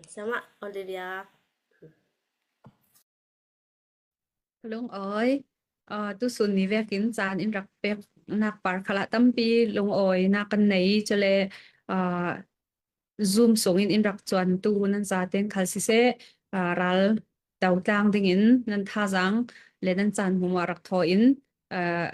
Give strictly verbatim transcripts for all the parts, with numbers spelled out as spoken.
Siamah Olivia. Lungawi, aa, tusun ni vekin caan in rak peknak par khalah tampi lungawinak kan nei, cule, aa, Zoom sungin in rak cuantu nan zaten khal siseh, aa, ral dotlang dingin nan thazaang le nan caan hmuhmah rak thaw in, aa,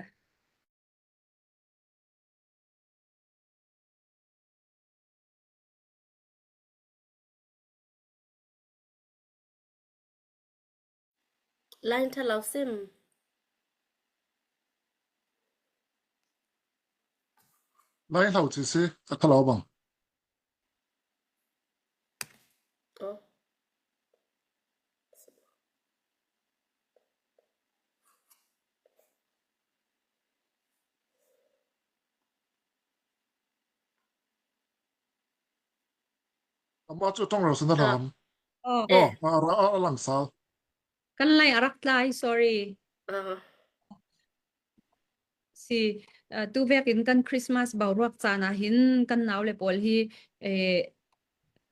Line ṭha lo sim. Line hlo ci si, a ṭha lo bang. Oh. Amah cu ṭong ro si na hlam. Oh. Oh, a, a, a, a lang sal. Kan line a rak tlai, sorry. Ah. Si, ah, tu vekin kan Christmas boruak caan ah hin kan nau le pawl hi, eh,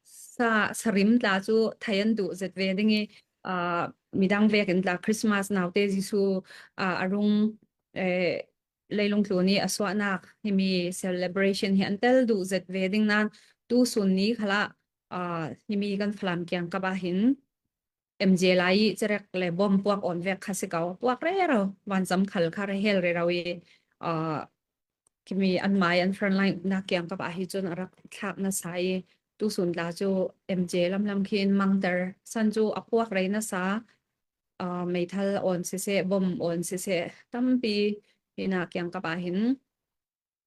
sa, sarim tla cu thei an duh zet ve ding i, ah, midang vekin tla Christmas naute Jesuh, ah, a rung, eh, leilung tlun i a suahnak himi celebration hi an tel duh zet ve ding nan tusun ni khalah, ah, himi kan Falam kiangkap ah hin M J lai i cerek le bom puak awn vek kha si ko, puak rero, vancam khal kha rehel rero i, aa, kimi anmai an frontline na kiangkap ah hi cun a rak thlak nasa i, tusun tla cu M J lamlam khin mangter san cu a puak rei nasa, aa, meithal awn siseh, bom awn siseh, tampi hi na kiangkap ah hin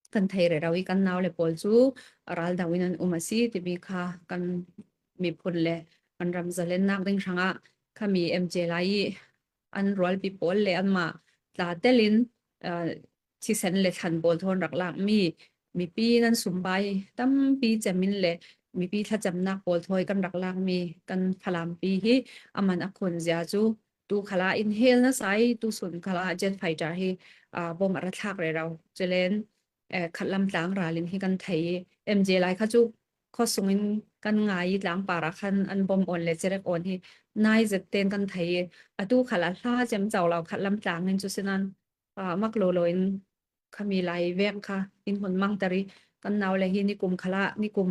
kan thei rero i kan nau le pawl cu a ral dau in an um a si timi kha kan miphun le kan ram zalennak ding hrangah khami M J lai i an rualpi pawl le anmah tla telin, aa, thisen le thlan pawl thawn rak lakmi mipi nan sumbai tampi cemin le mipi thlacamnak pawl thawi kan rak lakmi kan Falampi hi a man a khun zia cu tu khalah in hel nasa i tusun khalah jet fighter hi, aa, bom a ra thlak rero. Culen, eh, khatlam tlang ral in hi kan thei i M J lai kha cu khuasung in kan ngai i tlang par ah khan an bom awn le cerek awn hi nai zet ten kan thei i atu khalah hla cem co lo khatlam tlang in cu sinan, aa, mak lo lo in khami lai vek kha in hun mangter i kan nau le hi nikum khalah nikum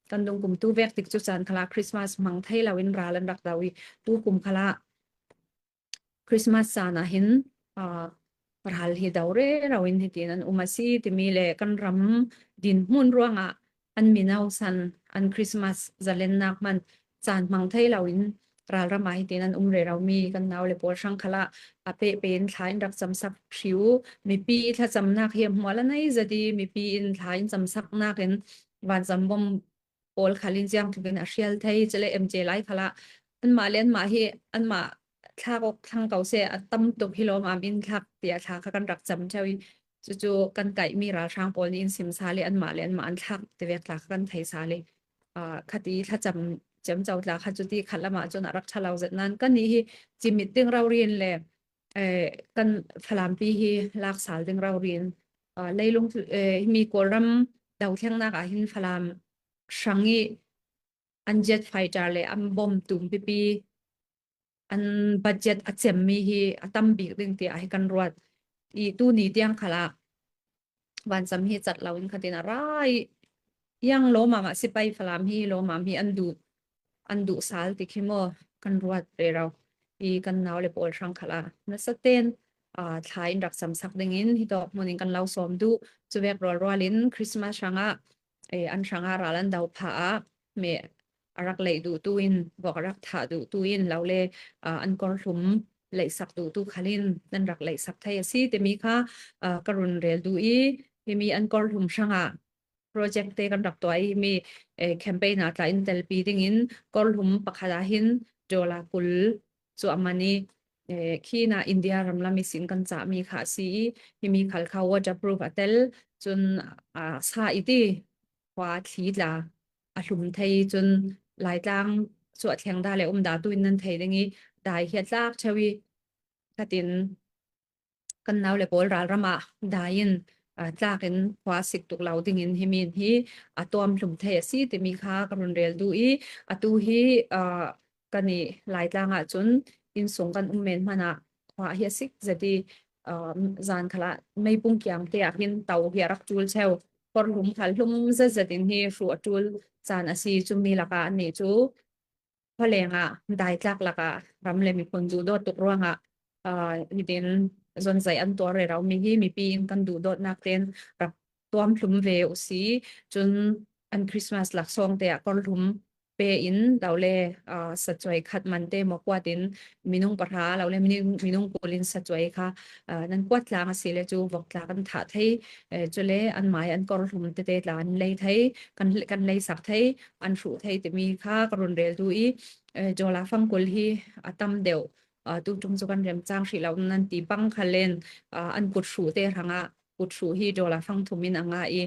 kan dungkum tu vek tik cu caan khalah Christmas hmang thei lo in ral an rak do i tu kum khalah Christmas caan ah hin, aa, ral hi do rero in hitin an um a si timi le kan ram dinhmun ruangah an mino san an Christmas zalennak hman caan hmang thei lo in ralram ah hitin an um rero mi kan nau le pawl hrang khalah a pehpeh in thla in rak camsak hri u, mipi thlacamnak hi a hmual a nei zet i mipi in thla in camsaknak in vancam bom pawl khal in ziang tluk in a hrial thei, cule M J lai khalah anmah le anmah hi anmah thlak awk thlang ko seh a tam tuk hi lawmam in thlak tiah thla kha kan rak cam ṭheu i cucu kan kaihmi ralhrang pawl nih in sim sal i anmah le anmah an thlak ti vek tla kha kan thei sal i, aa, khati thlacam cemco tla kha cuti khat lamah cun a rak ṭha lo zet nan kannih hi cimit ding rori in le, eh, kan Falampi hi lak sal ding rori in, aa, leilung, eh, himi Kawlram dothlengnak ah hin Falam hrang i an jet fighter le an bom tum pipi an budget a cemmi hi a tam bik ding tiah hi kan ruat i tuni tiang khalah vancam hi cat lo in khatin a ra i iang lawmam ah sipai Falam hi lawmam hi an duh an duh sal ti khi maw kan ruat rero i kan nau le pawl hrang khalah nasa ten, aa, thla in rak camsak dingin hitawk hmun in kan lo sawm duh. Cuvek rualrual in Christmas hrangah, eh, an hrangah ral an do phah ah meh a rak leih duhtu in, vok a rak thah duhtu in, lo le, aa, an kawrhlum leihsak duhtu khal in nan rak leihsak thei a si timi kha, aa, ka run rel duh i, himi an kawrhlum hrangah project te kan rak tuah i, himi, eh, campaign ah tla in telpi dingin kawrhlum pakhat ah hin dollar kul cu a man i, eh, khi na India ram lam i sin kan cahmi kha a si i, himi khal kha waterproof a tel, cun, aa, sa i ti khua thli tla a hlum thei i cun Laitlang cu a thleng da le um da tu in nan thei ding i dai hi a tlak ṭheu i khatin kan nau le pawl ralram ah dai in aa, tlakin khua a sik tuk lo dingin himi in hi a tuam hlum thei a si timi kha ka run rel duh i, atu hi, aa, ka ni Laitlang ah cun innsung kan um men hmanh ah khua hi a sik zet i, aa, zan khalah meipung kiang te ah hin to hi a rak ṭul cheu. Kawr hlum khal hlum zet zet in hi hruh a ṭul caan a si. Cumi lakah annih cu khualeng ah daitlak lakah ram le miphun duhdawt tuk ruangah, aa, hitin zonzaih an tuar rero mi hi mipi in kan duhdawtnak tein rak tuam hlum ve u si. Cun an Christmas laksawng te ah kawr hlum pe in lo le, aa, sacuai khat man te maw kuat in minung pahra lo le minung, minung kul in sacuai kha, aa, nan kuat tlang a si le cu vok tla kan thah thei, eh, cule an mai an kawr hlum tete tla an lei thei, kan, kan lei sak thei, an hruh thei timi kha ka run rel duh i, eh, dollar fangkul hi a tam deuh, ah, tu ṭum cu kan remcang hrih lo nan ti pang khal in, ah, an kut hruh te hrangah kut hruh hi dollar fang thum in a ngah i,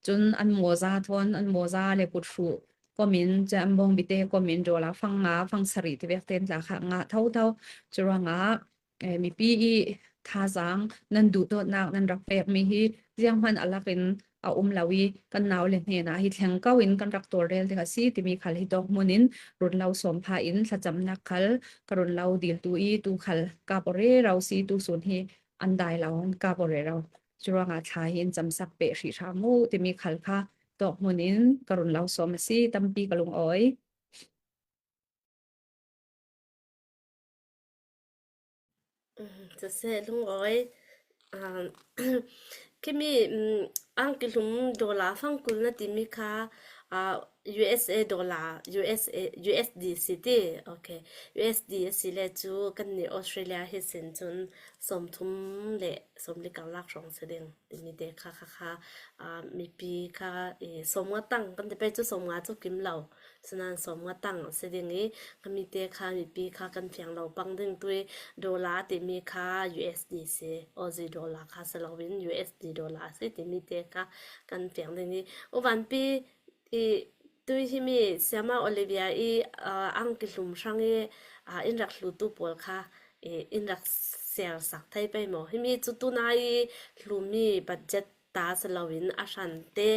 cun an mawza thawn, an mawza le kut hruh kom in, cun an bawngbi te kom in dollar fang nga, fang sarih ti vek tein tla kha ngah thotho. Curuangah, eh, mipi i thazaang nan duhdawtnak nan rak pekmi hi zianghman a lak in a um lo i, kan nau le hnenah hi thleng ko in kan rak tawlrel ding a si timi khal hi tawk hmun in run lo sawm pha in thlacamnak khal ka run lo dil tu i, tu khal kap aw rero si, tu sun hi an dai lo, an kap aw rero. Curuangah thla hi in camsak peh hrih hram u timi khal kha tawk hmun in ka run lo sawm a si. Tampi ka lungawi. Mm, siseh, lungawi. Ah, khimi, mm, angki hlum dollar fangkul na timi kha, ah, U S A dollar, U S A, U S D si ti. Okay. U S D a si le cu kan ni Australia hi sin cun sawmthum le sawmli karlak hrawng si ding timi te kha, kha, kha, ah, mipi kha, eh, sawmnga tang kan ti pei cu sawmnga cu kim lo. Sinain sawmnga tang a si ding i, khami te kha mipi kha kan fiang lo pang ding tu i dollar timi kha U S D si, Aussie dollar kha si lo in U S D dollar si timi te kha kan fiang ding i, u vanpi i, tu i himi Siama Olivia i, aa, angki hlum hrang i, aa, in rak hlutu pawl kha, i, in rak share sak thei pei maw? Himi cu tunai i hlumi budget ta si loin a hran te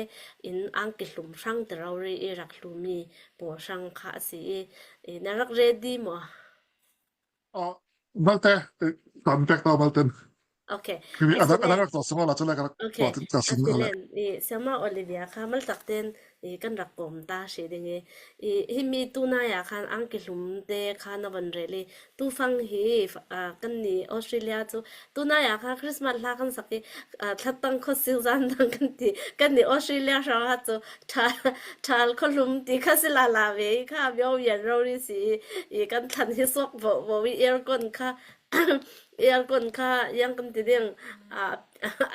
in angki hlum hrang te rori i rak hlumi pawl hrang kha a si i, i, na rak ready maw? Oh, malte, eh, kan pek tau malten. Okay. Khimi a rak, a rak tawh sung la cu le ka rak tawh tin ka sung le. Excellent. I, Siama Olivia kha maltak ten i kan rak kawm ta hri ding i, i himi tunai ah khan angki hlum te kha na van rel i, tufang hi, ah, kan ni Australia cu tunai ah kha Christmas hla kan sak i, ah, thlatang khuasil zan dang kan ti, kan ni Australia hrang ah cu ṭhal, ṭhal khuahlum ti kha si lala ve i kha mio vian rori si i, i kan thlan hi suak vo vo i aircon kha, aircon kha yang kan ti ding, ah,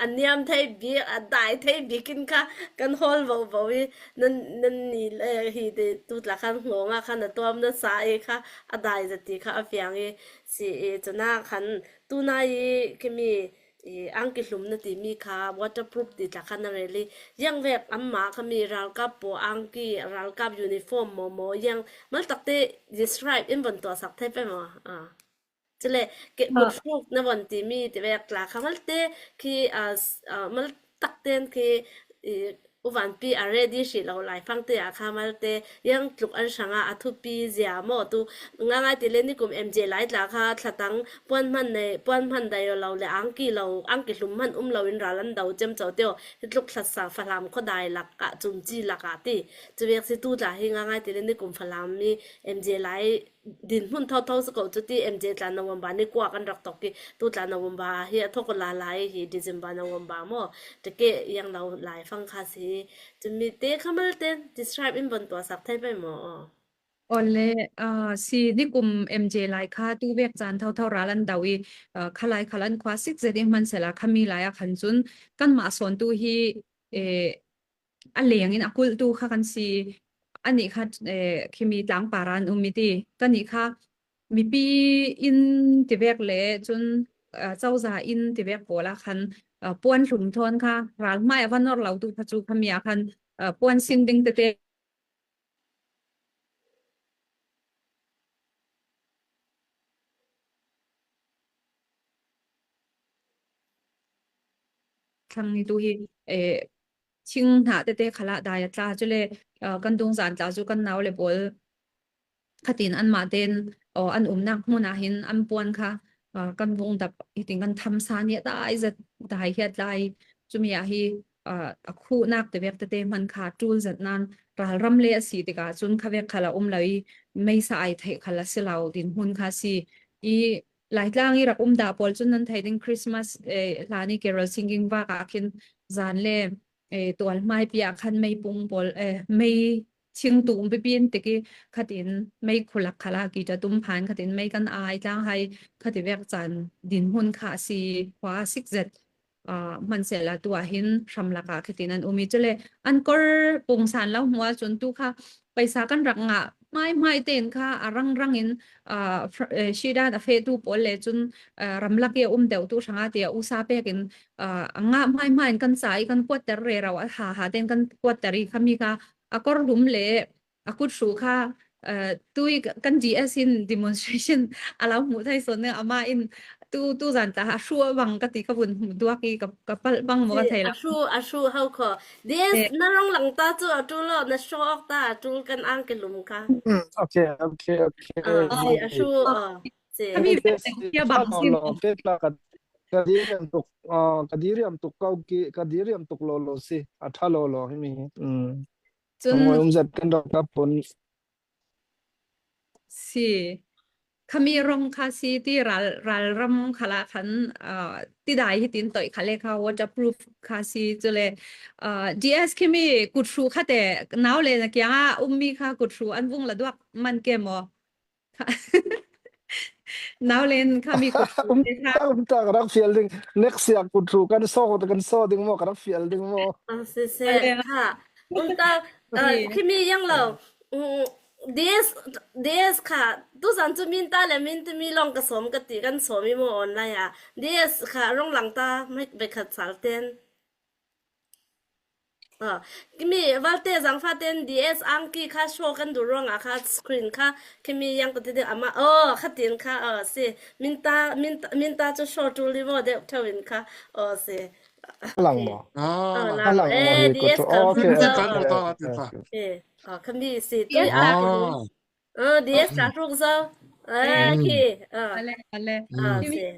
a niam thei bik, a dai thei bik in kha kan hawl vo vo i, nan, nan ni le hi ti tu tla khan ngawng ah khan a tuam na sa i kha a dai za ti kha a fiang i si i, cuna khan tunai i khimi i angki hlum na timi kha waterproof ti tla khan a rel i, yang vek amma khami ralkap paw angki, ralkap uniform maw maw yang maltak te describe in von tuah sak thei pei maw? Ah. Cule, ke, ah, kut hruk na von timi ti vek tla kha malte khi, ah, s-, ah, maltak ten khi, i, u vanpi a ready hrih lo laifang te ah kha malte yang tluk an hrang ah a thupi zia maw tu ngaingai ti le nikum M J lai tla kha thlatang puan hman nei, puan hman dai lo le angki lo, angki hlum hman um lo in ral an do ciamco teo hi tluk thlatsa Falam khuadai lak ah cumci lak ah ti. Cu vek si tu tla hi ngaingai ti le nikum Falam mi M J lai dinhmun thotho si ko cu ti, M J tla November ni kua kan rak tok i, tu tla November hi a thok lala i hi December November maw? Tike yang lo laifang kha si. Cumi te kha malte describe in von tuah sak thei pei maw? Aw le, ah, si nikum M J lai kha tu vek caan thotho ral an do i, ah, khalai khal an khua sik zet i hmansela khami lai ah khan cun kanmah sawntu hi, eh, a leng in a kulhtu kha kan si. Anih kha, eh, khimi tlangpar ah an um i ti. Kanih kha mipi inn tivek le cun, eh, cozah inn tivek pawl ah khan, eh, puan hlum thawn kha ral hmai a va nor lo tu kha cu khami ah khan, eh, puan sin ding tete thlang hi tu hi, eh, thing hnah tete khalah dai a tla, cule, ah, kan dungzan tla cu kan nau le pawl khatin anmah ten, aw, an umnak hmun ah hin an puan kha, ah, kan vung dap hitin kan thamsa nih a dai zet dai hiat lai. Cumi ah hi, ah, a khuhnak te vek tete hman kha ṭul zet nan ralram le a si tikah cun kha vek khal a um lo i meisa ai theih khal a si lo din hmun kha si i Laitlang i rak um dah pawl cun nan thei ding Christmas, eh, hlan i carol singing vak ah khin zan le, eh, tual hmaipi ah khan meipung pawl, eh, mei thing tum pipi in tik i khatin mei khulak khalah kit a tum phan khatin mei kan ai tlang hai khati vek caan dinhmun kha a si khua sik zet, ah, hmansehla tu ah hin hramlak ah khatin an um i cule an kor pungsan lo hmuah cun tu kha paisa kan rak ngah hmaihmai tein kha a rangrang in, ah, fr-, eh, shidan a fehtu pawl le cun, ah, ramlak i a um deuhtu hrangah ti a usa pek in, ah, a ngah hmaihmai in kan ca i kan kuatter rero a haha tein kan kuatter i khami kha a kor hlum le a kut hruh kha, eh, tui kan D S in demonstration a lo hmuh thei sawn ning amah in tu, tu zan tla a hruh a bang ka ti ka vun hmuh duak i ka, ka palh bang maw ka thei lo. A hruh, a hruh hau kho. D S na rong lang ta cu a ṭul lo, na show off ta a ṭul kan ang ke lum kha. Hmm, okay, okay, okay. Ah, si a hruh, ah, si. Kami vet tek tia bang si. Ka diriam tuk, ah, ka diriam tuk kau ki, ka diriam tuk lo lo si, a ṭha lo lo hi mi. Hmm. Cun a ngoi um zat kan rak ka pun. Si. Khami rong kha si ti ral, ralram khalah khan, ah, tidai hitin toih kha le kha waterproof kha si cule, ah, D S khimi kut hruh kha te nau le na kiangah ummi kha kut hruh an vung la duak man ke maw? Nau len khami kut hruh um te kha. Um ta ka rak fial ding. Next year kut hruh kan so, kan so ding maw, ka rak fial ding maw? Ah, si, si, kha. Um ta, ah, khimi yang lo. Mm, D S, D S kha, tu zan cu min ta le min ti mi long ka sawm ka ti kan sawm i maw online ah. D S kha rong lang ta mai, bai khat sal ten. Ah, kimi valte zangfa ten D S ang ki kha show kan duh ruangah kha screen kha kimi yang ka ti ding amah. Oh, kha tin kha, oh, si. Min ta, min ta, min ta cu show ṭul i maw deuh ṭheu in kha. Oh, si. Lang maw? Ah, lang. Eh, D S kha. Okay, okay, okay. Eh, ah, khami si tu i a. Ah, D S tla hruk zo. Ah, khi. Ah. Ale, ale. Ah, si.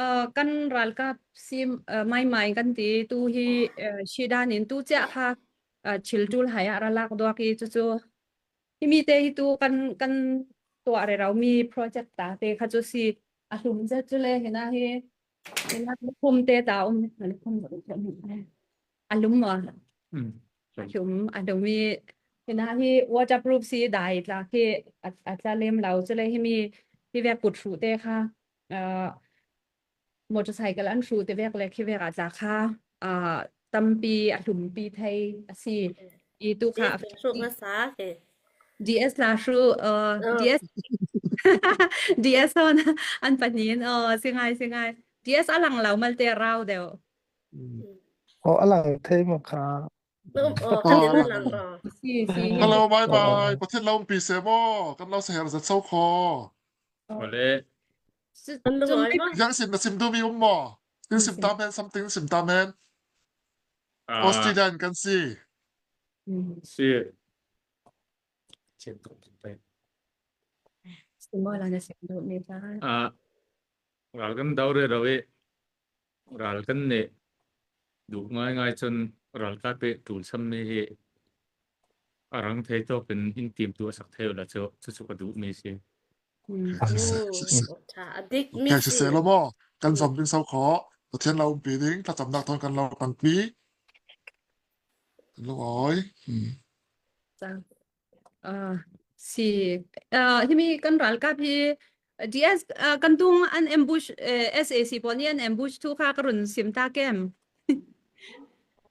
Ah, kan ralkap si, ah, maimai kan ti tu hi, ah, shidan in tu cia kha, ah, chil tul hai ah ralak duak i cucu. Himi te hi tu kan, kan tuah rero mi project ta te kha cu si a hlum zet cu le hina hi. Ina lukhum te ta um, lukhum, a lum maw? Hmm. A lum, a lum i, ina hi waterproof si dai tla khi a, a tla lem lo, cule himi, hi vek kut hruh te kha, ah, motorcycle an hruh te vek le khi vek a tla kha, ah, tampi a hlumpi thei a si. I tu kha a hruk nasa ke. D S la hru, uh, D S, D S hon an pahnih in, oh, si ngai, si ngai. D S a lang lo malte a rau deuh. Oh, a lang thei maw kha. Si, si. Hello, bye bye. Pathian lo umpi se maw. Kan lo sa her zat so kho. Ole. Yang sim na sim duh mi um maw. Tin sim ta men, something sim ta men. Australia kan si. Si. Sim maw la na sim duh mi ta. Ah, ral kan dau rero i. Ral kan nih duh ngaingai cun ralkap i ṭulsammi hi a rang thei tawk in in timtuah sak thei uh la cu, cucu ka duhmi si. A dikmi si. Siseh lo maw? Kan zom ding so kho. Pathian lo umpi ding, thlacamnak thawn kan lo tangpi. Kan lo awi. Ah, si, ah, himi kan ralkap hi, D S, ah, kan tung an ambush, eh, S A C pawl nih an ambush thu kha ka run sim ta kem.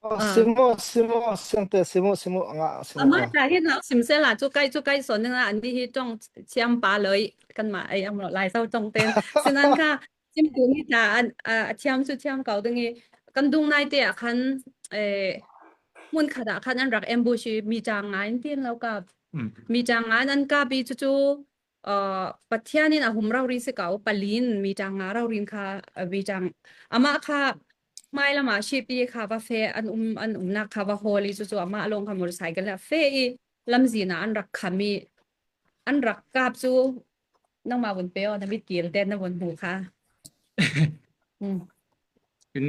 Oh, ah. Sim aw, sim aw, sim te, sim aw, sim aw, nga, sim aw. Amah ta hi nak sim sela, cu kai, cu kai sawn ning ah, an dih hi ṭong thiam pa loi, kanmah ei am lo lai so ṭong ten. Sinan kha, Sim tu ni ta an, a, a thiam cu thiam ko ding i, kan dung nai te ah khan, eh, hmun khat ah khan an rak ambush i mi ṭang nga in tin lo kap. Mi ṭang nga in an kap i cucu, ah, Pathian in a hum rori si ko, pali in mi ṭang nga rori in kha, ah, mi ṭang, amah kha, Hmai lama hripi kha va fe, an um, an umnak kha va hawl i, cucu amah lawng kha motorcycle a fe i, lamzin ah an rak kham i, an rak kap cu nangmah vun pe aw, na mit kil te na vun hmu kha. Hmm. In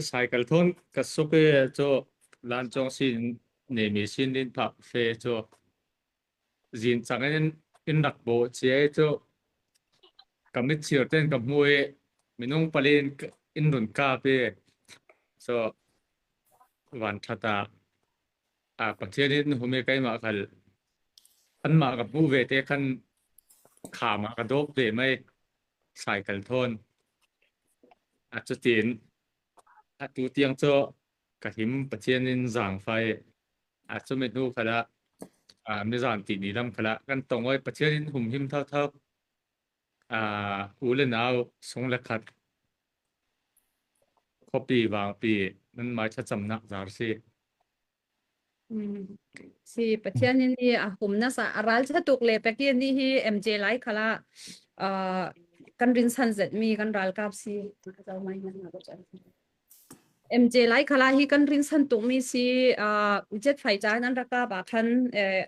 cycle thawn ka suk i cu lancawng sin, nemi sin in phak fe cu zin cang in in rak bawh cia i cu ka mit chir tein ka hmu i minung pali in ka, in run kap i cu van ṭhat ah, a, Pathian in hum i keimah khal anmah ka hmuh ve te khan kham ah ka dawp ve mai cycle thawn. A cutin a tu tiang cu ka him Pathian in zangfai. A cumi hnu khalah, a, mizan tihni lam khalah kan tong aw i Pathian in humhim thotho. A, u le nau sung le khat, khuapi vangpi, nanmai thlacamnak zar si. Mm. Si, Pathian in hi a hum nasa, a ralṭha tuk le pek i nih hi M J lai khalah, a, kan rinsan zetmi kan ralkap si. M J lai khalah hi kan rinsan tukmi si, a, jet fighter in an rak kap ah khan, eh,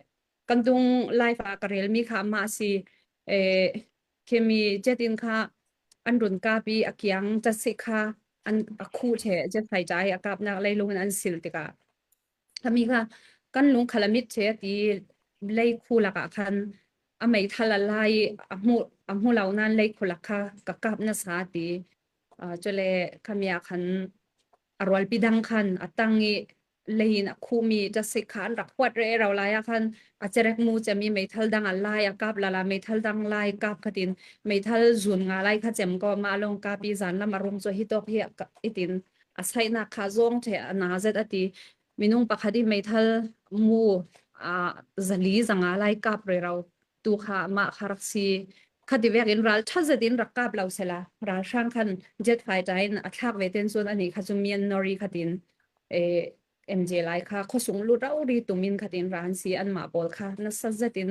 kan dung live ah ka relmi kha amah si, eh, khimi jet in kha an run kap i a kiang ṭatsik kha an, a khuh ṭheh, jet fighter i a kapnak leilung in an sil tikah khami kha kan lung khal a mit ṭheh ti, leikhu lakah khan a meithal a lai, a hmu, a hmu lo nain leikhu lak kha ka kap nasa ti. Aa, cule khami ah khan a rualpi dang khan a tang i lei in a khuhmi ṭatsik kha an rak huat rero lai ah khan a cerek mu cem i meithal dang a lai a kap lala, meithal dang lai kap khatin meithal zun nga lai kha cem ko mah lawng kap i zan lam a rung cu hi tawk hi a ka, itin a saihnak kha zawng ṭheh a na zet a ti. Minung pakhat i meithal mu, aa, zali zanga lai kap rero tu kha mah kha rak si. Khati vekin ralṭha zetin rak kap lo sela, ralhrang khan jet fighter in a thlak ve ten cun anih kha cu mian nori khatin, eh, M J lai kha khuasung lut rori tumin khatin ran si anmah pawl kha nasa zetin.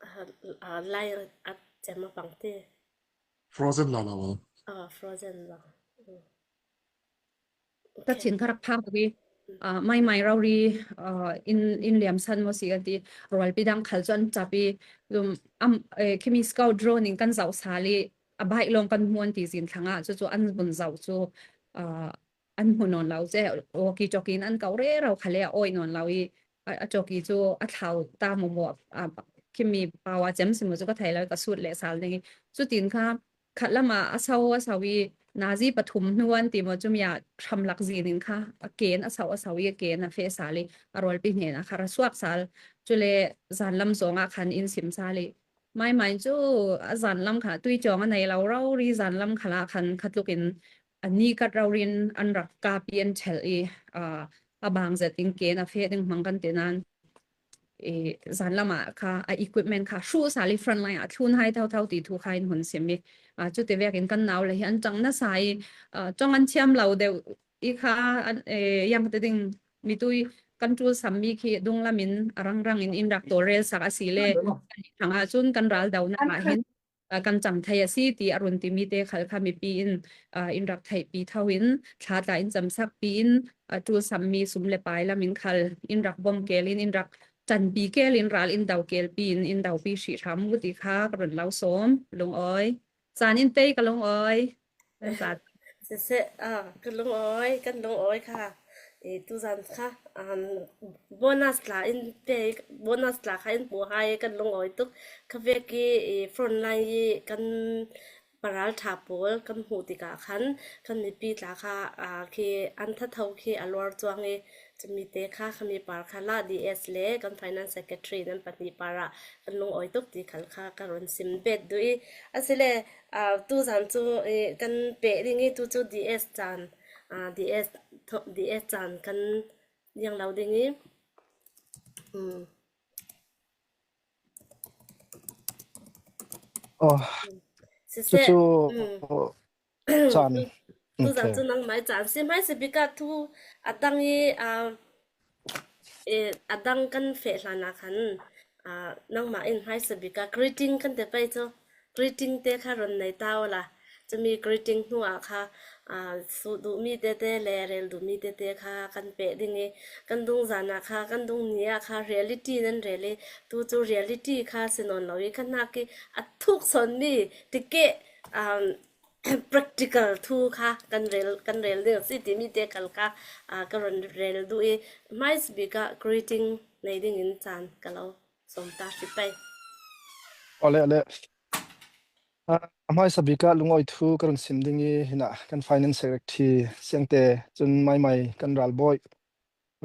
Ah, ah, lai a cem a pang ti. Frozen la la wal. Ah, Frozen la. Mm. Ka thin kha rak phak tuk i, ah, maimai rori, ah, in, in liamsan maw si kan ti, rualpi dang khal cu an ṭap i, um, am, eh, khimi scout drone in kan zoh sal i, a bike lawng kan hmuh an ti zin thlang ah, cucu an vun zoh cu, ah, an hmu nawn lo ce, walkie-talkie in an ko rero khal le a awih nawn lo i, a, a talkie cu a thlau ta mawmaw, a, khimi pau a cem si maw cu ka thei lo, ka sut leh sal ding i. Cutin kha khat lam ah a so a so i nazi pathum hnu an ti maw, cumi ah hramlak zin in kha a ken a so a so i a ken a feh sal i a rualpi hnen ah kha ra suak sal. Cule zan lam zong ah khan in sim sal i maimai cu a zan lam kha tui cawng a nei lo rori zan lam khal ah khan khatluk in a ni kat rori in an rak kap i an ṭhelh i, aa, a bang zet in ken a feh ding hmang kan ti nain, eh, zan lam ah kha a equipment kha hruh sal i front line ah thlun hai thotho ti thu kha in hun sim i, aa, cuti vekin kan nau le hi an ṭang nasa i, aa, ṭawng an thiam lo deuh i kha an, eh, yang te ding mitui kan ṭul sammi khi dunglam in a rangrang in in rak tawlrel sak a si le, kan i thang ah cun kan ral donak ah hin, aa, kan cang thei a si ti a run timi te khal kha mipi in, aa, in rak theihpi tho in, thla tla in camsakpi in, aa, ṭul sammi sum le pai lam in khal in rak bawm kel in, in rak ṭanpi kel in, ral in do kelpi in, in dopi hrih hram u ti kha ka run lo sawm, lungawi. Caan in tei ka lungawi. Kan caan. Siseh, ah, ka lungawi, kan lungawi kha. Eh, tuzan kha, um, bonus tla in pe, bonus tla kha in puh hai, kan lungawi tuk. Kha vek i, eh, front line i kan paralṭha pawl kan hmuh tikah khan kan mipi tla kha, ah, khi an thatho khi a luar cuang i, cumi te kha khami par kha lah D S le kan finance secretary nan pahnih par ah kan lungawi tuk ti khal kha ka run sim bet duh i. Asile, ah, tuzan cu, eh, kan peh ding i tu cu D S caan, ah, D S tho-, D S caan kan liang lo ding i. Hmm. Oh, siseh, cucu, hmm, caan. Tu, tuzan cu nangmai caan si hmai si bik ah thu a dang i, ah, eh, a dang kan feh hlan ah khan, Aa, nangmah in hmaisabik ah greeting kan ti pei cu, greeting te kha run nei ta awla, cumi greeting hnu ah kha, aa, suh duhmi tete le rel duhmi tete kha kan peh ding i, kan dungzan ah kha, kan dungni ah kha reality nan rel i, tu cu reality kha si nawn lo i, kan hnak i a thuk sawnmi tikeh, um, practical thu kha kan rel, kan rel ding a si timi te khal kha, aa, ka run rel duh i, hmaisabik ah greeting nei ding in caan ka lo sawm ta hri pei. Awle, awle. Ah, hmaisabik ah lungawi thu ka run sim ding i, hinah kan finance secretary siangte cun maimai kan ralbawi,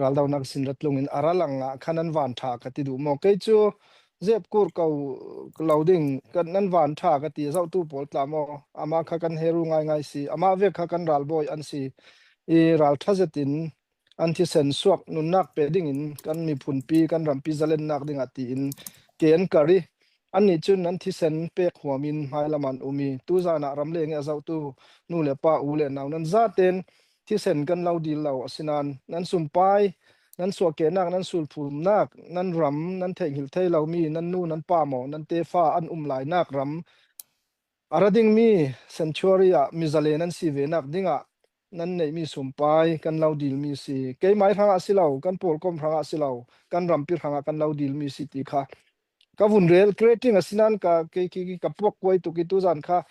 raldonak sin rat lungin a ra lang ah khan an van ṭha ka ti duh maw? Kei cu zep kur ko lo ding, kan nan van ṭha ka ti, zohtu pawl tla maw? Amah kha kan heru ngaingai si, amah vek kha kan ralbawi an si i, ralṭha zetin an thisen suak nunnak pe dingin kan miphunpi, kan rampi zalennak dingah tiin ke an kar i, annih cun an thisen pek huam in hmailam an um i, tuzan ah ramleng i a zohtu nu le pa, u le nau nan zaten thisen kan lo dil lo, asinain nan sumpai, nan suahkehnak, nan sulphumnak, nan ram, nan theihnghilh thei lomi nan nu, nan pa maw, nan tefa an um lainak ram a ra dingmi sanctuary ah mi zalen an si venak dingah nan neihmi sumpai kan lo dilmi si. Keimai hrangah si lo, kan pawlkom hrangah si lo, kan rampi hrangah kan lo dilmi si ti kha ka vun rel, creating asinain ka, kei, kei, ka puak kuai tuk i, tuzan kha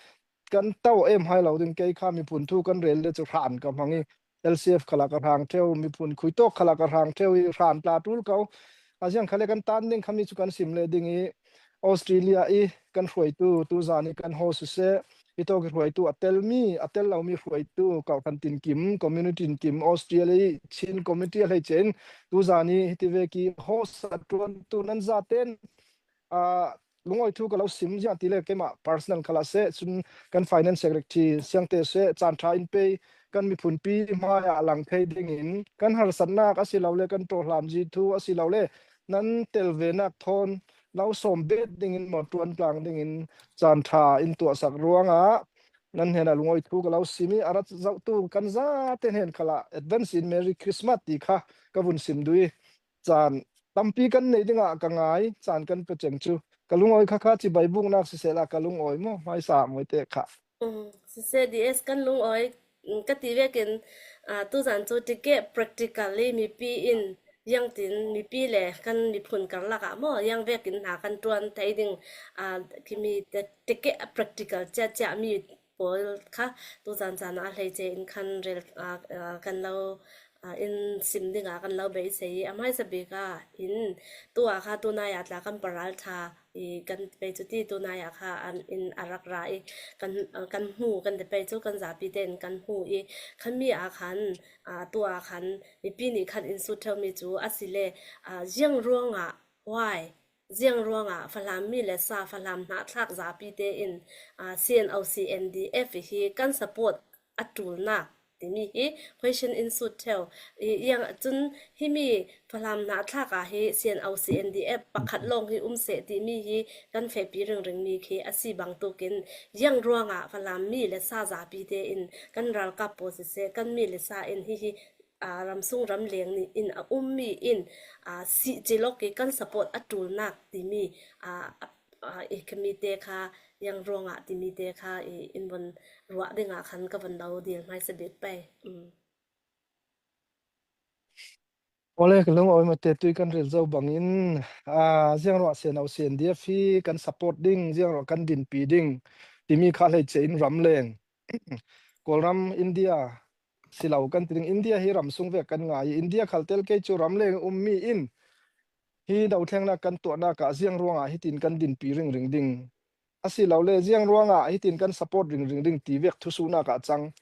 kan tau em hai lo ding, kei kha miphun thu kan rel le cu hran ka hmang i, L C F khalah ka hrang ṭheu, miphun khuitawk khalah ka hrang ṭheu i, hran tla ṭul ko. A ziang khale kan tan ding khami cu kan sim le ding i, Australia i kan hruaitu, tuzan i kan host siseh, i tawk i hruaitu a telmi, a tel lomi hruaitu, Kawhhran tinkim, community tinkim, Australia i Chin community a hleice in, tuzan i hiti vek i host a ṭuantu nan zaten, aa, lungawi thu ka lo sim ziah ti le keimah personal khalah seh, cun kan finance secretary siangte seh, caan ṭha in pei, kan miphunpi hmai ah a lang thei dingin kan harsatnak a si lo le kan ṭawhlamzi thu a si lo le nan tel venak thawn lo sawm bet dingin maw, ṭuan tlang dingin caan ṭha in tuahsak ruangah nan hnenah lungawi thu ka lo sim i, a rat zohtu kan zate hnen khalah advance in Merry Christmas ti kha ka vun sim duh i, caan tampi kan neih dingah ka ngai, caan kan pe ceng cu ka lungawi kha kha cibai buknak sisehla ka lungawi maw, hmaisa mawi te kha. Mm, siseh, D S kan lungawi, mm, ka ti vekin, aa, tuzan cu tikeh practically mipi in ziangtin mipi le kan miphun karlak ah maw, ziang vekin hna kan ṭuan thei ding, aa, khimi te-, tikeh practical ciahciah mi pawl kha tuzan caan ah hleice in khan rel, aa, aa, kan lo, aa, in sim dingah kan lo beisei i, a hmaisabik ah in tu ah kha tunai ah tla kan paralṭha i kan ti pei cu ti, tunai ah kha an in a rak ra i kan, kan hmu kan ti pei cu kan zapi tein kan hmu i, khami ah khan, aa, tu ah khan mipi nih khan in sut ṭheumi cu a si le, aa, ziang ruangah, why? Ziang ruangah Falam mi le sa, Falam hnahthlak zapi tein, aa, C N O C N D F hi kan support a ṭulnak timi hi question in sut ṭheu. I, iang cun himi Falam hnahthlak ah hi C N O C N D F pakhat lawng hi um seh timi hi kan fehpi ringring mi khi a si bangtuk in, ziang ruangah Falam mi le sa zapi tein kan ralkap pawl siseh, kan mi le sa in hihi, aa, ramsung ramleng nih in a ummi in, aa, sih cilok i kan support a ṭulnak timi, aa, a, aa, i khami te kha, ziang ruangah timi te kha i in vun ruah dingah khan ka vun lo dil hmaisa bik pei. Um. Awle, ka lungawi mate tui kan rel zo bangin, aa, ziangruah C N O C N D F hi kan support ding, ziangruah kan dinpi ding timi kha hleice in ramleng, Kawlram India si lo kan ti ding. India hi ramsung vek kan ngai i, India khal tel kei cu ramleng ummi in hi dothlengnak kan tuahnak ah ziang ruangah hitin kan dinpi ringring ding, asilole ziang ruangah hitin kan support ringring ding ti vek thusuhnak ah cang.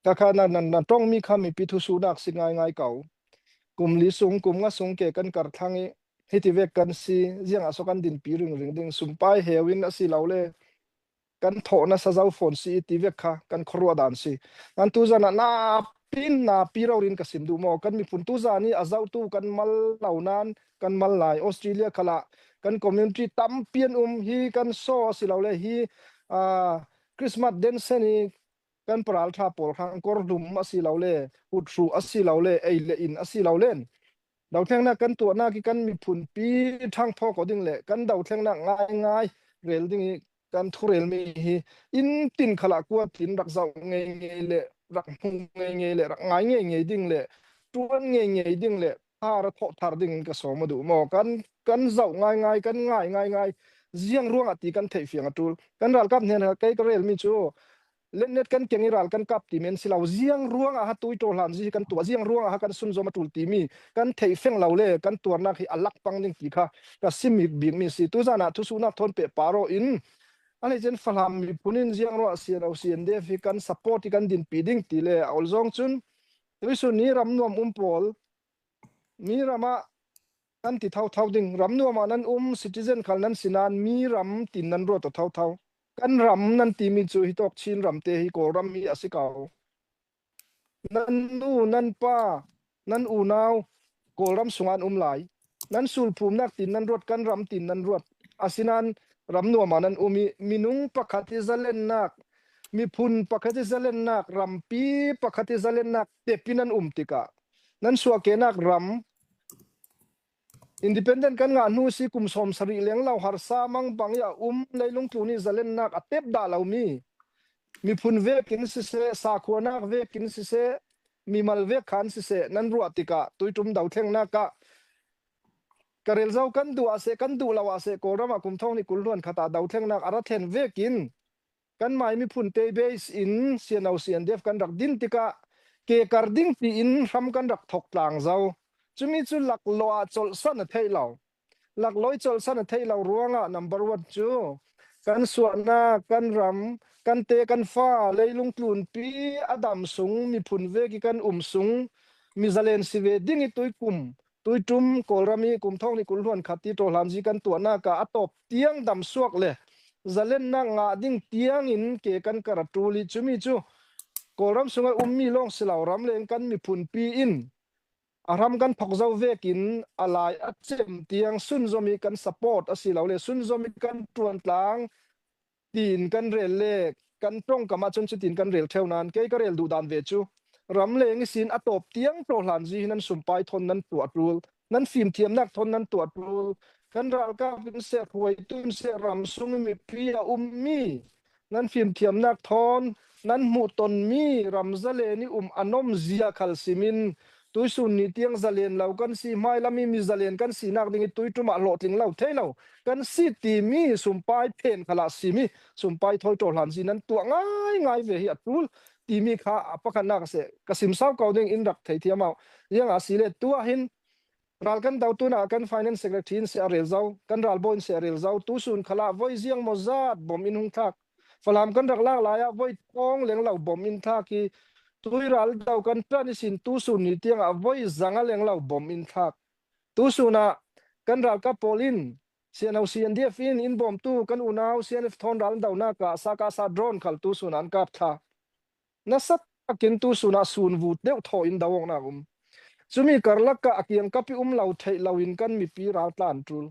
Kha kha na, na, na ṭongmi kha mipi thusuhnak si ngaingai ko. Kum li sung, kum nga sung ke kan kar thlang i, hiti vek kan si, ziangah so kan dinpi ringring ding, sumpai heu in asilole kan thawh nasa zo fawn si i ti vek kha kan khuaruah dan si. Nan tuzan ah napi in napi rori in ka sim duh maw? Kan miphun tuzan i a zohtu kan mal lo nan kan mal lai. Australia khalah kan community tampi an um hi, kan saw asilole hi, aa, Christmas den sen i kan paralṭha pawl hrang kawrhlum asilole, uthruh asilole, ei le in asilole, Dothlengnak kan tuahnak i kan miphunpi ṭhangphawk aw ding le kan dothlengnak ngaingai rel ding i kan thurel mi hi in tin khalah kua tin rak zoh ngeingei le rak hmu ngeingei le rak ngai ngeingei ding le ṭuan ngeingei ding le thar a thawh thar dingin ka sawm a duh maw? Kan, kan zoh ngaingai, kan ngai ngaingai. Ziang ruangah ti kan theih fiang a ṭul. Kan ralkap hnen kei ka rel mi cu, letnet kan keng i ral kan kap ti men si lo. Ziang ruangah ha tui ṭawhlan zi kan tuah, ziang ruangah ha kan sunzawm a ṭul timi kan theih feng lo le kan tuarnak hi a lak pang ding ti kha ka sim bik mi si. Tuzan ah thusuhnak thawn peh par aw in a lei cen Falam miphun in ziang ruangah C N O C N D F hi kan support i kan dinpi ding ti le a ol zawng cun tuisun ni ram nuam um pawl mi ram ah kan ti thotho ding. Ram nuam ah nan um, citizen khal nan si nain mi ram tin nan ruat aw thotho. Kan ram nan timi cu hitawk Chin ram te hi Kawlram hi a si ko. Nan nu, nan pa, nan unau Kawlram sungah an um lai. Nan sulphumnak tin nan ruat, kan ram tin nan ruat. Asinain ram nuam ah nan um i minung pakhat i zalennak, miphun pakhat i zalennak, rampi pakhat i zalennak tep i nan um tikah nan suahkehnak ram independent kan ngah hnu si kum sawm sarih leng lo harsa mangbang i a um leilung tlun i zalennak a tep dah lomi miphun vekin siseh, sakhuanak vekin siseh, mimal vek khan siseh, nan ruah tikah tuiṭum dothlengnak ah ka rel zo kan duh ah seh, kan duh lo ah seh, Kawlram ah kum thawng hnih kul hluan khat ah dothlengnak a ra thlen vekin kanmai miphun te base in C N O C N D F kan rak din tikah ke kar ding tiin hram kan rak thok tlang zo. Cumi cu laklawh ah colhsan a theih lo. Laklawh i colhsan a theih lo ruangah number one cu kan suahnak, kan ram, kan te, kan fa, leilung tlunpi a dam sung, miphun vek i kan um sung, mi zalen si ve ding i tuikum, tuiṭum Kawlram i kum thawng hnih kul hluan khat i ṭawhlan zi kan tuahnak ah a tawp tiang dam suak le zalennak ngah ding tiangin ke kan kar a ṭul i cumi cu Kawlram sungah ummi lawng si lo, ramleng kan miphunpi in a hram kan thok zo vekin a lai a cem tiang sunzawm i kan support a si lo le sunzawm i kan ṭuantlang tiin kan rel le kan ṭongkam ah cun cutin kan rel ṭheu nain kei ka rel duh dan ve cu ramleng ihsin a tawp tiang ṭawhlan zi hi nan sumpai thawn nan tuah ṭul, nan fimthiamnak thawn nan tuah ṭul. Kan ralkap in seh, hruaitu in seh, ram sung i mipi a ummi nan fimthiamnak thawn nan hmuh tonmi ram zalen i um a nomzia khal simin tuisun ni tiang zalen lo kan si, hmailam i mi zalen kan sinak ding i tuiṭum ah hlawhtling lo thei lo kan si timi sumpai phen khalah simi sumpai thawi ṭawhlan zi nan tuah ngaingai ve hi a ṭul timi kha a pakhatnak a seh ka sim sau ko ding in rak thei thiam au. Ziangah a si le tu ah hin ral kan dotu nak kan finance secretary in seh a rel zo, kan ralbawi in seh a rel zo, tusun khalah voi ziang maw zat bawm in hung thlak. Falam kan rak lak lai ah voi thawng leng lo bawm in thlak i tui ral do kan ṭan ihsin tusun ni tiangah voi zanga leng lo bawm in thlak. Tusun ah kan ralkap pawl in C N O C N D F in in bawmtu kan unau C N F thawn ral an donak ah sa ka sa drone khal tusun ah an kap thla. Nasa takin tusun ah sun vut deuh thaw in do awknak um. Cumi karlak ah a kiangkap i um lo theih lo in kan mipi ral tlan ṭul.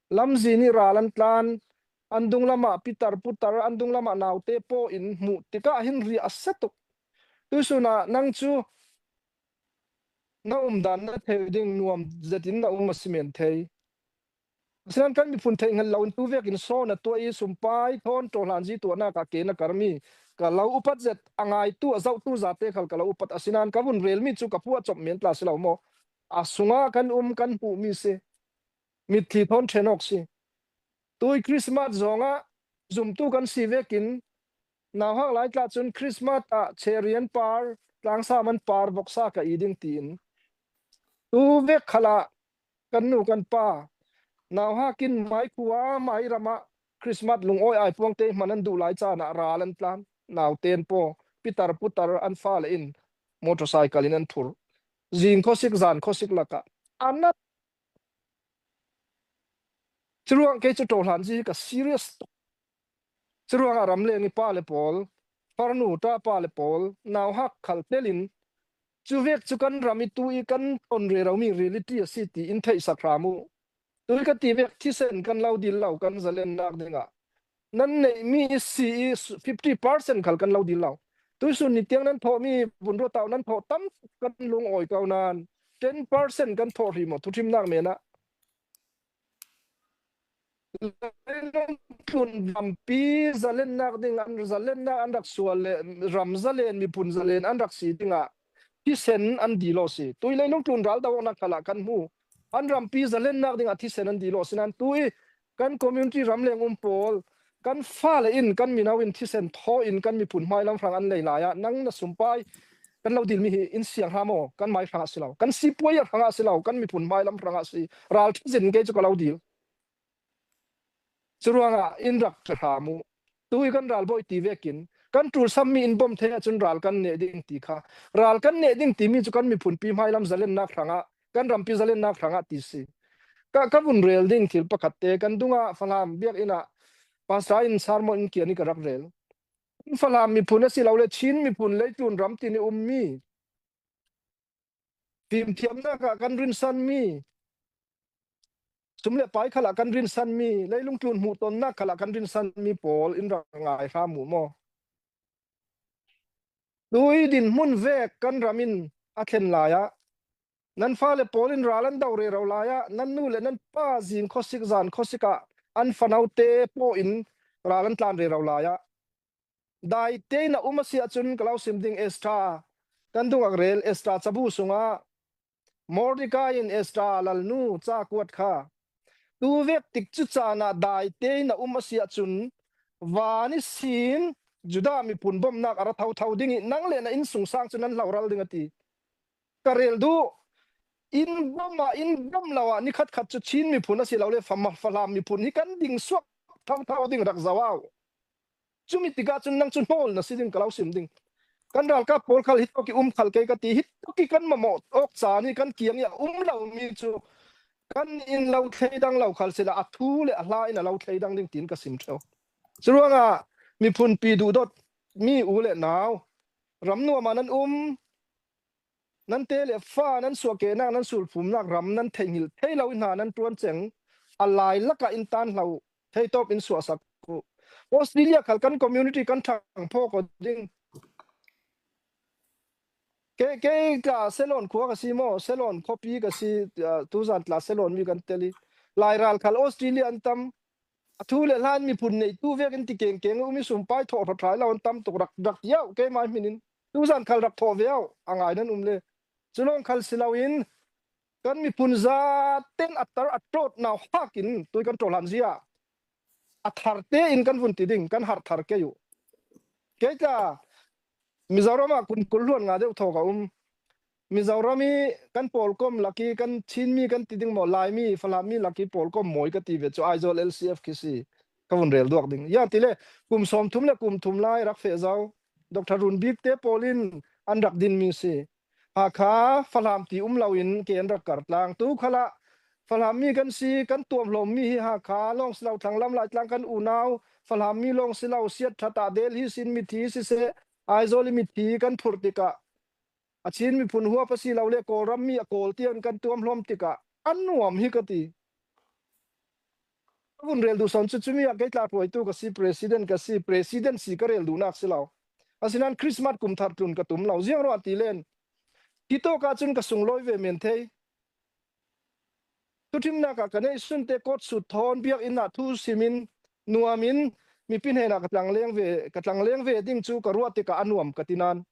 Lamzin i ral an tlan, an dunglam ah pitar putar, an dunglam ah naute paw in hmuh tikah hin riah a si tuk. Tusun ah nang cu na um dan na thei ding nuam zet in na um a si men thei. Asinan kan miphun theih hngal lo in tu vekin saw na tuah i sumpai thawn ṭawhlan zi tuahnak ah ke na karmi ka lo upat zet a ngaitu a zohtu zate khal ka lo upat asinan ka vun relmi cu ka phuah cawp men tla si lo maw? A sungah kan um kan hmuhmi si. Mitthli thawn ṭhen awk si. Tui Christmas zawngah zumtu kan si vekin nauhak lai tla cun Christmas ah cherian par, tlangsam an par voksa ka i ding tiin tu vek khalah kan nu kan pa nauhak in mai khua mai ramah Christmas lungawi ai puangte hman an duh lai caan ah ral an tlan. Nauten paw pitar putar an fale in motorcycle in an phur. Zing khawsik, zan khawsik lakah a nat. Curuang kei cu ṭawhlan zi hi ka serious tuk. Curuangah ramleng i pa le pawl, farnu ṭa pa le pawl, nauhak khal telin cuvek cu kan ram i tu i kan ton reromi reality a si ti in theihsak hram uh. Tui ka ti vek thisen kan lo dil lo kan zalennak dingah nan neihmi i si i fifty percent khal kan lo dil lo. Tuisun ni tiang nan thawhmi vun ruat tau nan thawh tam kan lungawi ko nan ten percent kan thawh hrih maw, thuṭhimnak menah. Tlun rampi zalennak ding an, zalennak an rak sual le ram zalen, miphun zalen an rak si dingah thisen an dil aw si. Tui leilung tlun ral do awknak khalah kan hmu. An rampi zalennak dingah thisen an dil aw si nan tui kan community ramleng um pawl, kan fale in, kan mino in thisen thaw in kan miphun hmailam hrang an lei lai ah nang na sumpai kan lo dil mi hi in siang hram aw, kan mai hrangah si lo, kan sipuai a hrangah si lo, kan miphun hmailam hrangah si, ral thisen kei cu ka lo dil. Curuangah in rak ṭha hram uh. Tui kan ral bawih ti vekin kan ṭulsam mi in bawm thei ahcun ral kan neh ding ti kha. Ral kan neh ding timi cu kan miphunpi hmailam zalennak hrangah, kan rampi zalennak hrangah ti si. Ka, ka vun rel ding thil pakhatte kan dungah Falam biakinn ah Pastor in sermon in kian i ka rak rel. Falam miphun a si lo le Chin miphun leitlun ram tin i ummi fimthiamnak ah kan rinsanmi, sum le pai khalah kan rinsanmi, leilung tlun hmuhtonnak khalah kan rinsanmi pawl in rak ngai hram uh maw? Tui dinhmun vek kan ram in a thlen lai ah, nan fale pawl in ral an do rero lai ah, nan nu le nan pa zing khawsik zan khawsik ah an fanote pawh in ral an tlan rero lai ah, daite in a um a si ahcun ka lo sim ding, Estra kan dungak rel, Estra cabu sungah Mordekai in Estra lalnu ca kuat kha. Tuvek tik cu caan ah daite in a um a si ahcun van ihsin Judah miphun bawmhnak a ra thotho ding i nang le na innsungsang cu nan hloral ding a ti. Ka rel duh. In bawm ah, in bawm lo ah, ni khatkhat cu Chin miphun a si lo le Fa-, Falam miphun hi kan ding suak thotho ding rak zoh au. Cumi tikah cun nang cu hnawl na si ding ka lo sim ding. Kan ralkap pawl khal hitawk i um khal kei ka ti, hitawk i kan mamawh awk caan i kan kiang i a um lomi cu kan in lo thleidang lo khal sila a thu le a hla in a lo thleidang ding tiin ka sim ṭheo. Curuangah miphunpi duhdawt mi u le nau, ram nuam ah nan um, nan te le fa, nan suahkehnak, nan sulphumnak ram nan theihngilh thei lo i hna nan ṭuan ceng, a lai lakah in tan hlo, theitawp in suahsak uh. Australia khal kan community kan ṭhang phawk aw ding. Kei, kei tla Ceylon khua ka si maw, Ceylon khuapi ka si, ah, tuzan tla Ceylon mi kan tel i. Lairal khal Australia an tam, a thu le hlan miphun neitu vekin ti kengkeng um i sumpai thawh hrawt hrai lo an tam tuk rak, rak ti au, keimah hmin in. Tuzan khal rak thawh ve au, a ngai nan um le. Cu lawng khal si loin kan miphun zaten a tar a ṭawt nau hak in tui kan ṭawlhan zia a thar tein kan vun ti ding, kan harh thar kei uh. Kei tla Mizoram ah kun kul hluan nga deuh thawk a um. Mizoram i kan pawlkom lak i kan Chinmi kan ti ding maw, Laimi, Falammi lak i pawlkom mawi ka ti ve cu Aizawl L C F khi si. Ka vun rel duak ding. Ziang ti le kum sawmthum le kum thum lai rak feh zo Doctor Run Bik te pawl in an rak dinmi si. Hakha, Falam ti um loin ke an rak kar tlang. Tu khalah Falam mi kan si, kan tuamhlawm mi hi Hakha lawng si lo, thlanglam Laitlang kan unau Falam mi lawng si lo, Siaṭha ah Delhi sin mithi siseh, Aizawl i mithi kan phurh tikah a Chin miphun huap a si lo le Kawlram mi a Kawl tiang kan tuamhlawm tikah a nuam hi ka ti. Ka vun rel duh sawn cu cumi ah kei tla hruaitu ka si, president ka si, president si ka rel duhnak si lo. Asinain Christmas kum thar tlun ka tum lo. Ziang ruah ti len, hitawk ah cun ka sunglawi ve men thei. Thuṭhimnak ah ka neihsun te kawt sut thawn biakinn ah thu simin nuamin mipi hnenah ka tlangleng ve, ka tlangleng ve ding cu ka ruah tikah a nuam ka ti nan.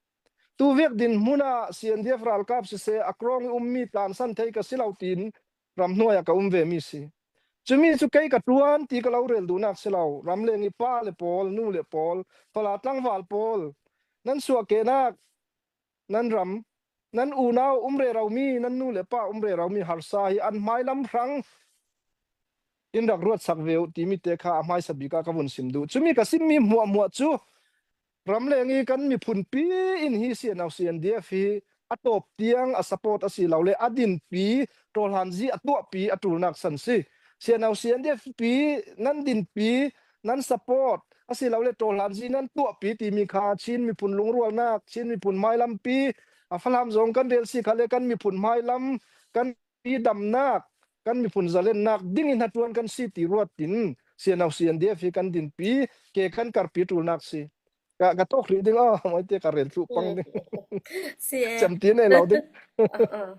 Tuvek dinhmun ah C N D F ralkap siseh, a krawng i ummi tlansan thei ka si lo tiin ramhnuai ah ka um vemi si. Cumi cu kei ka ṭuan ti ka lo rel duhnak si lo. Ramleng i pa le pawl, nu le pawl, fala tlangval pawl, nan suahkehnak, nan ram, nan unau um reromi, nan nu le pa um reromi harsa hi an hmailam hrang in rak ruatsak ve uh timi te kha a hmaisa bik ah ka vun sim duh. Cumi ka simmi hmuahhmuah cu ramleng i kan miphunpi in hi C N O C N D F hi a tawp tiang a support a si lo le a dinpi, ṭawlhanzi a tuahpi a ṭulnak san si. C N O C N D F pi nan dinpi, nan support a si lo le ṭawlhanzi nan tuahpi timi kha Chin miphun lungrualnak, Chin miphun hmailampi, a Falam zong kan rel si kha le kan miphun hmailam, kan pi damnak, kan miphun zalennak ding i hnaṭuan kan si ti ruat in C N O C N D F hi kan dinpi, ke kan karpi ṭulnak si. Ka, ka tawk hrih ding aw, mawi te ka rel thluh pang ding. Si e. Cem ti nei lo ding. Ah, ah.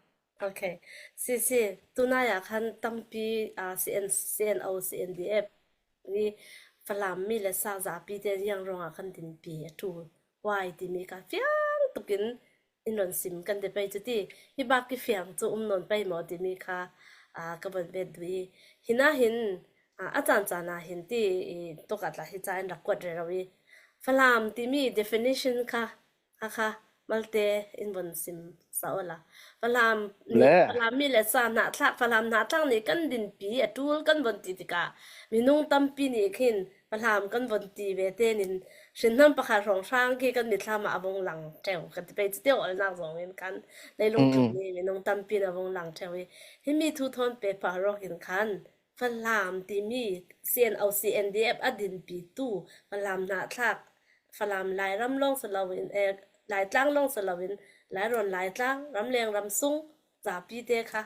Ok. Si, si, tunai ah khan tampi, ah, C N, C N O, C N D F ni Falam mi le sa zapi te ziang ruangah khan dinpi a ṭul. Why timi kha fiang tukin in rawn sim kan ti pei chu ti. Hi bak ki fiang chu um nawn pei maw timi kha, ah, ka van bet dui. Hina hin, ah, a chan chan ah hin ti, i, tukah tla hi cha in rak kuat rero i. Falam timi definition kha, a kha, malte in von sim sa ola. Falam ni, le. Falam mi le sa hna thlak, Falam hna thlak ni kan dinpi a ṭul kan von ti tikah, minung tampi ni khin Falam kan von ti ve te nin, hrinhnam pakhat hrawng hrang khi kan mitthlam ah a vung lang ṭheu, kan ti pei chu te awlnak zawngin khan leilung thum ni minung tampi in a vung lang ṭheu i, himi thu thawn pe pah rawk in khan, Falam timi C N O C N D F a dinpitu Falam hna thlak, Falam Lairam lawng si loin, eh, Laitlang lawng si loin, Lairawn Laitlang, Ramleng Ramsung, zapi te kha,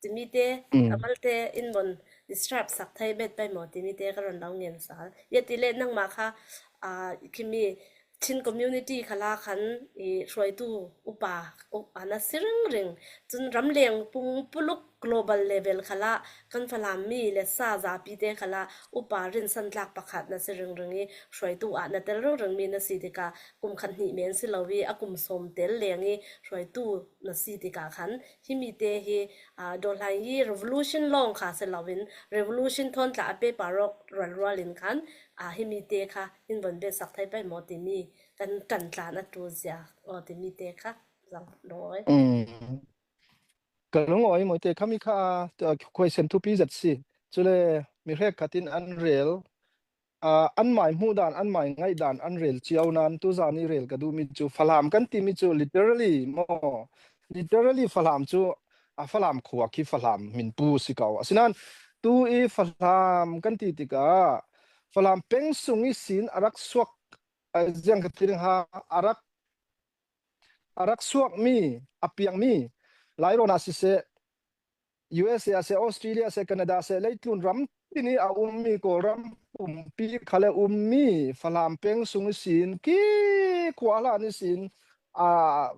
timi te, mm, a malte in von describe sak thei bet pei maw timi te ka rawn lo ngen sal. Ya ti le nangmah kha, ah, khimi Chin community khala khan i hruaitu upa, upa na si ringring. Chun ramleng pung puluk global level khala kan Falam mi le sa zapi te khala upa rinsan tlak pakhat na si ringring i hruaitu ah na tel ringring mi na si tikah kum khat hnih men si lo i a kum sawm tel leng i hruaitu na si tikah khan himi te hi, ah, dawhlan i revolution lawng kha si loin revolution thawn tla a pe pah rawk rualrual in khan, ah, himi te kha in von bet sak thei pei maw timi kan ṭan tlan a ṭul zia aw timi te kha zang lungawi. Mm. Ka lungawi maw te khami kha, ah, question thupi zet si. Chule mi hrekkhat in an rel, ah, an mai hmuh dan, an mai ngaih dan an rel ciau nan tu zani rel ka duh mi chu Falam kan timi chu literally maw, literally Falam chu a Falam khua khi Falam min pu si kau. Asinan tu i Falam kan ti tikah Falam peng sung i sin a rak suak, ah, ziang ka ti ding ha, a rak a rak suak mi, a piang mi, Lairawn ah siseh, U S A ah seh, Australia ah seh, Canada ah seh, leitlun ram tini a um mi, Kawlram pumpi kha le um mi, Falam peng sung i sin, khi khua hlan i sin, a,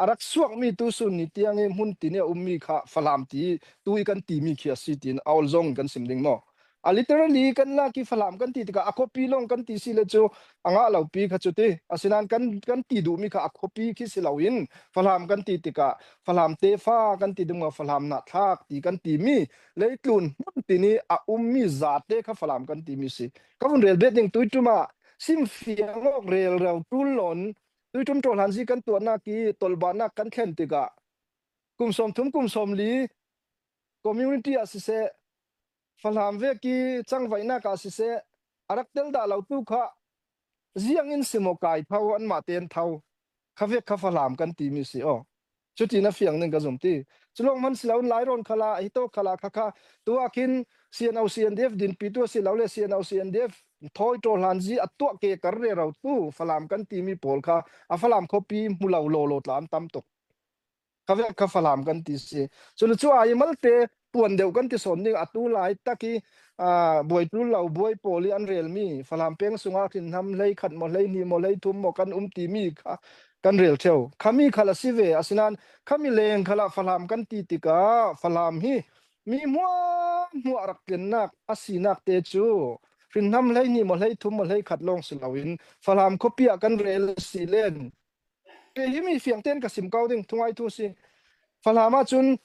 a rak suak mi tu sun ni tiang i hmun tini a um mi kha Falam ti, tu i kan ti mi khi a si tin, a awl zawng kan sim ding maw? A literally kan lak i Falam kan ti tikah a khuapi lawng kan ti si le chu a ngah lo pi kha chu ti. Asinan kan, kan ti duh mi kha a khuapi khi si loin Falam kan ti tikah Falam tefa kan ti ding maw, Falam hna thlak ti kan ti mi leitlun hmun tini a um mi zate kha Falam kan ti mi si. Ka vun rel bet ding, Tuiṭum ah sim fiang awk rel rau ṭul lawn, Tuiṭum ṭawhlan zi kan tuahnak i tolhbahnak kan thlen tikah kum sawm thum, kum sawm li community ah siseh, Falam vek i cangvaihnak ah siseh, a rak tel dah lo tu kha ziang in si maw kai tho, anmah te an tho. Kha vek kha Falam kan ti mi si aw. Chuti na fiang ning ka zum ti. Cu lawng hman si lo in Lairawn khalah, hi tawk khalah kha kha, tu ah khin C N O C N D F dinpi tu a si lo le C N O C N D F thawi ṭawhlan zi a tuah ke kar rero tu Falam kan ti mi pawl kha a Falam khuapi hmu lo lawlaw tla an tam tuk. Kha vek kha Falam kan ti si. Cule cu ai malte puan deuh kan ti sawn ding, a tu lai tak i, aa, buai ṭul lo buai pawl i an rel mi Falam peng sungah hrinhnam hleikhat maw, hleihnih maw, hleithum maw kan um ti mi kha kan rel ṭheu. Khami khal a si ve, asinan khami leng khalah Falam kan ti tikah Falam hi mi hmuahhmuah rak tlennak a sinak te cu hrinhnam hleihnih maw, hleithum maw, hleikhat lawng si loin Falam khuapi ah kan rel si len. Kei himi fiang tein ka sim ko ding, thungai thu si. Falam ah cun,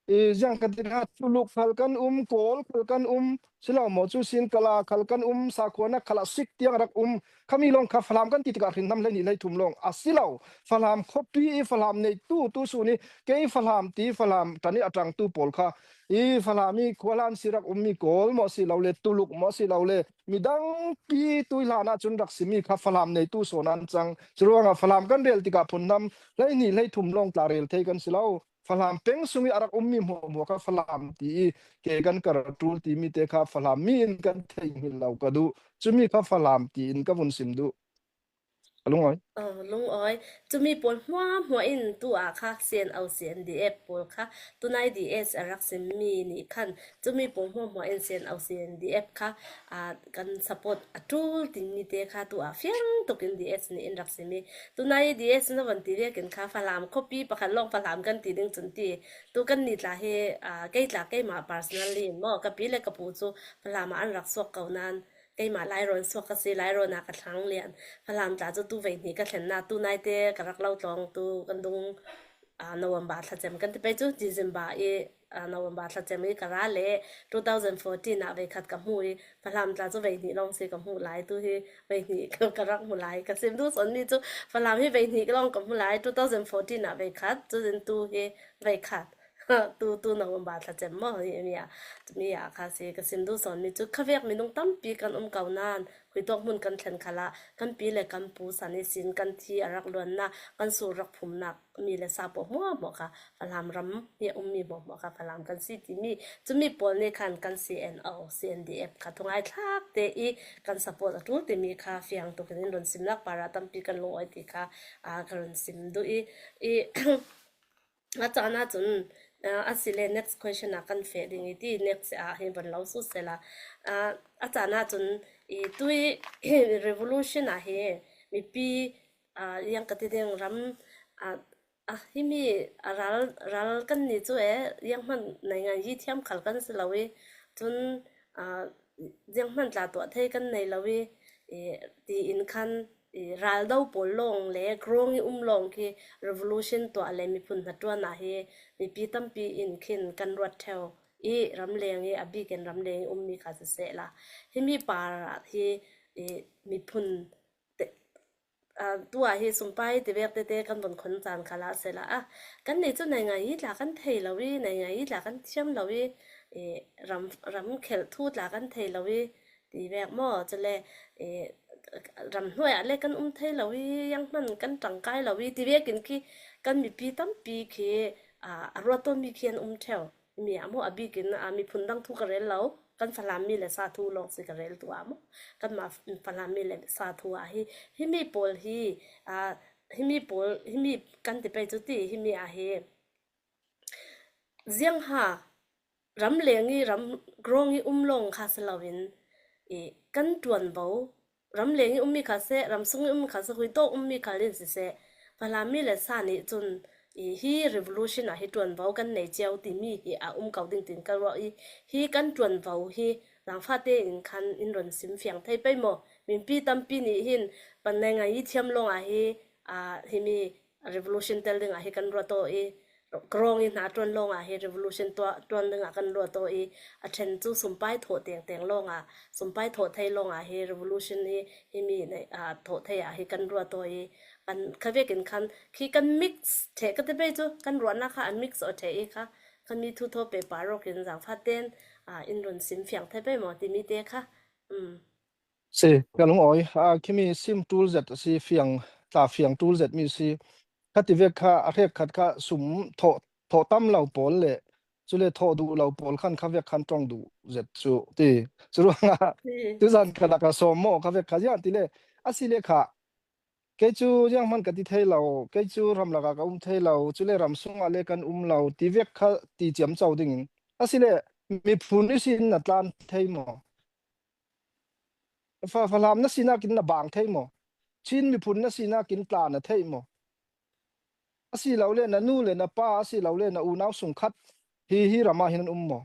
i, ziang kan ti hna, Tuluk khal kan um, Kawl khal kan um, si lo maw cu sin, Kala khal kan um, Sakhuana khalah Sikh tiang a rak um. Khami lawng kha Falam kan ti tikah hrinhnam hleihnih hleithum lawng a si lo. Falam khuapi i Falam neitu tu sun i kei Falam ti Falam ṭan i a ṭangtu pawl kha i Falam i khuahlan si rak um mi Kawl maw si lo le, Tuluk maw si lo le, midang pi tui hlan ah cun rak simi kha Falam neitu sawn an cang. Curuangah Falam kan rel tikah phunhnam hleihnih hleithum lawng tla rel thei kan si lo. Falam peng sung i a rak ummi hmuahhmuah kha Falam ti i ke kan kar ṭul timi te kha Falam mi in kan theihhmilh lo ka duh. Cumi kha Falam tiin ka vun sim duh. Ka lungawi. Oh, lungawi. Cumi pawl hmuahhmuah in tu ah kha C N O C N D F pawl kha tunai D S a rak sim mi nih khan cumi pawl hmuahhmuah in C N O C N D F kha, ah, kan support a ṭul ding mi te kha tu ah fiang tuk in D S nih in rak sim mi. Tunai D S na van ti vekin kha Falam khuapi pakhat lawng Falam kan ti ding cun ti. Tu kan ni tla hi, ah, kei tla keimah personally in maw ka pi le ka pu cu Falam ah an rak suak ko nan keimah Lairawn suak ka si, Lairawn ah ka thlang lian. Falam tla cu tu veihnih ka thlennak, tu naite ka rak lo tlawng, tu kan dung, aa, November thla cem kan ti pei cu, December i, aa, November thla cem i ka ra le two thousand fourteen ah veikhat ka hmu i, Falam tla cu veihnih lawng si ka hmuh lai, tu hi veihnih ka, ka rak hmu lai. Ka sim duh sawn mi cu Falam hi veihnih lawng ka hmu lai, two thousand fourteen ah veikhat, cun tu hi veikhat. Tu, tu November thla cem maw, hi mi ah, mi ah kha si ka sim duh sawn mi cu khavek minung tampi kan um ko nan, khuitawk hmun kan thlen khalah kan pi le kan pu san ihsin kan thi a rak luannak, kan sur rak phumnak mi le sa pawl hmuahhmuah kha Falam ram hi a ummi hmuahhmuah kha Falam kan si timi cumi pawl nih khan kan C N O, C N D F kha thungai thlak te i kan support a ṭul timi kha fiang tukin in run simnak parah tampi kan lungawi ti kha, aa, ka run sim duh i, i, a caan ahcun, aa, a si le next question ah kan feh ding i ti, next ah hin van lo sut sela. Aa, a caan ahcun i tui revolution ah hi mipi, aa, yang ka ti ding ram, aa, a himi a ral, ral kan ni cu e, yang hman naingan yi thiam khal kan si lo i, cun, aa, zianghman tla tuah thei kan nei lo i, i, tiin khan, i, raldo pawl lawng le growing i um lawng khi revolution tuah le miphun hnaṭuan ah hi mipi tampi in khin kan ruat ṭheu i, ramleng i a bik in ramleng i ummi kha sisehla, himi par ah hi, i, miphun te, aa, tu ah hi sumpai tivek tete kan vun khon caan kha lah sela, a, kan ni cu naingan yi tla kan thei lo i, naingan yi tla kan thiam lo i, i, ram, ram khelh thu tla kan thei lo i, tivek maw? Cule, i, ram hnuai ah le kan um thei lo i, yang hman kan ṭangkai lo i, tivek in khi kan mipi tampi khi, aa, a ruat mi khi an um ṭheu. Mi ah maw a bik in, aa, miphun dang thu ka rel lo, kan Falam mi le sa thu lawng si ka rel tu ah maw? Kanmah Falam mi le sa thu ah hi, himi pawl hi, aa, himi pawl, himi kan ti pei cu ti, himi ah hi ziangha ramleng i ram growing i um lawng kha si loin, i, kan ṭuanvo, ramleng i ummi kha seh, ramsung i ummi kha seh, khuitawk ummi kha in siseh, Falam mi le sa nih cun, i, hi revolution ah hi ṭuanvo kan nei cio timi hi a um ko ding tiin ka ruah i, hi kan ṭuanvo hi zangfahte in khan in run sim fiang thei pei maw? Mipi tampi nih hin pan naingan yi thiam lawng ah hi, aa, himi revolution tel ding ah hi kan ruat aw i, growing i hna ṭuan lawng ah hi revolution tuah, ṭuan ding ah kan ruat aw i, a ṭhen cu sumpai thawh tengteng lawng ah, sumpai thawh thei lawng ah hi revolution hi, himi nei, aa, thawh thei ah hi kan ruat aw i, kan khavek in khan khi kan mix ṭheh ka ti pei cu kan ruahnak kha a mix aw ṭheh i kha kan mi thu thaw pehpar awk in zangfah ten, aa, in run sim fiang thei pei maw timi te kha, um. Si, ka lungawi. Aa, khimi sim ṭul zet a si, fiang, tla fiang ṭul zet mi si. Kha tivek kha a hrek khat kha sum thawh, thawh tam lo pawl le cule thawh duh lo pawl khan khavek khan ṭong duh zet cu ti. Curuangah tuzan kha lak a sawm maw khavek kha ziah ti le a si le kha kei cu zianghman ka ti thei lo, kei cu ram lakah ka um thei lo, cule ram sungah le kan um lo, tivek kha ti ciamco dingin. Asile miphun ihsin na tlan thei maw? Fa, Falam na sinak in na bang thei maw? Chin miphun na sinak in tla na theih maw? Asilole na nu le na pa, asilole na unau sung khat hi, hi ram ah hin an um maw?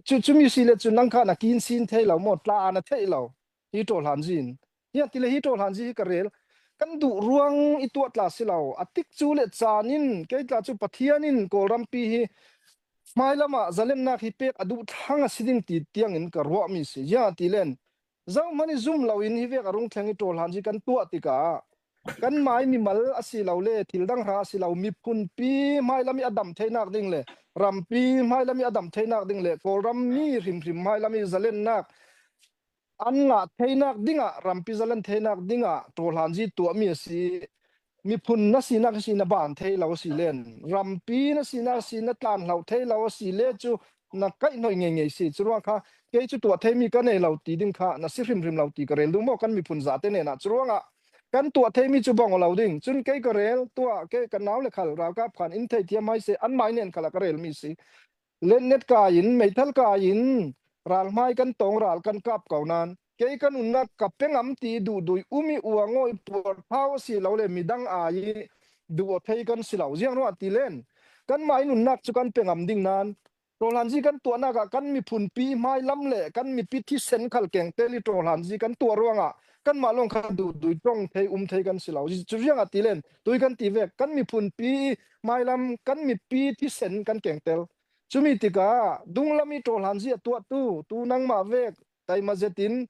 Cu, cumi si le cu nang kha na kin sin thei lo maw? Tla na theih lo. Hi ṭawhlanzi in. Hi a ti le hi ṭawhlanzi hi ka rel. Kan duh ruang i tuah tla si lo. A tik cu le caan in kei tla cu Pathian in Kawlrampi hi hmailam ah zalennak hi pek a duh thlang a si ding ti tiang in ka ruahmi si. Hi a ti len. Zohman i zum lo in hi vek a rung thleng i ṭawhlanzi kan tuah tikah kan mai mimal asilole thil dang hrang asilo miphunpi hmailam i a dam theinak ding le rampi hmailam i a dam theinak ding le Kawlram mi hrimhrim hmailam i zalennak an ngah theinak dingah rampi zalen theinak dingah ṭawhlanzi tuahmi a si. Miphun na sinak a si na ban thei lo a si len rampi na sinak a si na tlan hloh thei lo a si le cu na kaihhnawih ngeingei si. Curuang kha kei cu tuah theimi ka nei lo ti ding kha na si hrimhrim lo ti ka rel duh maw kan miphun zate hnenah. Curuangah kan tuah thei mi cu bang aw lo ding. Cun kei ka rel, tuah kei ka nau le khal ralkap khan in thei thiam hai seh, an mai nen khal a ka rel mi si. Letnet kai in, meithal kai in, ralhmai kan tawng ral kan kap ko nan, kei ka nunnak ka pe ngam ti duhdui um i uangawi puarthau a si lo le midang ai duh aw thei kan si lo. Ziang ruah ti len, kanmah i nunnak cu kan pe ngam ding nan, ṭawhlanzi kan tuahnak ah kan miphunpi hmailam le kan mipi thisen khal kengtel i ṭawhlanzi kan tuah ruangah kanmah lawng kha duhdui ṭong thei, um thei kan si lo. Cu riangah ti len, tui kan ti vek, kan miphunpi hmailam, kan mipi thisen kan kengtel. Cumi tikah dunglam i ṭawhlanzi a tuahtu, tu nangmah vek taima zetin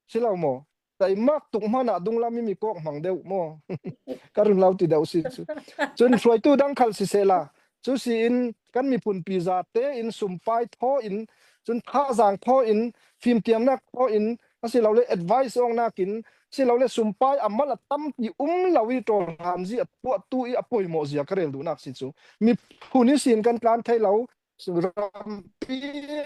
si lo maw? Taimak tuk hmanah dunglam i mi kawk hmang deuh maw? Ka run lo ti deuh si cu. Cun hruaitu dang khal sisehla, cu si in kan miphunpi zate in sumpai thaw in, cun thazang thaw in, fimtiamnak thaw in, a si lo le advice awknak in, a si lo le sumpai a mal a tampi um lo i ṭawhlanzi a tuahtu i a poimawh zia ka rel duhnak si cu. Miphun ihsin kan tlan thei lo, rampi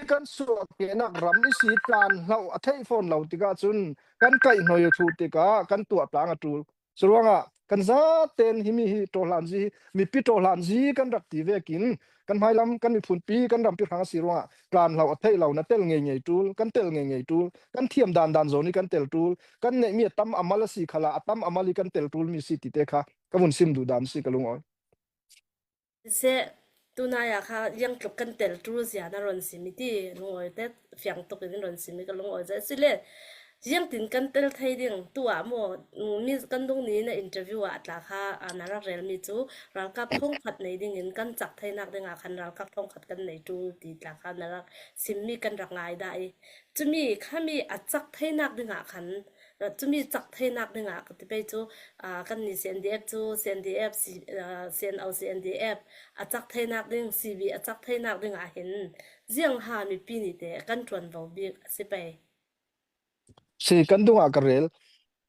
kan suahkehnak ram ihsi tlan hloh a theih fawn lo tikah cun kan kaih hnuai a thluh tikah kan tuah tlang a ṭul. Curuangah kan zaten himi hi ṭawhlanzi, mipi ṭawhlanzi kan rak ti vekin kan hmailam, kan miphunpi, kan rampi hrang a si ruangah tlan hloh a theih lo, na tel ngeingei ṭul, kan tel ngeingei ṭul, kan thiam dandan zawn i kan tel ṭul, kan neihmi a tam a mal a si khalah a tam a mal i kan tel ṭul mi si tite kha ka vun sim duhdan si ka lungawi. Siseh, tunai ah kha ziangtluk kan tel ṭul zia na rawn sim i ti, lungawite fiang tuk in rawn sim i ka lungawi zia. Sile, ziangtin kan tel thei ding, tu ah maw, mm, mi kan dungni na interview ah tla kha, ah, na rak relmi cu ralkap thawngkhat nei dingin kan cak theinak dingah khan ralkap thawngkhat kan nei ṭul ti tla kha na rak simmi kan rak ngai dah i, cumi khami a cak theinak dingah khan, cumi cak theinak dingah ka ti pei cu, aa, kanni C N D F cu, C N D F, C-, aa, C N O C N D F a cak theinak ding, C B a cak theinak dingah hin ziangha mipi nite kan ṭuanvo bik a si pei. Si kan dungah ka rel.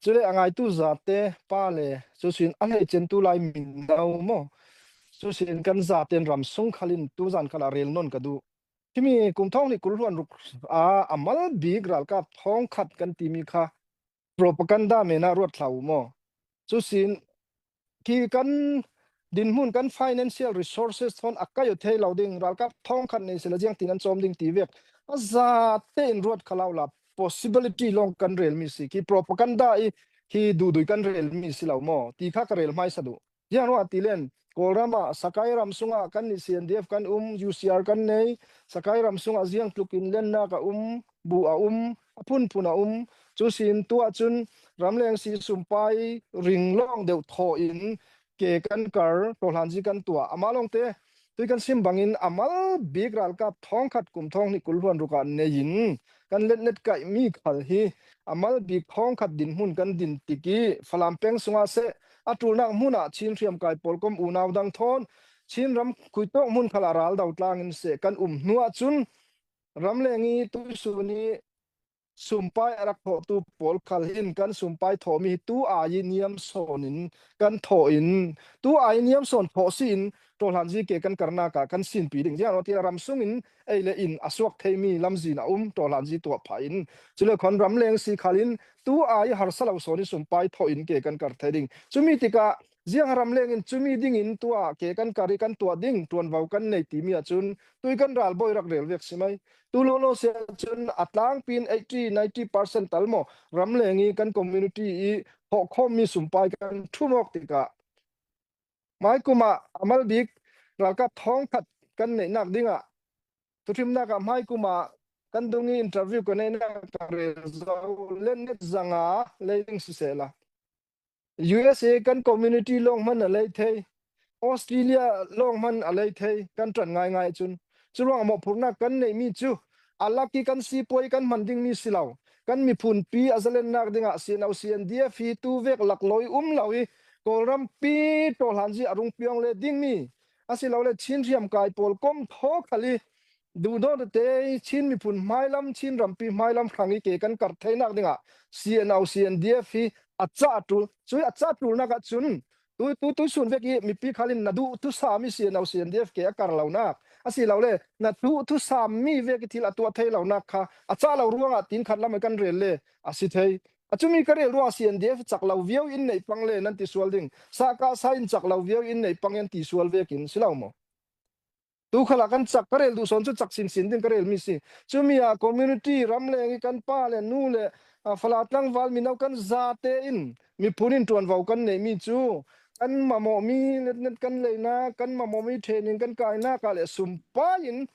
Cule a ngaitu zate pa le, cusin a hleicentu lai mino maw? Cusin kan zaten ram sung khalin tuzan khalah rel nawn ka duh. Himi kum thawng hnih kul hluan ruk a, a mal bik ralkap thawngkhat kan timi kha propaganda menah ruat hlah u maw? Cusin khi kan dinhmun, kan financial resources thawn a kaih aw thei lo ding, ralkap thawngkhat nei sila ziangtin an cawm ding ti vek a zate in ruat kha lo la, possibility lawng kan relmi si. Khi propaganda i khi duhdui kan relmi si lo maw ti kha ka rel hmaisa duh. Ziang ruah ti len, Kawlram ah Sakai ram sungah kan nih C N D F kan um, U C R kan nei, Sakai ram sungah ziangtlukin lennak a um, buh a um, a phunphun a um. Cusin tu ahcun ramleng si sumpai ring lawng deuh thaw in ke kan kar, ṭawhlanzi kan tuah. Amah lawngte tui kan sim bangin a mal bik ralkap thawngkhat kum thawng hnih kul hluan rukah nei in kan letnet kaihmi khal hi a mal bik thawngkhat dinhmun kan din tik i Falam peng sungah seh, a ṭulnak hmunah Chin hriamkai pawlkom unau dang thawn Chin ram khuitawk hmun khalah ral do tlangin seh kan um hnu ahcun ramleng i tuisun i sumpai a rak thawhtu pawl khal hin kan sumpai thawhmi hi tu ai i niam sawn in kan thawh in, tu ai i niam sawn thawh si in ṭawhlanzi ke kan karnak ah kan sinpi ding. Ziangahtile ram sungin ei le in a suak theimi lamzin a um, ṭawhlanzi tuah phah in, cule khawn ramleng si khal in tu ai harsa lo sawn i sumpai thawh in ke kan kar thei ding. Cumi tikah ziang ramleng in cumi dingin tu ah ke kan kar i kan tuah ding, ṭuanvo kan nei timi ahcun tui kan ralbawi rak rel vek si mai. Tu lawlaw si ahcun a tlangpi in eighty, ninety percent tal maw ramleng i kan community i hawhkhawmmi sumpai kan ṭhum awk tikah, hmaikum ah a mal bik ralkap thawngkhat kan neihnak dingah thuhrimnak ah hmaikum ah kan dung i interview ka neihnak ka rel zo, letnet zanga lei ding sisehla, U S A kan community lawng hman a lei thei, Australia lawng hman a lei thei, kan ṭan ngaingai cun. Curuangah mawhphurhnak kan neihmi cu a lak i kan sipuai kan hman dingmi si lo. Kan miphunpi a zalennak dingah C N O C N D F hi tu vek laklawh i um lo i Kawlrampi ṭawhlanzi a rung piang le dingmi, asilole Chin hriamkai pawlkom thaw khal i duhdawt tete i Chin miphun hmailam, Chin rampi hmailam hrang i ke kan kar theinak dingah C N O C N D F hi a cah a ṭul. Cui a cah ṭulnak ahcun tu, tu, tuisun vek i mipi khal in na duh thusami C N O C N D F ke a kar lonak, asilole na duh thusammi vek i thil a tuah thei lonak kha a cah lo ruangah tin khat lam i kan rel le a si thei. A cumi ka rel ruah C N D F cak lo viau in neih pang le nan ti sual ding. Sa ka sa in cak lo viau in neih pang in ti sual vekin si lo maw? Tu khala kan cak ka rel duh sawn chu cak sinsin ding ka rel mi si. Cumi a community ram leng i kan pa le nu le, a, fala tlangval mino kan zate in miphun in ṭuanvo kan neih mi chu kan mamawh mi letnet kan leina, kan mamawh mi training kan kaina ka le sumpai in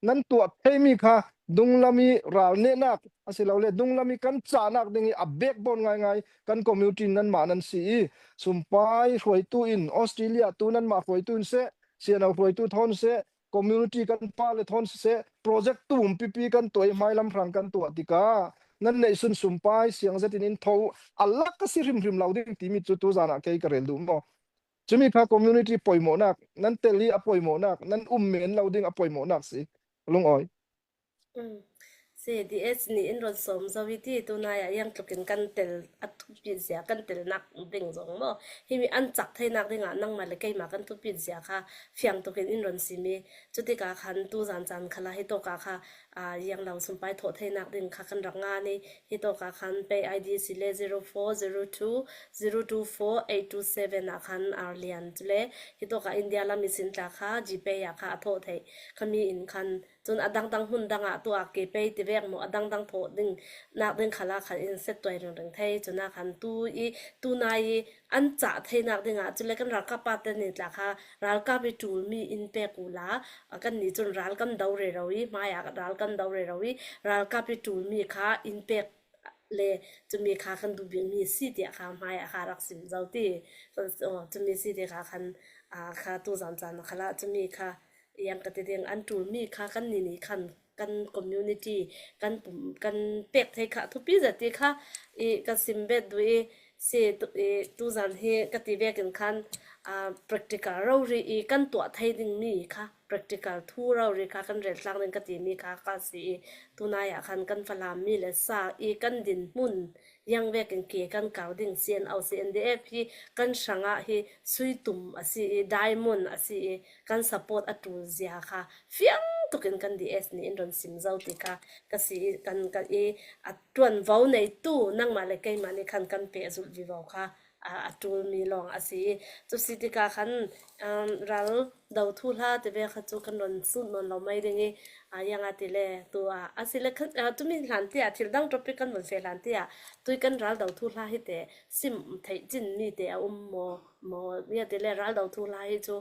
nan tuah thei mi kha dunglam i ral nehnak a si lo le dunglam i kan cahnak ding i a backbone ngaingai kan community nanmah nan si i sumpai hruaitu in Australia tu nanmah hruaitu in seh, sianau hruaitu thawn seh, community kan pa le thawn seh, project tum pipi kan tuah i hmailam hrang kan tuah tikah nan neihsun sumpai siang zetin in tho a lak ka si hrimhrim lo ding timi cu tuzan ah kei ka rel duh maw? Cumi kha community poimawhnak, nan tel i a poimawhnak, nan um men lo ding a poimawhnak si. Lungawi. Mm. C D S nih in rawn sawm zo i ti tunai ah iang tlukin kan tel a thupit zia kan telnak ding zong maw? Himi an cak theinak dingah nangmah le keimah kan thupit zia kha fiang tukin in rawn sim i. Cutikah khan tu zan chan khala hi tawkah kha, a, iang lo sumpai thawh theinak ding kha kan rak ngan i. Hi tawkah khan pay I D si le zero four zero two zero two four eight two seven ah khan arlian cule. Hi tawkah India lam i sin tla kha GPay ah kha a thawh theih. Khami in khan Cun a dangdang hmun dangah tuah ke pei ti vek maw a dangdang thawh ding nak ding khala khan in set tuai ringring thei cuna khan tu i tunai i an cah theinak dingah cule kan ralkap pate ni tla kha ralkap i tul mi in pek uhla a kan ni cun ral kan do rero i hmaiah ral kan do rero i ralkap i tul mi kha in pek le cumi kha kan duh bik mi si tiah kha hmaiah kha rak sim zo ti cumi si ti kha khan kha tu zan chan khala cumi kha Iang ka ti ding an tul mi kha kan ni ni khan kan community kan pum kan pek thei kha thupi zat ti kha i ka sim bet duh i si tu i tu zan hi ka ti vekin khan a practical rori i kan tuah thei ding mi kha practical thu rori kha kan rel tlang ding ka ti mi kha ka si i tunai ah khan kan Falam mi le sa i kan din hmun Iang vekin ke kan kau ding C N O C N D F hi kan hrangah hi sui tum a si i diamond a si i kan support a tul zia kha fiang tukin kan D S nih in rawn sim zo ti kha ka si i kan ka i a tuan vo nei tu nangmah le keimah nih khan kan peh zulh vivo kha a tul mi lawng a si i cu si ti ka khan ral do thu hla ti ve kha chu kan rawn sut nawn lo mai ding i a iang a ti le tu a a si le khan tumi hlan ti a thil dang topic kan rawn fe hlan ti a tui kan ral do thu hla hi te sim theih chin mi te a um maw maw ia ti le ral do thu hla hi chu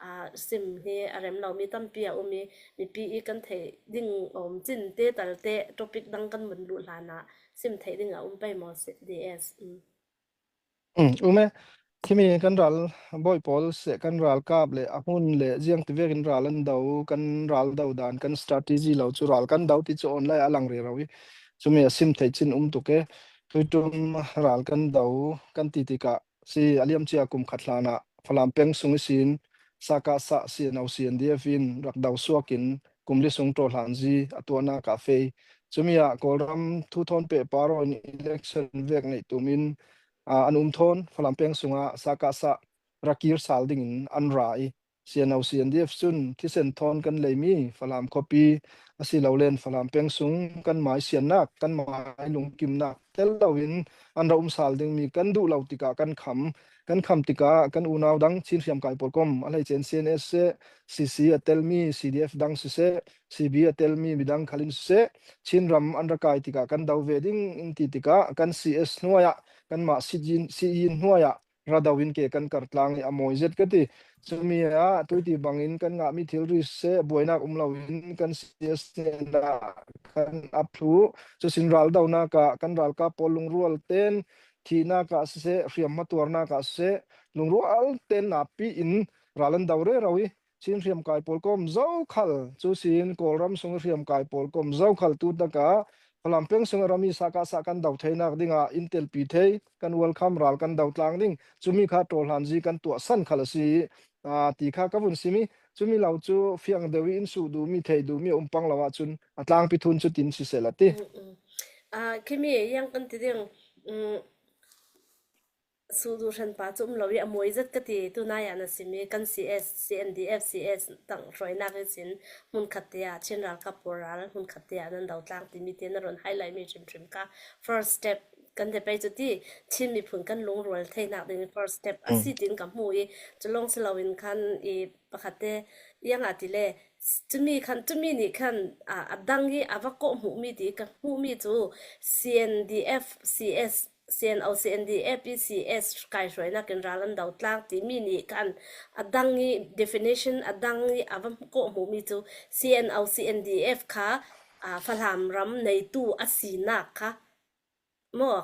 a sim hi a rem lo mi tampi a um i mipi i kan theih ding awm chin te tal te topic dang kan vun luh hlan a sim theih ding a um pei maw si D S. Um e, khimi kan ral bawi pawl seh kan ral kap le a hmun le ziang ti vekin ral an do kan ral do dan kan strategy lo cu ral kan do ti cu online a lang rero i cumi a sim theih chin um tuk e. Tuitum ral kan do kan ti tikah si a liam cia kum khat hlanah Falam peng sung ihsin Sakah sah C N O C N D F in rak do suakin kum li sung ṭawhlanzi a tuahnak ah fei. Cumi ah Kawlram thu thawn pehpar aw in election vek neih tumin an um thawn Falam peng sungah Sakah sah rakir sal dingin an ra i C N O C N D F cun thisen thawn kan leimi Falam khuapi a si lo len Falam peng sung kan mai siannak kan mai lungkimnak tel loin an ra um sal dingmi kan duh lo tikah kan kham kan kham tikah kan unau dang Chin hriamkai pawlkom a hleice in C N S seh, C C a telmi C D F dang siseh, C B a telmi midang khalin siseh, Chin ram an ra kai tikah kan do ve ding in ti tikah kan C S hnuaiah kanmah C E hnuaiah ra do in ke kan kar tlang i a mawi zet ka ti. Cumi ah tuiti bangin kan ngahmi thilri seh buainak um loin kan C S hnenah kan ap thluh. Cusin raldonak ah kan ralkap pawl lungrual ten thihnak ah siseh, hriamhma tuarnak ah siseh, lungrual ten napi in ral an do rero i Chin hriamkai pawl kawm zokhal, cusin Kawlram sung hriamkai pawl kawm zokhal tu takah Falam peng sung rami Sakah sah kan do theinak dingah in telpi thei, kan welcome ral kan do tlang ding, cumi kha ṭawhlanzi kan tuahsan khal a si, aa, ti kha ka vun sim i, cumi lo cu fiang deuh i in suh duhmi, thei duhmi a um pang lo ahcun a tlangpi thun cu tin siseh la ti. Mm, mm. Aa, khimi yang kan ti ding, mm, suh duh hranpa cu um lo i a mawi zet ka ti, tunai ah na sim i kan C S, C N D F, C S tang hruainak ihsin hmunkhat te ah Chin ralkap pawl ral hmunkhat te ah nan do tlang timi te na rawn highlight mi hrimhrim kha first step Kan te pei cu ti, Chin miphun kan lungrual theinak ding first step a si tin ka hmu i, cu lawng si loin khan i pakhat te, iang a ti le, cumi khan, cumi nih khan, a, a dang i a va kawh hmuhmi ti ka hmuhmi cu C N D F, C S, C N O, C N D F i C S kaihruainak in ral an do tlang timi nih khan a dang i definition a dang i a va kawh hmuhmi cu C N O, C N D F kha, a, Falam ram neitu a sinak kha maw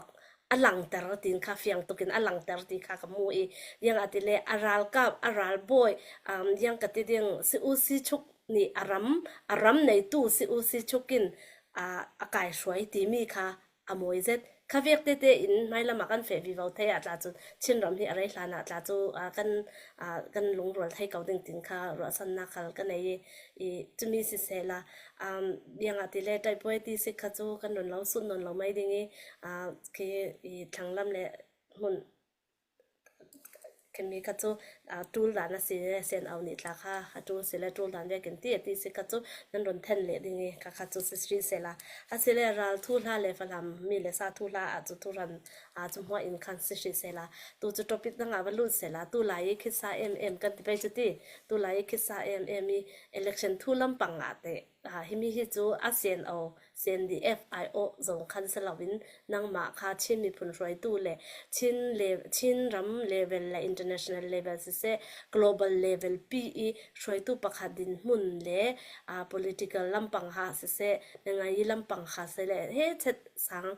a langter tin kha fiang tukin a langter ti kha ka hmu i, iang a ti le a ralkap, a ralbawi, um, iang ka ti ding si u si chuk nih a ram, a ram neitu si u si chuk in, a, a kaihruai timi kha a mawi zet. Kha vek tete in hmailam ah kan feh vivo thei ah tla cun Chinram hi a rei hlan ah tla cu, a, kan, a, kan lungrual thei ko ding tin kha ruahsannak khal ka nei i, i cumi sisehla, um, iang a ti le ṭaipuai ti si kha cu kan run lo sut nawn lo mai ding i, a, khi i thlanglam le hmun khimi kha cu, a, ṭul dan a si le C N O nih tla kha a ṭul si le ṭul dan vekin ti a ti si kha cu nan run then leh ding i kha kha cu si hrih sehla. A si le ral thuhla le Falam mi le sa thuhla ah cu thuhran, a, cu hmuah in khan si hrih sehla. Tu cu topic dang ah va lut sehla. Tu lai i khitsa em em kan ti pei cu ti. Tu lai i khitsa em em i election thu lampang ah te, a, himi hi cu a C N O, C N D F aiawh zong khan si loin nangmah kha Chin miphun hruaitu le Chin le, Chin ram level le international level siseh, global level pi i hruaitu pakhat dinhmun le, a, political lampang ha siseh, nangmah i lampang ha siseh le he chet sang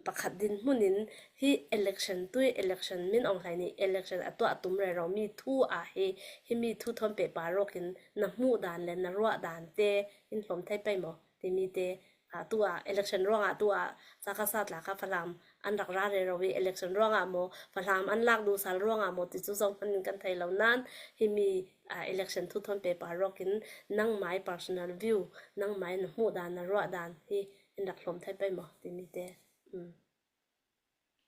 pakhat dinhmun in hi election tui election min ong hlai ni election a tuah tum rero mi thu a hi, hi mi thu thawn pehpar rawk in na hmuh dan le na ruah dan te in hlawm thei pei maw timi te, a, tu ah election ruangah tu ah sa kha sa tla kha Falam an rak ra rero i election ruangah maw Falam an lak duh sal ruangah maw ti cu zohhmanh in kan thei lo nain hi mi, a, election thu thawn pehpar rawk in nangmai personal view, nangmai na hmuh dan na ruah dan hi in rak hlawm thei pei maw timi te. Um.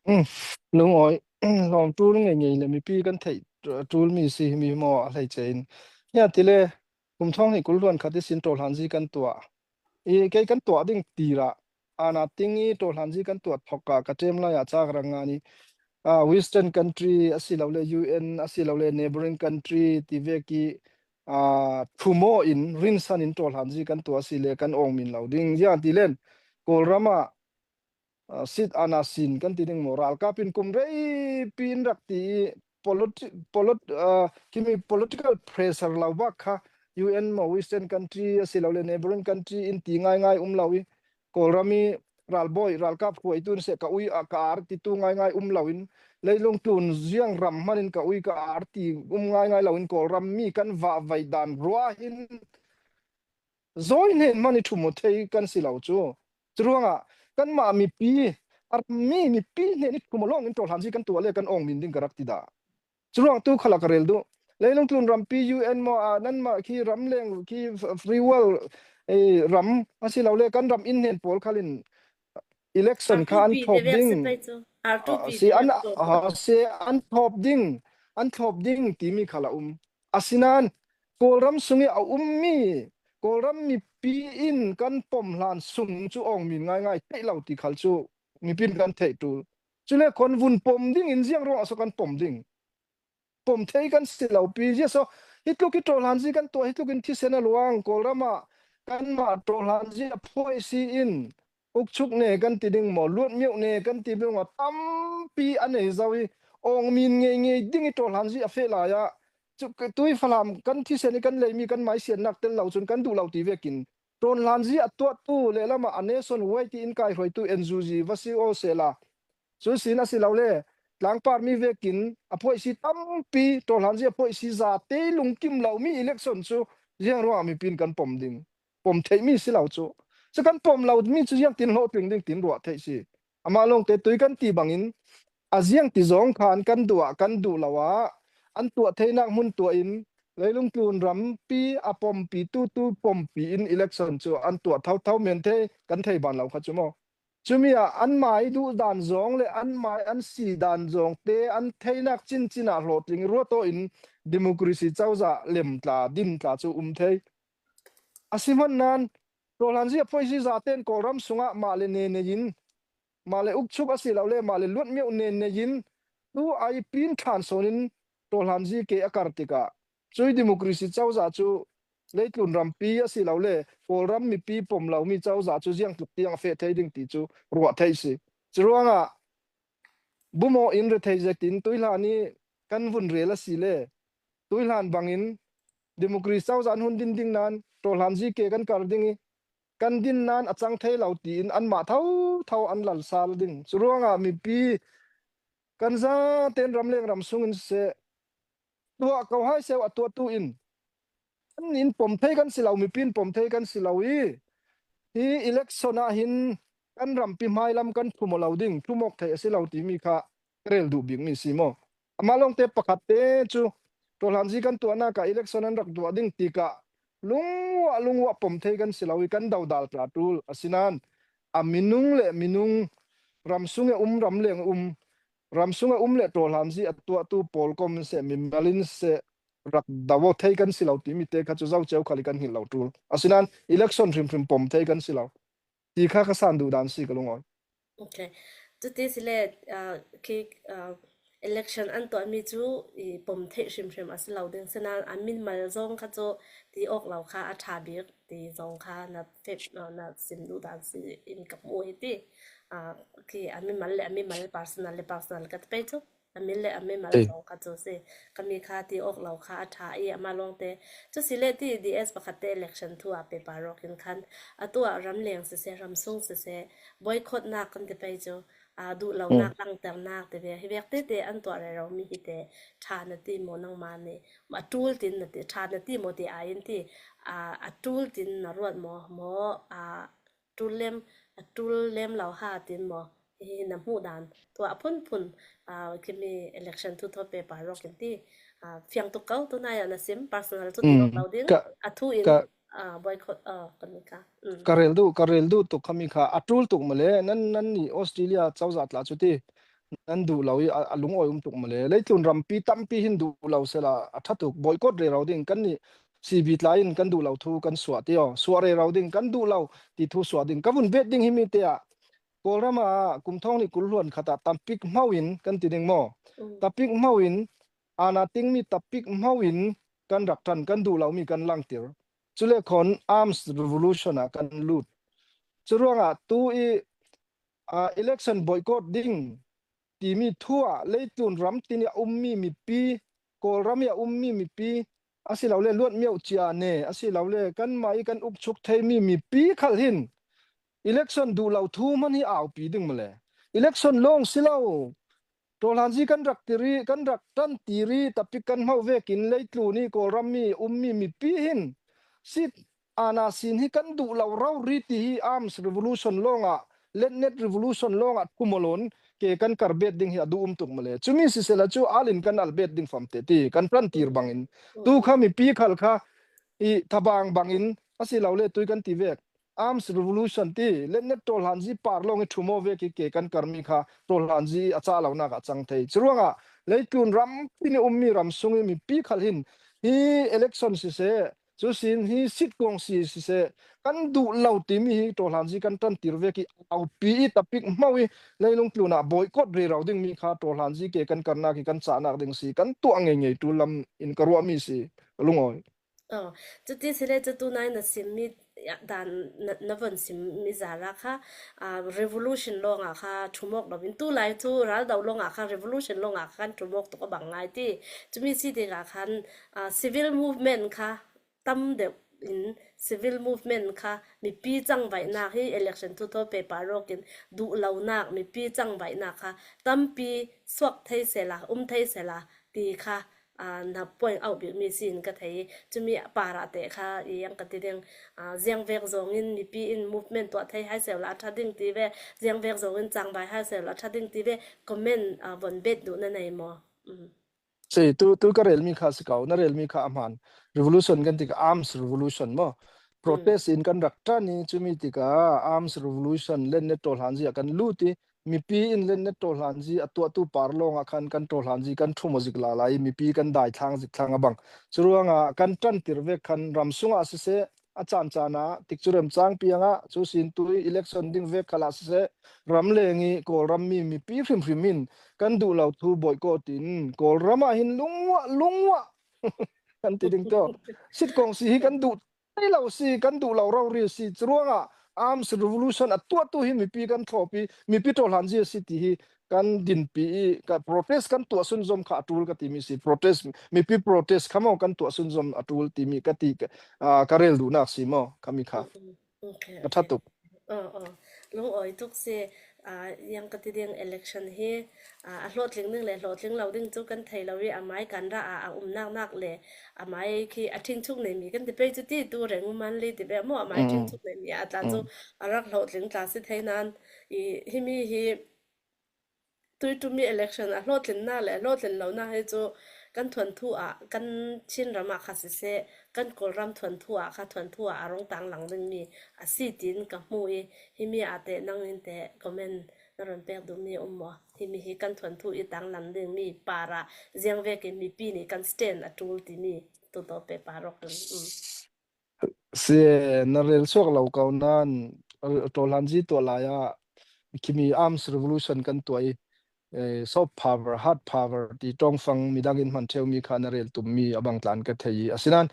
Um, lungawi, hlawm ṭul ngeingei le mipi kan theih ṭul mi si himi maw a hleice in. Hia ti le, kum thawng hnih kul hluan khat ihsin ṭawhlanzi kan tuah. I kei kan tuah ding ti rah, ana ting i ṭawhlanzi kan tuah thok ah ka ṭem lai ah ca ka rak ngan i, a, Western country a si lo le U N a si lo le neighboring country ti vek i, a, thumaw in rinsan in ṭawhlanzi kan tuah si le kan awng min lo ding. Ziang ti len, Kawlram ah, a, sit ana sin kan ti ding maw, ralkap in kum reipi in rak ti i politi-, polot-, a, kimi political pressure lo bak kha U N maw Western country a si lo le neighboring country in ti ngaingai um lo i Kawlram i ralbawi, ralkap hruaitu in seh ka ui a ka ar ti tu ngaingai um lo in leilung tlun ziang ram hman in ka ui ka ar ti um ngaingai lo in Kawlram mi kan vahvaih dan rua hin zawi hnen hman i ṭhum aw thei kan si lo cu. Curuangah kanmah mipi, a ram mi mipi hnen i ṭhum aw lawng in ṭawhlanzi kan tuah le kan awng min ding ka rak ti dah. Curuang tu khalah ka rel duh. Leilung tlun rampi U N maw, a, nanmah khi ram leng khi f-, free world, eh, ram a si lo le kan ram in hnen pawl khal in election kha an thawp ding, si an, a, si an thawp ding, an thawp ding timi khalah um. Asinain Kawlram sung i a ummi Kawlram mipi in kan pom hlan sung cu awng min ngaingai theih lo ti khal cu mipi in kan theih ṭul. Cule khawn vun pom ding in ziang ruangah so kan pom ding? Pom thei kan si lo pi zia so hi tluk i ṭawhlanzi kan tuah hi tluk in thisen a luang Kawlram ah kanmah ṭawhlanzi a phuai si in ukchuk ne kan ti ding maw, luatmiauh ne kan ti ding maw, tampi a nei zo i awng min ngeingei ding i ṭawhlanzi a feh lai ah cu, tui Falam kan thisen i kan leimi kan maisiannak tel lo cun kan duh lo ti vekin ṭawhlanzi a tuahtu lehlam ah a nation way ti in kaihruaitu N U G va si aw sehla. Cu sin a si lo le tlangpar mi vekin a phuaisi tampi, ṭawhlanzi a phuaisi zate lungkim lo mi election cu ziang ruangah mipi in kan pom ding? Pom theih mi si lo cu. Cu kan pom lo mi cu ziang tin hlawhtling ding tin ruah theih si. Amah lawngte tui kan ti bangin a ziang ti zawng khan kan duh ah kan duh lo ah an tuah theinak hmun tuah in leilung tlun rampi a pompi tu tu pompi in election cu an tuah thotho men thei kan thei ban lo kha cu maw? Cumi ah an mai duh dan zawng le an mai an si dan zawng te an theinak cincin ah hlawhtling ruat aw in democracy cozah lem tla, din tla cu um thei. A si hmanh nan, ṭawhlanzi a phuaisi zate in Kawlram sungah mah le ne nei in mah le ukchuk a si lo le mah le luatmiau nen nei in tu ai pin than sawn in tawlhanzi ke a kar tikah cui democracy cozah cu leitlun rampi a si lo le Kawlram mipi pom lomi cozah cu ziangtluk tiang a feh thei ding ti cu ruah theih si. Curuangah bumaw in rethei zetin tuihlan i kan vun rel a si le tuihlan bangin democracy cozah an hun din ding nan tawlhanzi ke kan kar ding i kan din nan a cang thei lo tiin anmah thotho an lalsal ding. Curuangah mipi kan zaten ramleng ram sungin seh tuah ko hai seu a tuahtu in an in pom thei kan si lo, mipi in pom thei kan si lo i hi election ah hin kan rampi hmailam kan thum aw lo ding, thum awk thei a si lo timi kha ka rel duh bikmi si maw? Amah lawngte pakhatte cu tawlhanzi kan tuahnak ah election an rak tuah ding tikah lungwah lungwah pom thei kan si lo i kan dodal ta ṭul a si nan a minung le minung ram sung e um ram leng um ram sung e um le tawlhanzi a tuahtu pawl kom in seh mimal in seh rak do aw thei kan si lo timi te kha cu zo ceu khal i kan hngilh lo ṭul a si nan election hrimhrim pom thei kan si lo ti kha ka san duh dan si ka lungawi. Okay. Cuti si le ah, khi ah, election an tuahmi cu i pom theih hrimhrim a si lo ding. Sinan a mimal zong kha cu ti awk lo kha a ṭha bik ti zong kha na fep ah, na sim duh dan si in ka hmuh hi ti. Ah, khi a mimal le a mimal personal le personal ka ti pei cu. A min le a mimal zong kha cu si. Ka mi kha ti awk lo kha a ṭha i amah lawngte. Cu si le ti D S pakhatte election thu a pehpar awk in khan a tuah ramleng siseh, ramsung siseh, boycott nak kan ti pei cu, aa, duh lonak langternak ti ve. Hi vek tete an tuah rero mi hi te ṭha na ti maw nangmah nih? A ṭul tin na ti, ṭha na ti maw ti ai in ti, aa, a ṭul tin na ruat maw, maw, aa, ṭul lem, a ṭul lem lo ha tin maw? Hi na hmuh dan. Tuah a phunphun, aa, khi mi election thu thaw pehpar awk in ti, aa, fiang tuk ko, tunai ah na sim, personal cu ti awk lo ding, a thu in, ah, boycott, ah, kan mi kha. Mm. Ka rel duh, ka rel duh tuk kha mi kha, a ṭul tuk male, nan, nan nih Australia cozah tla cu ti, nan duh lo i a, a lungawi um tuk male. Leitlun rampi tampi hin duh lo sela, a ṭha tuk, boycott rero ding, kan nih C B tla in kan duh lo thu kan suah ti aw, suah rero ding, kan duh lo ti thu suah ding. Ka vun bet ding hi mi te ah, Kawlram ah kum thawng nih kul hluan khat ah tapik hmo in kan ti ding maw? Mm. Tapik hmo in, ana tingmi tapik hmo in kan rak ṭan, kan duh lomi kan langtir. Cule khawn arms revolution ah kan lut. Curuangah tu i, aa, election boycott ding timi thu ah leitlun ram tin i a ummi mipi, Kawlram i a ummi mipi, a si lo le luatmiau cia ne, a si lo le kanmah i kan ukchuk theimi mipi khal hin election duh lo thu hman hi aupi ding male. Election lawng si lo. Tawlhanzi kan rak tiri, kan rak ṭan tiri, tapik kan hmo vekin leitlun i Kawlram mi ummi mipi hin sit ana sin hi kan duh lo rori ti hi arms revolution lawngah, letnet revolution lawngah thum aw lawn ke kan kar bet ding hi a duh um tuk male. Cumi sisela cu alin kan al bet ding famte ti kan ṭantir bangin. Tu kha mipi khal kha i thabang bangin a si lo le tui kan ti vek. Arms revolution ti, letnet tawlhanzi par lawng i thum aw vek i ke kan karmi kha tawlhanzi a cah lonak ah cang thei. Curuangah leitlun ram tin i ummi ram sung i mipi khal hin hi election siseh, cu sin hi sit kong si siseh, kan duh lo timi hi tawlhanzi kan ṭantir vek i aupi i tapik hmo i leilung tlun ah boycott rero ding mi kha tawlhanzi ke kan karnak i kan cahnak ding si kan tuah ngeingei ṭul lam in ka ruahmi si ka lungawi. Oh, cuti si le cu tunai na simmi dan na, na von simmi zara kha, ah, revolution lawngah kha thumawk lo in tulai cu raldo lawngah kha revolution lawngah kha kan thumawk tuk a bang ngai ti. Cumi si tikah khan, ah, civil movement kha tam deuh in civil movement kha mipi cangvaihnak hi election thu thaw pehpar awk in duh lonak mipi cangvaihnak kha tampi suak thei sela, um thei sela ti kha, aa, na point out bikmi si in ka thei. Cumi parah te kha i ang ka ti ding, aa, ziangvek zongin mipi in movement tuah thei hai sela a ṭha ding ti ve, ziangvek zongin cangvai hai sela a ṭha ding ti ve, comment, aa, von bet duh na nei maw? Um. Si, tu, tu ka relmi kha si ko, na relmi kha a hmaan. Revolution kan ti kha arms revolution maw? Protest in kan rak ṭan i cumi tikah arms revolution letnet tawlhanzi ah kan lut i mipi in letnet tawlhanzi a tuahtu par lawngah khan kan tawlhanzi kan thum aw zik lala i mipi kan daithlang zik thlang a bang. Curuangah kan ṭantir vek khan ram sungah siseh, a caan caan ah, tikcu remcang piang ah, cu sin tui election ding vek khal ah siseh, ramleng i Kawlram mi mipi hrimhrim in kan duh lo thu boycott in, Kawlram ah hin lungua, lungua kan ti ding tio. Sit kong si hi kan duh thei lo si, kan duh lo rori si, curuangah arms revolution a tuahtu hi mipi kan thlawpi, mipi tawhlanzi a si ti hi kan dinpi i, ka protest kan tuah sunzom kha a ṭul ka timi si, protest, mipi protest kha maw kan tuah sunzom a ṭul timi ka ti, ka, aa, ka rel duhnak si maw, ka mi kha. Mm, mm. Okay, ka ṭha okay tuk. Oh, oh. Lungawi tuk si, aa, yang ka ti ding election hi, aa, a hlawhtling ding le hlawhtling lo ding cu kan thei lo i, a mai kan ra a, a um nak nak le, a mai khi a ṭhingchuk nei mi kan ti pei cu ti tu reng man li ti pei maw, a mai Mm. ṭhingchuk nei mi a tla cu Mm. a rak hlawhtling tla si thei nan i, himi hi tuiṭum i election a hlawhtlinnak le a hlawhtlin lonak hi cu kan thuanthu ah, kan Chinram ah kha siseh, kan Kawlram thuanthu ah kha thuanthu ah a rung tanglang dingmi a si tiin ka hmu i, himi ah teh nang in teh comment na run pek duhmi a um maw? Himi hi kan thuanthu i tanglang dingmi par ah ziangvek in mipi nih kan stand a ṭul timi tuto pe par awk ding. Um. Si, na rel suak lo ko nan, ṭawhlanzi tuah lai ah khimi arms revolution kan tuah i, eh, soft power, hard power ti ṭawngfang midang in hman ṭheumi kha na rel tummi a bang tlan ka thei i. Asinan,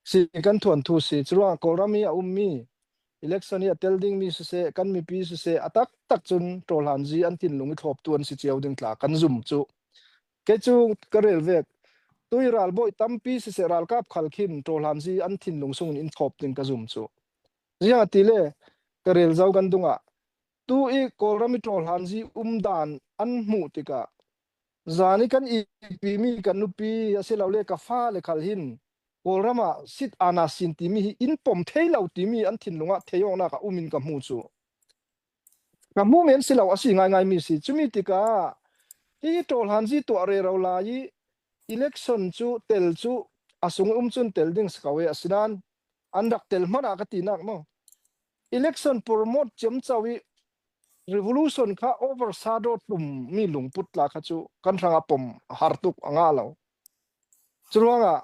si kan thuanthu si, curuangah Kawlram i a ummi, election i a tel dingmi siseh, kan mipi siseh, a taktak cun ṭawhlanzi an thinlung i thlawptu an si cio ding tla kan zum cu. Kei cu ka rel vek, tui ralbawi tampi siseh, ralkap khal khin ṭawhlanzi an thinlung sungin in thlawp ding ka zum cu. Ziangahtile ka rel zo kan dungah, tu i Kawlram i ṭawhlanzi umdan an hmuh tikah, zan i kan ipimi kan nupi a si lo le ka fale khal hin Kawlram ah sit aana sin timi hi in pom thei lo timi an thinlung ah thei awknak a um in ka hmu cu. Ka hmuh men si lo a si ngaingai mi si. Cumi tikah hi ṭawhlanzi tuah rero lai i election cu tel cu a sung um cun tel ding si ko e, asinan an rak tel hmanh ah ka tinak maw? Election promote ciamco i revolution kha overshadow tum mi lungput tla kha cu kan hrang a pom a har tuk a ngah lo. Curuangah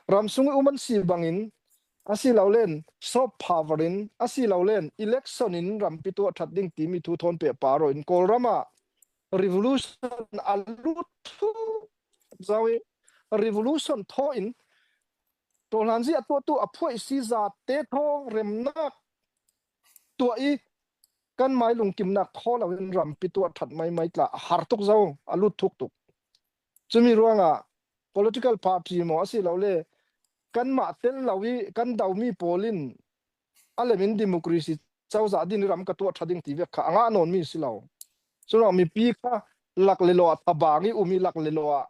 ramsung i um an si bangin a si lo len soft power in a si lo len election in rampi tuah ṭhat ding timi thu thawn peh par in Kawlram ah revolution a lut thuk zo i revolution thaw in ṭawhlanzi a tuahtu a phuaih si zate thaw remnak tuah i kan mai lungkimnak thaw lo in rampi tuah ṭhat maimai tla a har tuk zo, a lut thuk tuk. Cumi ruangah political party maw a si lo le kanmah tel lo i kan domi pawl in a lem in democracy cozah din i ram ka tuah ṭha ding ti vek kha a ngah nawn mi si lo. Curuang mipi kha lak le law ah thabang i um i lak le law ah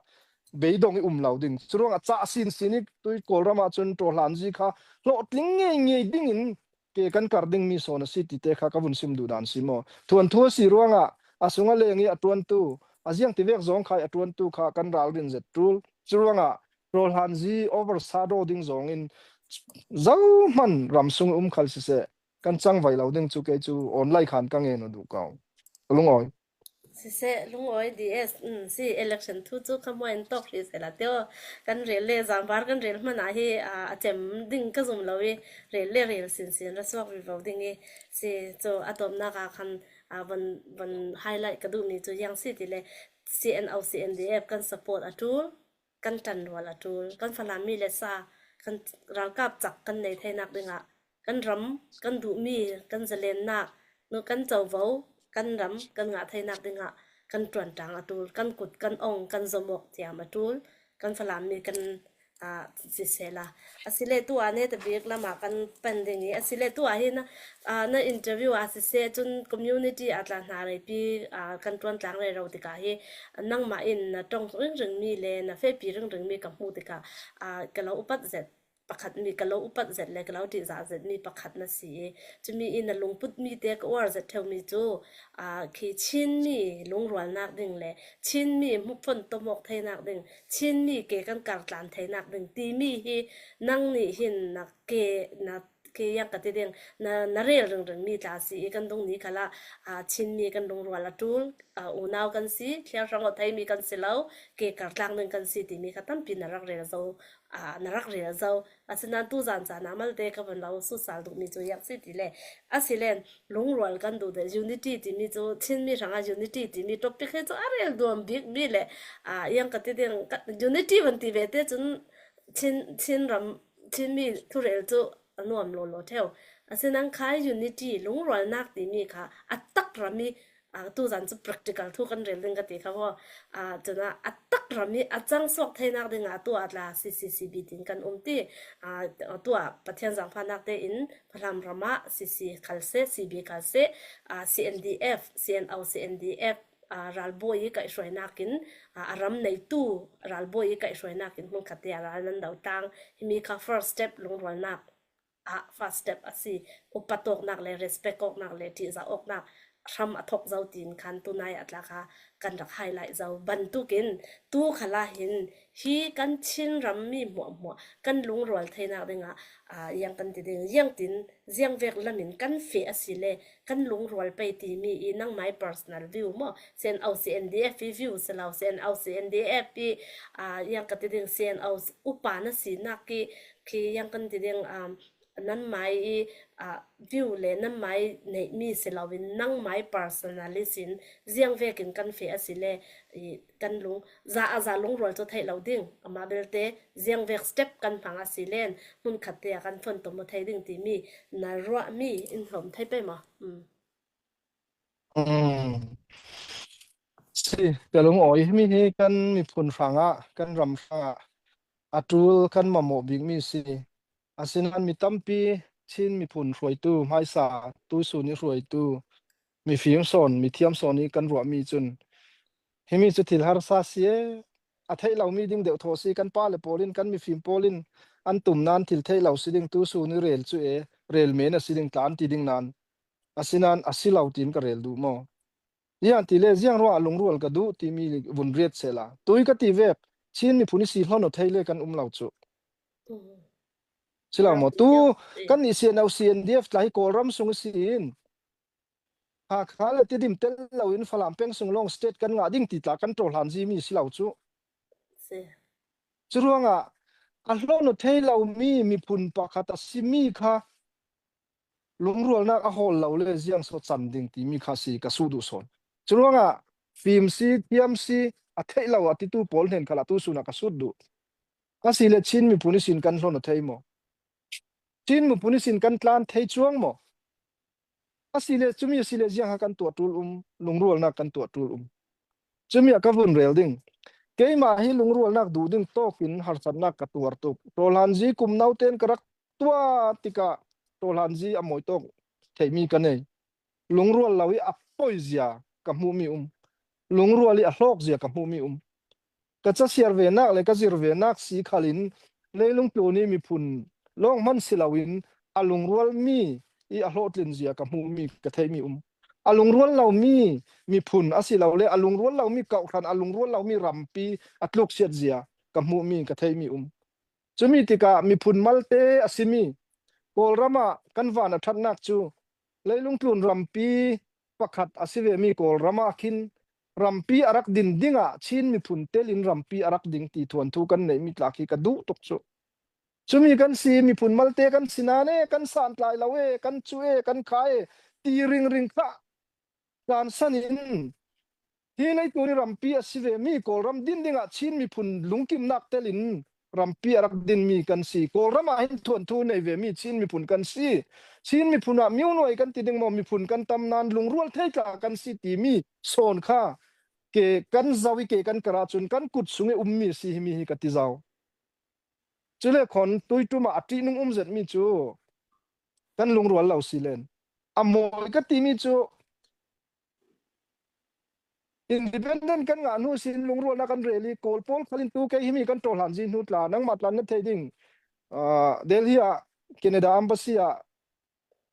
beidong i um lo ding. Curuangah cah sinsin i tui Kawlram ah cun ṭawhlanzi kha hlawhtling ngeingei dingin ke kan kar dingmi sawn a si tite kha ka vun sim duh dan si maw? Thuanthu a si ruangah a sung a leng i a ṭuantu, a ziang ti vek zawng kha i a ṭuantu kha kan ralrin zet ṭul. Curuangah ṭawhlanzi overshadow ding zawngin zohman ramsung um khal siseh, kan cangvai lo ding cu kei cu online khan ka ngen aw duh ko. Ka lungawi. Siseh, lungawi D S, um, si election thu cu kha hmuah in tawk hri seh la tio. Kan rel le, zangvar kan rel hmanh ah hi, aa, a cem ding ka zum lo i, rel le rel sinsin ra suak vivo ding i, si cu a tawpnak ah khan, aa, von, von highlight ka duhmi cu yang si ti le, C N O, C N D F kan support a ṭul, kan ṭanrual a ṭul, kan Falam mi le sa, kan ralkap cak kan nei theinak dingah, kan ram, kan duhmi, kan zalennak, nu kan covo, kan ram, kan ngah theinak dingah kan ṭuanṭang a ṭul, kan kut, kan ong, kan zomawk thiam a ṭul, kan Falam mi kan, aa, siseh la. Asile tu ah netabik lamah kan pan ding i, asile tu ah hi na, aa, na interview ah siseh cun community ah tla hna reipi, aa, kan ṭuantlang rero tikah hi nangmah in na ṭong ringring mi le na fehpi ringring mi ka hmuh tikah, aa, ka lo upat zet pakhat mi, ka lo upat zet le ka lo ṭihzah zet mi pakhat na si i, cumi i na lungput mi te ka uar zet ṭheu mi cu, aa, khi Chin mi lungrualnak ding le Chin mi hmuhphon tomawk theinak ding, Chin mi ke kan kartlan theinak ding timi hi nang nih hin na ke, na Kei yang ka ti ding, na, na rel ringring mi tla si i kan dung ni khala, a, Chin mi kan lungrual a tul, a, unau kan si, thliar hrang aw thei mi kan si lo, kei kartlang ding kan si ti mi kha tampi na rak rel zo, a, na rak rel zo. A si nan tu zan zan a malte ka van lo su sal duh mi cu yang si ti le. A si len, lungrual kan duh de, unity ti mi cu, Chin mi hrang a unity ti mi topic he cu a rel duam bik mi le, a, yang ka ti ding, ka, unity van ti ve te cun Chin, Chin ram, Chin mi thurel cu a nuam lo lo theu. A si nan khai unity, lungrualnak ti mi kha a tak ram i, a, tu zan cu practical thu kan rel ding ka ti kha vaw. A, cun a, a tak ram i a cang suak theinak ding a tu a tla C C C B tin kan um ti. A, tu a Pathian zangfahnak te in Falam ram ah C C khal se, C B khal se, a, C N D F, C N O, C N D F, a, ralbawi i kaihhruainak in, a, a ram neitu ralbawi i kaihhruainak in hmun khat te a ral nan do tlang. Himi kha first step lungrualnak ah first step a si. Upat awknak le respect awknak le ṭihzah awknak hram a thawk zo tiin khan tunai a tla kha kan rak highlight zo. Bantukin tu khala hin hi kan Chin ram mi hmuahhmuah kan lungrual theinak dingah, aa, yang kan ti ding, ziangtin, ziangvek lamin kan feh a si le kan lungrual pei timi i nangmai personal view maw, C N O C N D F i view si lo, C N O C N D F i, aa, yang ka ti ding, C N O upa na sinak i khi yang kan ti ding, um, nanmai i, aa, view le nanmai neihmi si loin nangmai personally sin ziangvekin kan feh a si le i kan lung za a za lungrual cu theih lo ding, amah belte ziangvek step kan hmang a si len hmunkhat te a kan fon tom thei ding timi na ruahmi in hlawm thei pei maw? Um. Um, si, ka lungawi mi hi kan miphun hrangah, kan ram hrangah a ṭul kan mamawh bikmi si. Asinain mi tampi Chin miphun hruaitu, hmaisa tuisun i hruaitu, mifim sawn, mithiam sawn i kan ruahmi cun himi cu thil harsa si e, a theih lomi ding deuh thaw si, kan pa le pawl in, kan mifim pawl in an tum nan thil theih lo si ding, tuisun i rel cu e, rel men a si ding tla an ti ding nan. Asinain a si lo tiin ka rel duh maw? Ziang ti le, ziang ruah lungrual ka duh timi vun riat sehla. Tui ka ti vek, Chin miphun i si hlawn aw thei le kan um lo cu. Si lo maw? Tu kan i C N O C N D F tla hi Kawlram sung i si in, Hakha le Tidim tel loin Falam peng sung lawng state kan ngah ding ti tla kan ṭawhlanzi mi si lo cu. Curuangah a hlawn aw thei lomi miphun pakhat a si mi kha lungrualnak a hawl lo le ziang so can ding timi kha si ka suh duh sawn. Curuangah fim si, thiam si, a theih lo a titu pawl hnen khalah tuisun ah ka sut duh. Ka si le Chin miphun ihsin kan hlawn aw thei maw? Chin miphun ihsin kan tlan thei cuang maw? A si le, cumi a si le ziang kha kan tuah ṭul um, lungrualnak kan tuah ṭul um. Cumi a ka vun rel ding. Keimah hi lungrualnak duh ding tawkin harsatnak ka tuar tuk. Ṭawhlanzi kum naute in ka rak tuah tikah ṭawhlanzi a mawi tawk theihmi ka nei. Lungrual lo i a poi zia ka hmuhmi um. Lungrual i a hlawk zia ka hmuhmi um. Ka casiar venak le ka zir venak si khalin leilung tlun i miphun lawng hman si loin a lungrual mi i a hlawhtlin zia ka hmuhmi ka theihmi um. A lungrual lomi miphun a si lo le a lungrual lomi kauhhran, a lungrual lomi rampi a tluksiat zia ka hmuhmi ka theihmi um. Cumi tikah miphun malte a simi Kawlram ah kan van a ṭhatnak cu leilung tlun rampi pakhat a si vemi Kawlram ah khin rampi a rak din dingah Chin miphun telin rampi a rak ding ti thuanthu kan neihmi tla khi ka duh tuk cu. Cumi kan si, miphun malte kan si nan e, kan santlai lo e, kan cu e, kan kha e ti ringring kha tlansan in, hi leitlun i rampi a si vemi Kawlram din dingah Chin miphun lungkimnak telin rampi a rak dinmi kan si. Kawlram ah hin thuanthu nei vemi Chin miphun kan si. Chin miphun ah miunuai kan ti ding maw, miphun kan tam nan lungrual thei tla kan si timi sawn kha ke kan zo i ke kan karah cun kan kut sung i ummi a si himi hi ka ti zo. Cule khawn tuiṭum ah a ṭihnung um zetmi cu kan lungrual lo si len. A mawi ka timi cu independent kan ngah hnu sin lungrualnak kan rel i Kawl pawl khalin tu kei himi kan ṭawhlanzi hnu tla nangmah tla na thei ding, ah, Delhi ah Canada embassy ah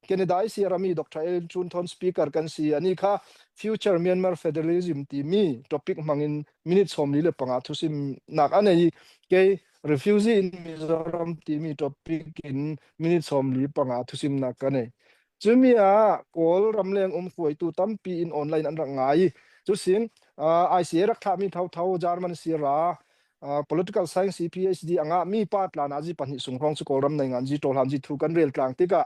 Canada i si a ram i Doctor Ellen Chun Thon speaker kan si, ani kha Future Myanmar Federalism timi topic hmangin minute sawmli le panga thusimnak a nei. Kei Refugee in Mizoram timi topic in minute sawmli panga thusimnak ka nei. Cumi ah Kawl ramleng um hruaitu tampi in online an rak ngai. Cu sin, ah, I C A rak thlahmi thotho, German sira, ah, political science i P H D a ngahmi pa tlan a zi pahnih sung hrawng cu Kawlram naingan zi tawlhan zi thu kan rel tlang tikah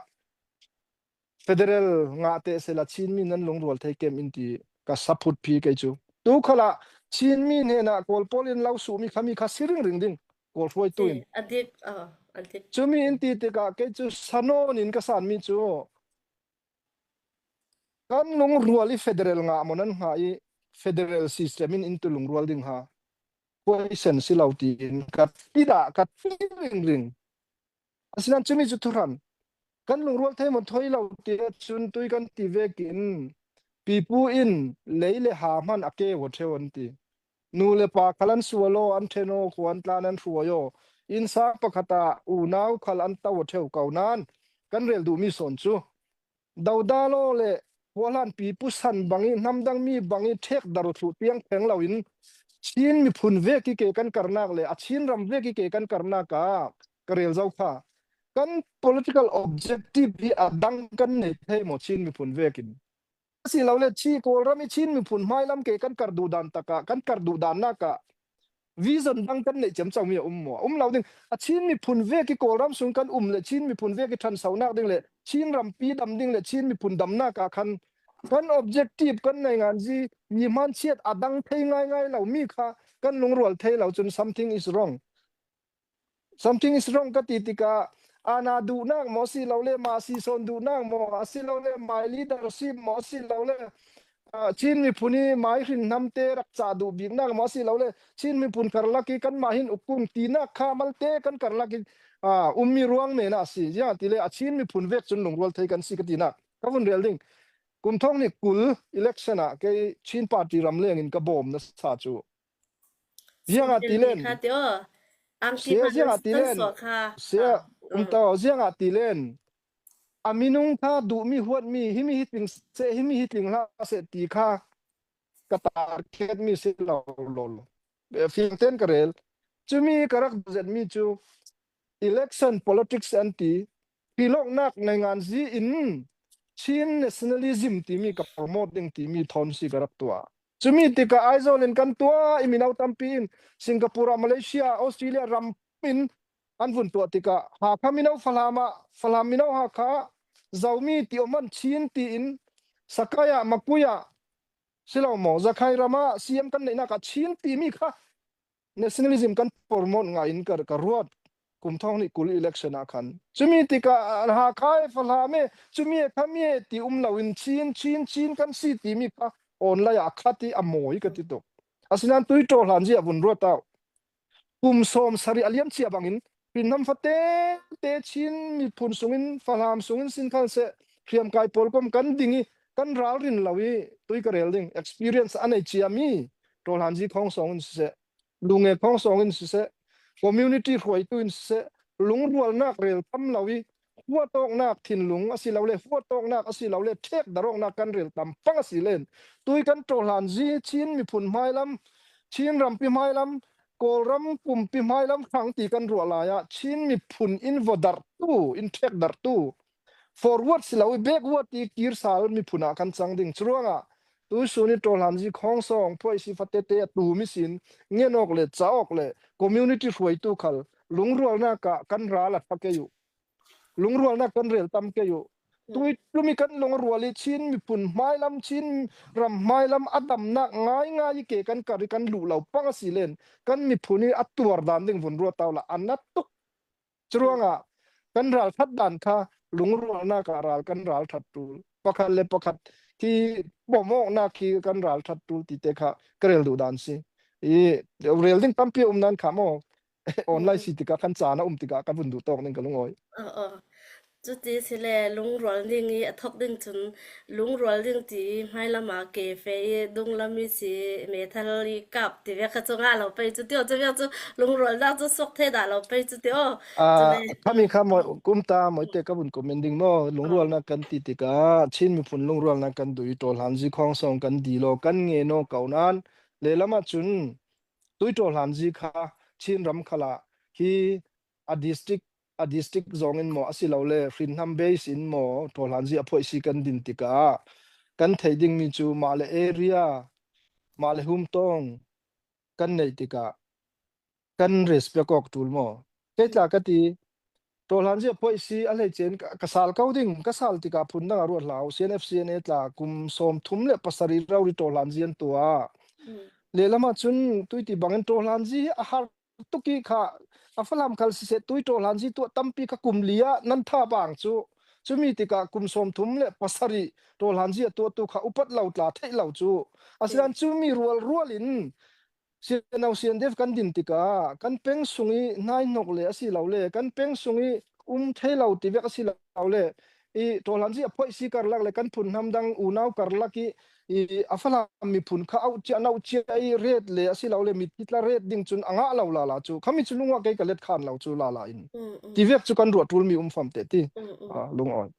federal ngah teh sehla Chinmi nan lungrual thei kem in ti ka saphut phi kei cu. Tu khalah Chinmi hnenah Kawl pawl in lo suhmi khami kha si ringring ding, Kawl hruaitu in. A dik, a, a dik. Cumi in ti tikah kei cu sanawn in ka sanmi cu kan lungrual i federal ngah maw nan ngah i federal system in in tu lungrual ding ha. Khuaisen si lo tiin ka ti dah ka ti ringring. Asinan cumi cu thuhran. Kan lungrual thei maw thoi lo ti ahcun tui kan ti vekin pipu in lei le ha hman a ke aw ṭheu an ti. Nu le pa khal an sual aw, an ṭhen aw, khua an tlan an hruai aw. Innsang pakhat ah unau khal an to aw ṭheu ko nain kan rel duhmi sawn cu Dodalo le Huahlanpi pusan bang i hnamdangmi bang i ṭhekdar thluh tiang theng loin Chin miphun vek i ke kan karnak le a Chin ram vek i ke kan karnak ah ka rel zo kha. Kan political objective hi a dang kan nei thei maw Chin miphun vekin? Asilole Chin Kawlram i Chin miphun hmailam ke kan kar duhdan takah, kan kar duhdannak ah vision dang kan neih ciamcomi a um maw? A um lo ding. A Chin miphun vek i Kawlram sung kan um le Chin miphun vek i ṭhansonak ding le Chin rampi dam ding le Chin miphun damnak ah khan kan objective, kan nainganzi mi hmanchiat a dang thei ngaingai lo mi kha kan lungrual thei lo cun something is wrong. Something is wrong ka ti tikah, ana duhnak maw si lo le, mah si sawn duhnak maw, a si lo le, my leadership maw, a si lo le, ah, Chin miphun i mai hrin hnamte rak cah duh biknak maw, a si lo le, Chin miphun karlak i kanmah hin ukung tinak kha malte kan karlak i, ah, ummi ruang men ah a si. Ziangahtile a Chin miphun vek cun lungrual thei kan si ka tinak ka vun rel ding. Kum thawng hnih kul election ah kei Chin party ramleng in ka bawm nasa cu. Ziangahtile, ziangahtile, um tau, ziangahtile a minung kha duhmi huatmi, himi hi tling seh, himi hi tling hlah seh ti kha ka targetmi si lo lo. Fiangten ka rel. Cumi ka rak duh zetmi cu election politics an ti, philawknak nainganzi in Chin nationalism timi ka promote ding timi thawn si ka rak tuah. Cumi tikah Aizawl in kan tuah i mino tampi in Singapore ah, Malaysia, Australia ram in an vun tuah tikah Hakha mino Falam ah, Falam mino Hakha ah, Zomi ti om an Chin tiin Sakai ah, Makui ah si lo maw, Zakhai ram ah C M kan neihnak ah Chin timi kha nationalism kan promote ngah in ka, ka ruat kum thawng hnih kul election ah khan. Cumi tikah, ah, Hakha e, Falam e, cumi e, khami e ti um loin Chin, Chin, Chin kan si timi kha online ah a khat i a mawi ka ti tuk. Asinan tui ṭawhlan zia vun ruat au. Kum sawm sarih a liam cia bangin hrinnam fate te Chin miphun sungin, Falam sungin sin khal seh, hriamkai pawlkom kan ding i kan ralrin lo i tui ka rel ding experience a nei ciami ṭawhlan zi khawng sawng in siseh, Lunge khawng sawng in siseh, community hruaitu in siseh, lungrualnak rel tam lo i, huatawknak thinlung a si lo le, huatawknak a si lo le, ṭhekdarh awknak kan rel tam pang a si len. Tui kan ṭawhlan zi Chin miphun hmailam, Chin rampi hmailam, Kawlram kumpi hmailam hrang ti kan ruah lai ah, Chin miphun in vaw darhtu, in ṭhekdarhtu, forward si lo i backward i kir sal miphun ah kan cang ding. Curuangah tuisun i ṭawhlan zi khawng sawng phuaisi fatete a tum ihsin ngen awk le ca awk le community hruaitu khal lungrualnak ah kan ral a ṭha kei uh. Lungrualnak kan rel tam kei uh. Tui tlum i kan lungrual i Chin miphun hmailam, Chin ram hmailam a damnak ngaingai i ke kan kar i kan luh lo pang a si len kan miphun i a tuar dan ding vun ruat au la a nat tuk. Curuangah kan ral ṭhat dan kha lungrualnak ah ral kan ral ṭhat ṭul. Pakhat le pakhat khi bawmawknak khi kan ral ṭhat ṭul tite kha ka rel duh dan si. I rel ding tampi a um nan kha maw? Online si tikah khan caan a um tikah ka vun duh tawk ning ka lungawi. Aw, aw. Cuti si le lungrual ding i a thok ding cun lungrual ding ti hmailam ah ke fe i dunglam i si metal i kap ti vek kha cu ngah lo pei cu tio cu vek cu lungrual dah cu sok thei dah lo pei cu tio. Cule khami kha maw, kum ta maw te ka vun comment ding maw, lungrualnak kan ti tikah Chin miphun lungrualnak kan duh i tawlhanzi khawngsawng kan di law kan nge naw ko nain lelam ah cun tui tawlhanzi kha Chin ram khalah hi a district a district zawng in maw asilole hrinhnam base in maw tawlhanzi a phoihsi kan din tikah kan theih dingmi cu mah le area, mah le humtawng kan neih tikah kan respect awk tul maw? Kei tla ka ti, tawlhanzi a phoihsi a hleice in ka, ka sal ko ding, ka sal tikah phundang a ruat hlau, C N F C N A tla kum sawmthum le pasarih rori tawlhanzi an tuah. Lelam ah cun tuiti bangin tawlhanzi a har tuk i kha a Falam khal siseh tui tawlhanzi tuah tampi kha kum li ah nan tha bang cu. Cumi tikah kum sawmthum le pasarih tawlhanzi a tuahtu kha upat lo tla theih lo cu. Asinan cumi rualrual in C N O C N D F kan din tikah kan peng sung i hnaihnok le asilole kan peng sung i um thei lo ti vek asilole i tawlhanzi a phoihsi karlak le kan phunhnam dang unau karlak i, i a Falam miphun kha auh cia, nauh cia i ret le asilole mithi tla ret ding cun a ngah lo lala cu. Khami cu lungah kei ka let khan lo cu lala in. Ti vek cu kan ruah ṭulmi um fam te ti. Lungawi.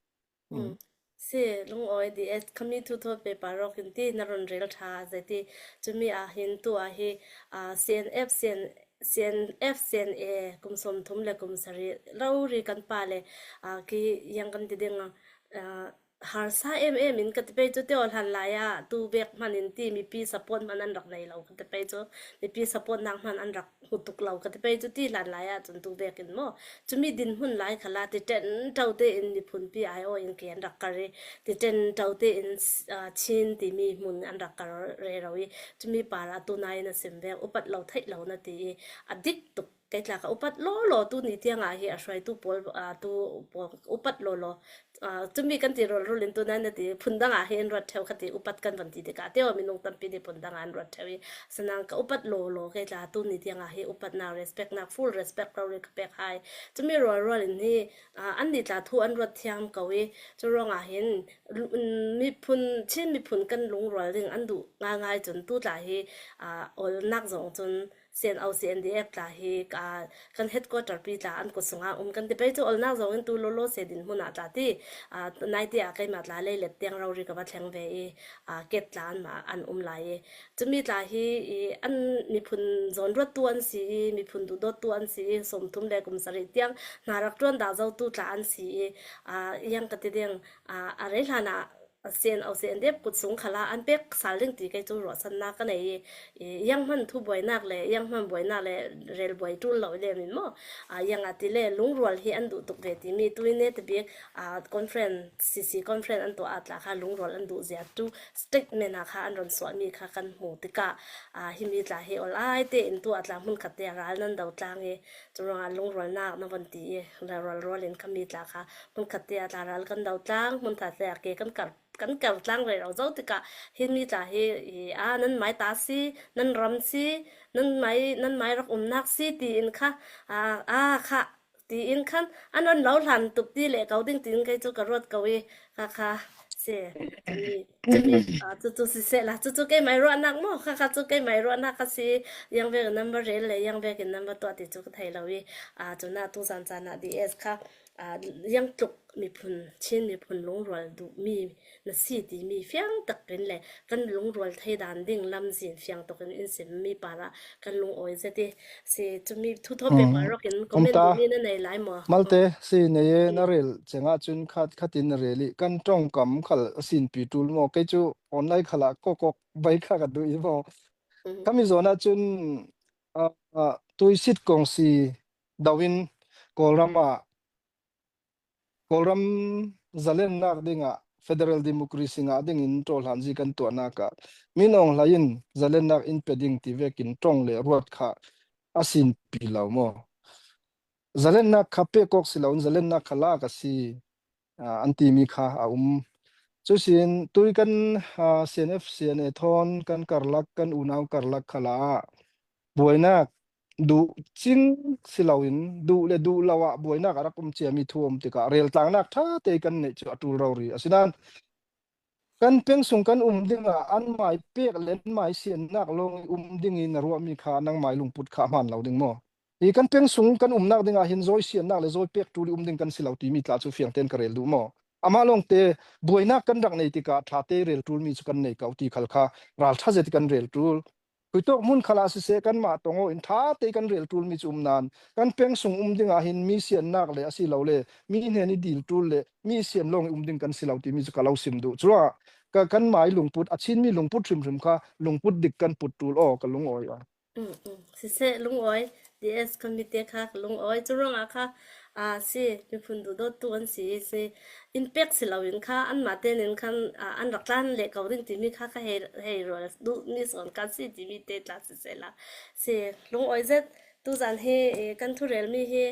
Si, lungawi D S khami thu thawt pepa rawk in ti na run rel ṭha zai ti. Cumi ah hin tu ah hi, ah, C N F, C N, C N F, C N A kum sawmthum le kum sarih rori kan pa le, ah, ki yang kan ti ding, ah, harsa em em in ka ti pei cu tio hlan lai ah tu vek hman in ti mipi support hman an rak nei lo ka ti pei cu mipi support nak hman an rak hmu tuk lo ka ti pei cu ti hlan lai ah cun tu vek in maw cumi dinhmun lai khala ti ṭen ṭo tein miphun P I O in ke an rak kar i ti ṭen ṭo tein, ah, Chin timi hmun an rak kar rero i cumi par ah tu nai na sim vek upat lo theih lo na ti i a dik tuk. Kei tla ka upat lawlaw tu ni tiang ah hi a hruaitu pawl, ah, tu pawl upat lawlaw, ah, cumi kan ti rawlrawl in tu nai na ti phundang ah hi an ruat ṭheu kha ti upat kan van ti tikah teo minung tampi nih phundang ah an ruat ṭheu i sanang ka upat lawlaw kei tla tu ni tiang ah hi upatnak, respect nak, full respect rori ka pek hai. Cumi rualrual in hi, ah, an nih tla thu an ruat thiam ko i cu ruangah hin lu-, miphun, Chin miphun kan lungrual ding an duh ngaingai cun tu tla hi, ah, olnak zong cun C N O, C N D F tla hi ka, kan headquarter pi tla an kut sungah um kan ti pei cu olnak zong in tu lolo se dinhmun ah tla ti, ah, naite ah keimah tla leilet tiang rori ka va thleng ve i, ah, ket tla anmah an um lai i cumi tla hi i an miphun zawnruattu an si i miphun duhdawttu an si i sawmthum le kum sarih tiang hna rak ṭuan dah zotu tla an si i, ah, yang ka ti ding, ah, a rei hlan ah C N O, C N D F kut sung khalah an pek sal ding ti kei cu ruahsannak ka nei i, i, yang hman thu buainak le, yang hman buainak le rel buai ṭul lo i lem in maw? Ah, yang ah ti le lungrual hi an duh tuk ve timi tu i ne ti bik, ah, conference, C C conference an tuah ah tla kha lungrual an duh zia tu statement ah kha an ron suahmi kha kan hmu tikah, ah, himi tla hi ol ai tein tu ah tla hmun khat te ah ral nan do tlang i, cu ruangah lungrualnak na von ti i, rualrual in khami tla kha hmun khat te ah tla ral kan do tlang, hmun khat te ah ke kan kar kan kar tlang rero zo tikah himi tla hi, i, a, nan mai ta si, nan ram si, nan mai, nan mai rak umnak si tiin kha, a, a, kha tiin khan an ron lo hlan tuk ti le ko ding tiin kei cu ka ruat ko i kha kha si. Cumi, cumi, a, cu cu si seh la, cu cu kei mai ruahnak maw, kha kha cu kei mai ruahnak kha si, yang vek in number rel le yang vek in number tuah ti cu ka thei lo i, a, cu na tu zan caan ah D S kha, a, yang tluk miphun, Chin miphun lungrual duhmi na si timi fiang takin le kan lungrual thei dan ding lamzin fiang takin in simmi parah kan lungawi zet i si cumi thu thawh pek parok in comment duhmi na nei lai maw? Malte si nei e, na rel cengah cun khat, khatin na rel i kan ṭongkam khal a sinpi ṭul maw? Kei cu online khalah kawkawk bai kha ka duh i maw? Khami zawn ah cun, ah, ah, tuisit kong si do in Kawlram ah Kawlram zalennak dingah federal democracy ngah dingin ṭawlhanzi kan tuahnak ah min awng hlei in zalennak in pe ding ti vekin ṭong le ruat kha a sinpi lo maw? Zalennak kha pek awk si loin zalennak kha lak a si, aa, an timi kha a um. Cusin tui kan, aa, C N F, C N A thawn kan karlak, kan unau karlak khalah buainak duh cing si loin, duh le duh lo ah buainak a rak um ciami thu a um tikah reltlangnak ṭha te kan neih cu a ṭul rori. Asinain kan peng sung kan um dingah an mai pek le an mai siannak lawng i um ding i na ruahmi kha nangmai lungput kha a hmaan lo ding maw? Hi kan peng sung kan umnak dingah hin zawi siannak le zawi pek ṭul i um ding kan si lo timi tla cu fiangtein ka rel duh maw? Amah lawngte buainak kan rak nei tikah ṭha te rel ṭulmi cu kan nei ko ti khal kha ralṭha zet i kan rel ṭul. Khuitawk hmun khalah siseh, kanmah tong aw in ṭha te kan rel ṭulmi cu um nain, kan peng sung um dingah hin mi siannak le asilole mi hnen i dil ṭul le mi sian lawng i um ding kan si lo timi cu ka lo sim duh. Curuangah ka, kanmai lungput, a chinmi lungput hrimhrim kha lungput dik kan put ṭul aw, ka lungawi aw. Mm, mm. Siseh, lungawi, D S kan mite kha ka lungawi. Curuangah kha, aa, si, miphun duhdawttu an si, si, in pek si loin kha, anmah tenin khan, aa, an rak tlan leh ko ding timi kha ka hei, hei rual duh ni sawn kan si timi te tla siseh la. Si, lungawi zet, tuzan hi, eh, kan thurelmi hi,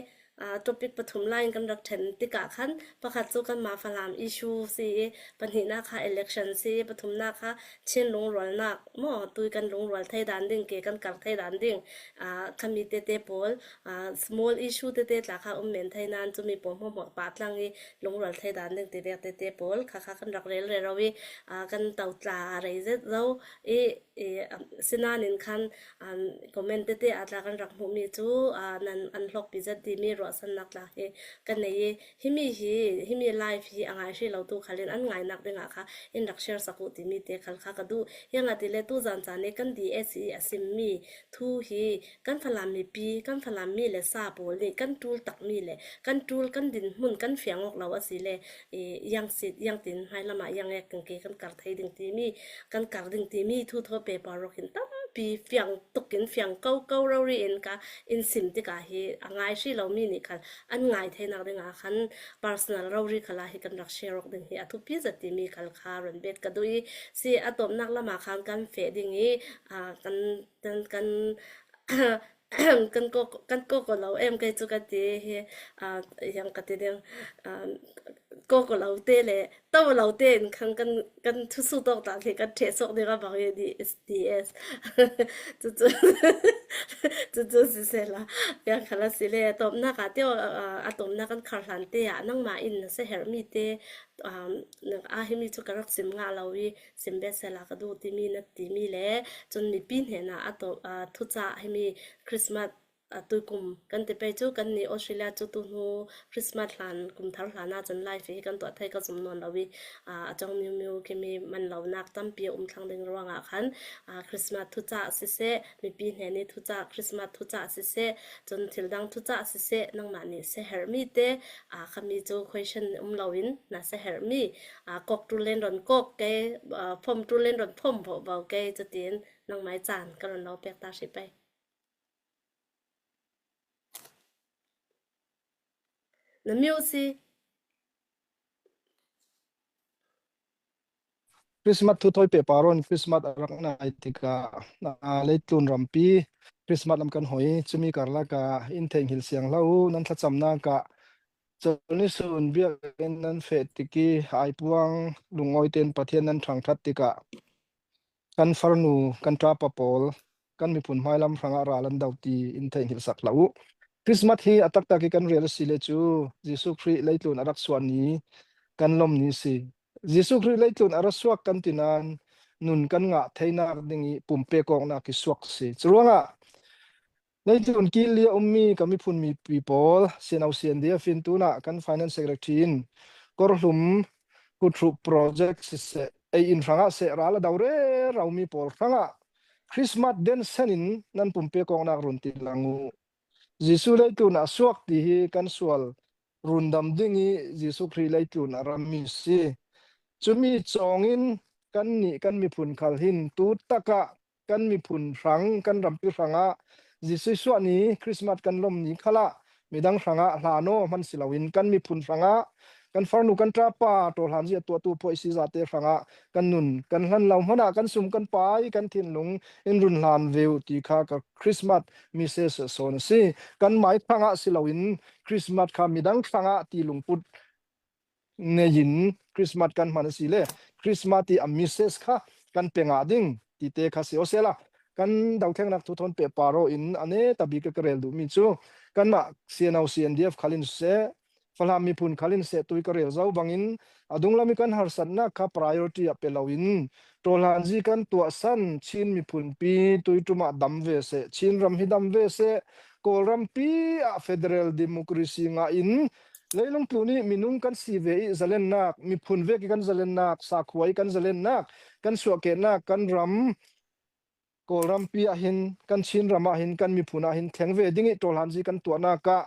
aa, topic pathum lai in kan rak ṭhen tikah khan, pakhat cu kanmah Falam issue si, pahnihnak kha election si, pathumnak kha Chin lungrualnak maw, tui kan lungrual thei dan ding, ke kan kar thei dan ding, aa, khami tete pawl, aa, small issue tete tla kha um men thei nain cumi pawl hmuahhmuah pah tlang i lungrual thei dan ding ti vek tete pawl kha kha kan rak rel rero i, aa, kan to tla rei zet zo i, i, um, sinain khan, um, comment tete ah tla kan rak hmuhmi cu, aa, nan an hlawkpi zet timi ruahsannak tla hi kan nei i, himi hi, himi live hi a ngai hrih lotu khal in an ngainak dingah kha in rak share sak uh timi te khal kha ka duh. Hiangahtile tuzan caan i kan D S i a simmi thu hi kan Falam mipi, kan Falam mi le sa pawl nih kan ṭul takmi le kan ṭul, kan dinhmun kan fiang awk lo asile, eh, iang sit, iang tin hmailam ah iang ek kan ke kan kar thei ding timi, kan kar ding timi thu thawi paper rawk in tampi fiang tuk in fiang ko ko rori in ka in sim tikah hi a ngai hrih lomi nih khal an ngai theinak dingah khan personal rori khalah hi kan rak share awk ding hi a thupi zet timi khal kha run bet ka duh i, si a tawpnak lamah khan kan feh ding i, aa, kan, kan, kan, kan kawk, kan kawk aw lo em kei cu ka ti hi, aa, hiang ka ti ding, aa, kawk aw lo te le to aw lo te in khan kan, kan thusu tawk tak hi kan ṭheh suak ding a bang i D S, D S. Cucu, cucu siseh la, piang khala sile, a tawpnak ah tio, aa, a tawpnak kan khar hlan te ah nangmah in na si herhmi te, um, a himi cu ka rak sim ngah lo i, sim bet sela ka duh timi na timi le, cun mipi hnenah a tawp, aa, thucah himi Christmas, aa, tuikum kan ti pei cu kannih Australia cu tuhnu Christmas hlan, kum thar hlan ah cun live hi kan tuah thei ka zum nawn lo i, aa, a cong miu miu kimi man lonak tampi a um thlang ding ruangah khan, aa, Christmas thucah siseh, mipi hnen i thucah, Christmas thucah siseh, cun thil dang thucah siseh, nangmah nih si herhmi te, aa, khami cu question um loin na si herhmi, aa, kawk ṭul len ron kawk kei, aa, phom ṭul len ron phom vovo kei, cutin nangmai caan ka ron lo pek ta hrih pei. Na miu si. Christmas thu thawi pehpar in Christmas a rak nai tikah, aa, leitlun rampi Christmas lam kan hoi, cumi karlak ah in theihnghilh siang hlah uh, nan thlacamnak ah Cawlni sun biakinn nan feh tik i aipuang lungawi tein Pathian nan ṭhangṭhat tikah kan farnu, kan ṭapa pawl, kan miphun hmailam hrangah ral an do ti in theihnghilh sak hlah uh. Christmas hi a taktak i kan rel a si le cu Jesuh Khrih leitlun a rak suah ni kan lawm ni si. Jesuh Khrih leitlun a ra suak kan ti nain nun kan ngah theinak ding i pumpek awknak i suak si. Curuangah leitlun kil li a ummi ka miphun mipi pawl, sian au sian dia fin tunah kan finance secretary in Kawrhlum Kuthrup project siseh, ei in hrangah seh ral a do rero mi pawl hrangah Christmas den sen in nan pumpek awknak run ti lang uh. Jesuh leitlun a suak ti hi kan sual rundam ding i Jesuh Khrih leitlun a rammi si. Cumi cawngin kannih kan miphun khal hin tu takah kan miphun hrang, kan rampi hrangah Jesuh suah ni, Christmas kan lawm ni khalah midang hrangah hlan aw hman si loin kan miphun hrangah kan farnu, kan ṭapa ṭawhlanzi a tuahtu pawisi zate hrangah kan nun kan hlan lo hmanah kan sum kan pai, kan thinlung in run hlan ve uh ti kha ka Christmas message sawn a si. Kan mai hrangah si loin Christmas kha midang hrangah ti lungput ngeiin Christmas kan hman a si le Christmas ti a message kha kan pe ngah ding ti te kha si aw sela. kan dothlengnak thu thawn pehpar aw in a neta bik ka rel duhmi cu kanmah C N O C N D F khal in seh, Falam miphun khal in seh tui ka rel zo bangin a dunglam i kan harsatnak kha priority ah pe loin tawlhanzi kan tuahsan Chin miphunpi tui ṭum ah dam ve seh, Chin ram hi dam ve seh, Kawlrampi ah federal democracy ngah in leilung tlun i minung kan si ve i zalennak, miphun vek i kan zalennak, sakhua i kan zalennak, kan suahkehnak, kan ram Kawlrampi ah hin, kan Chin ram ah hin, kan miphun ah hin thleng ve ding i tawlhanzi kan tuahnak ah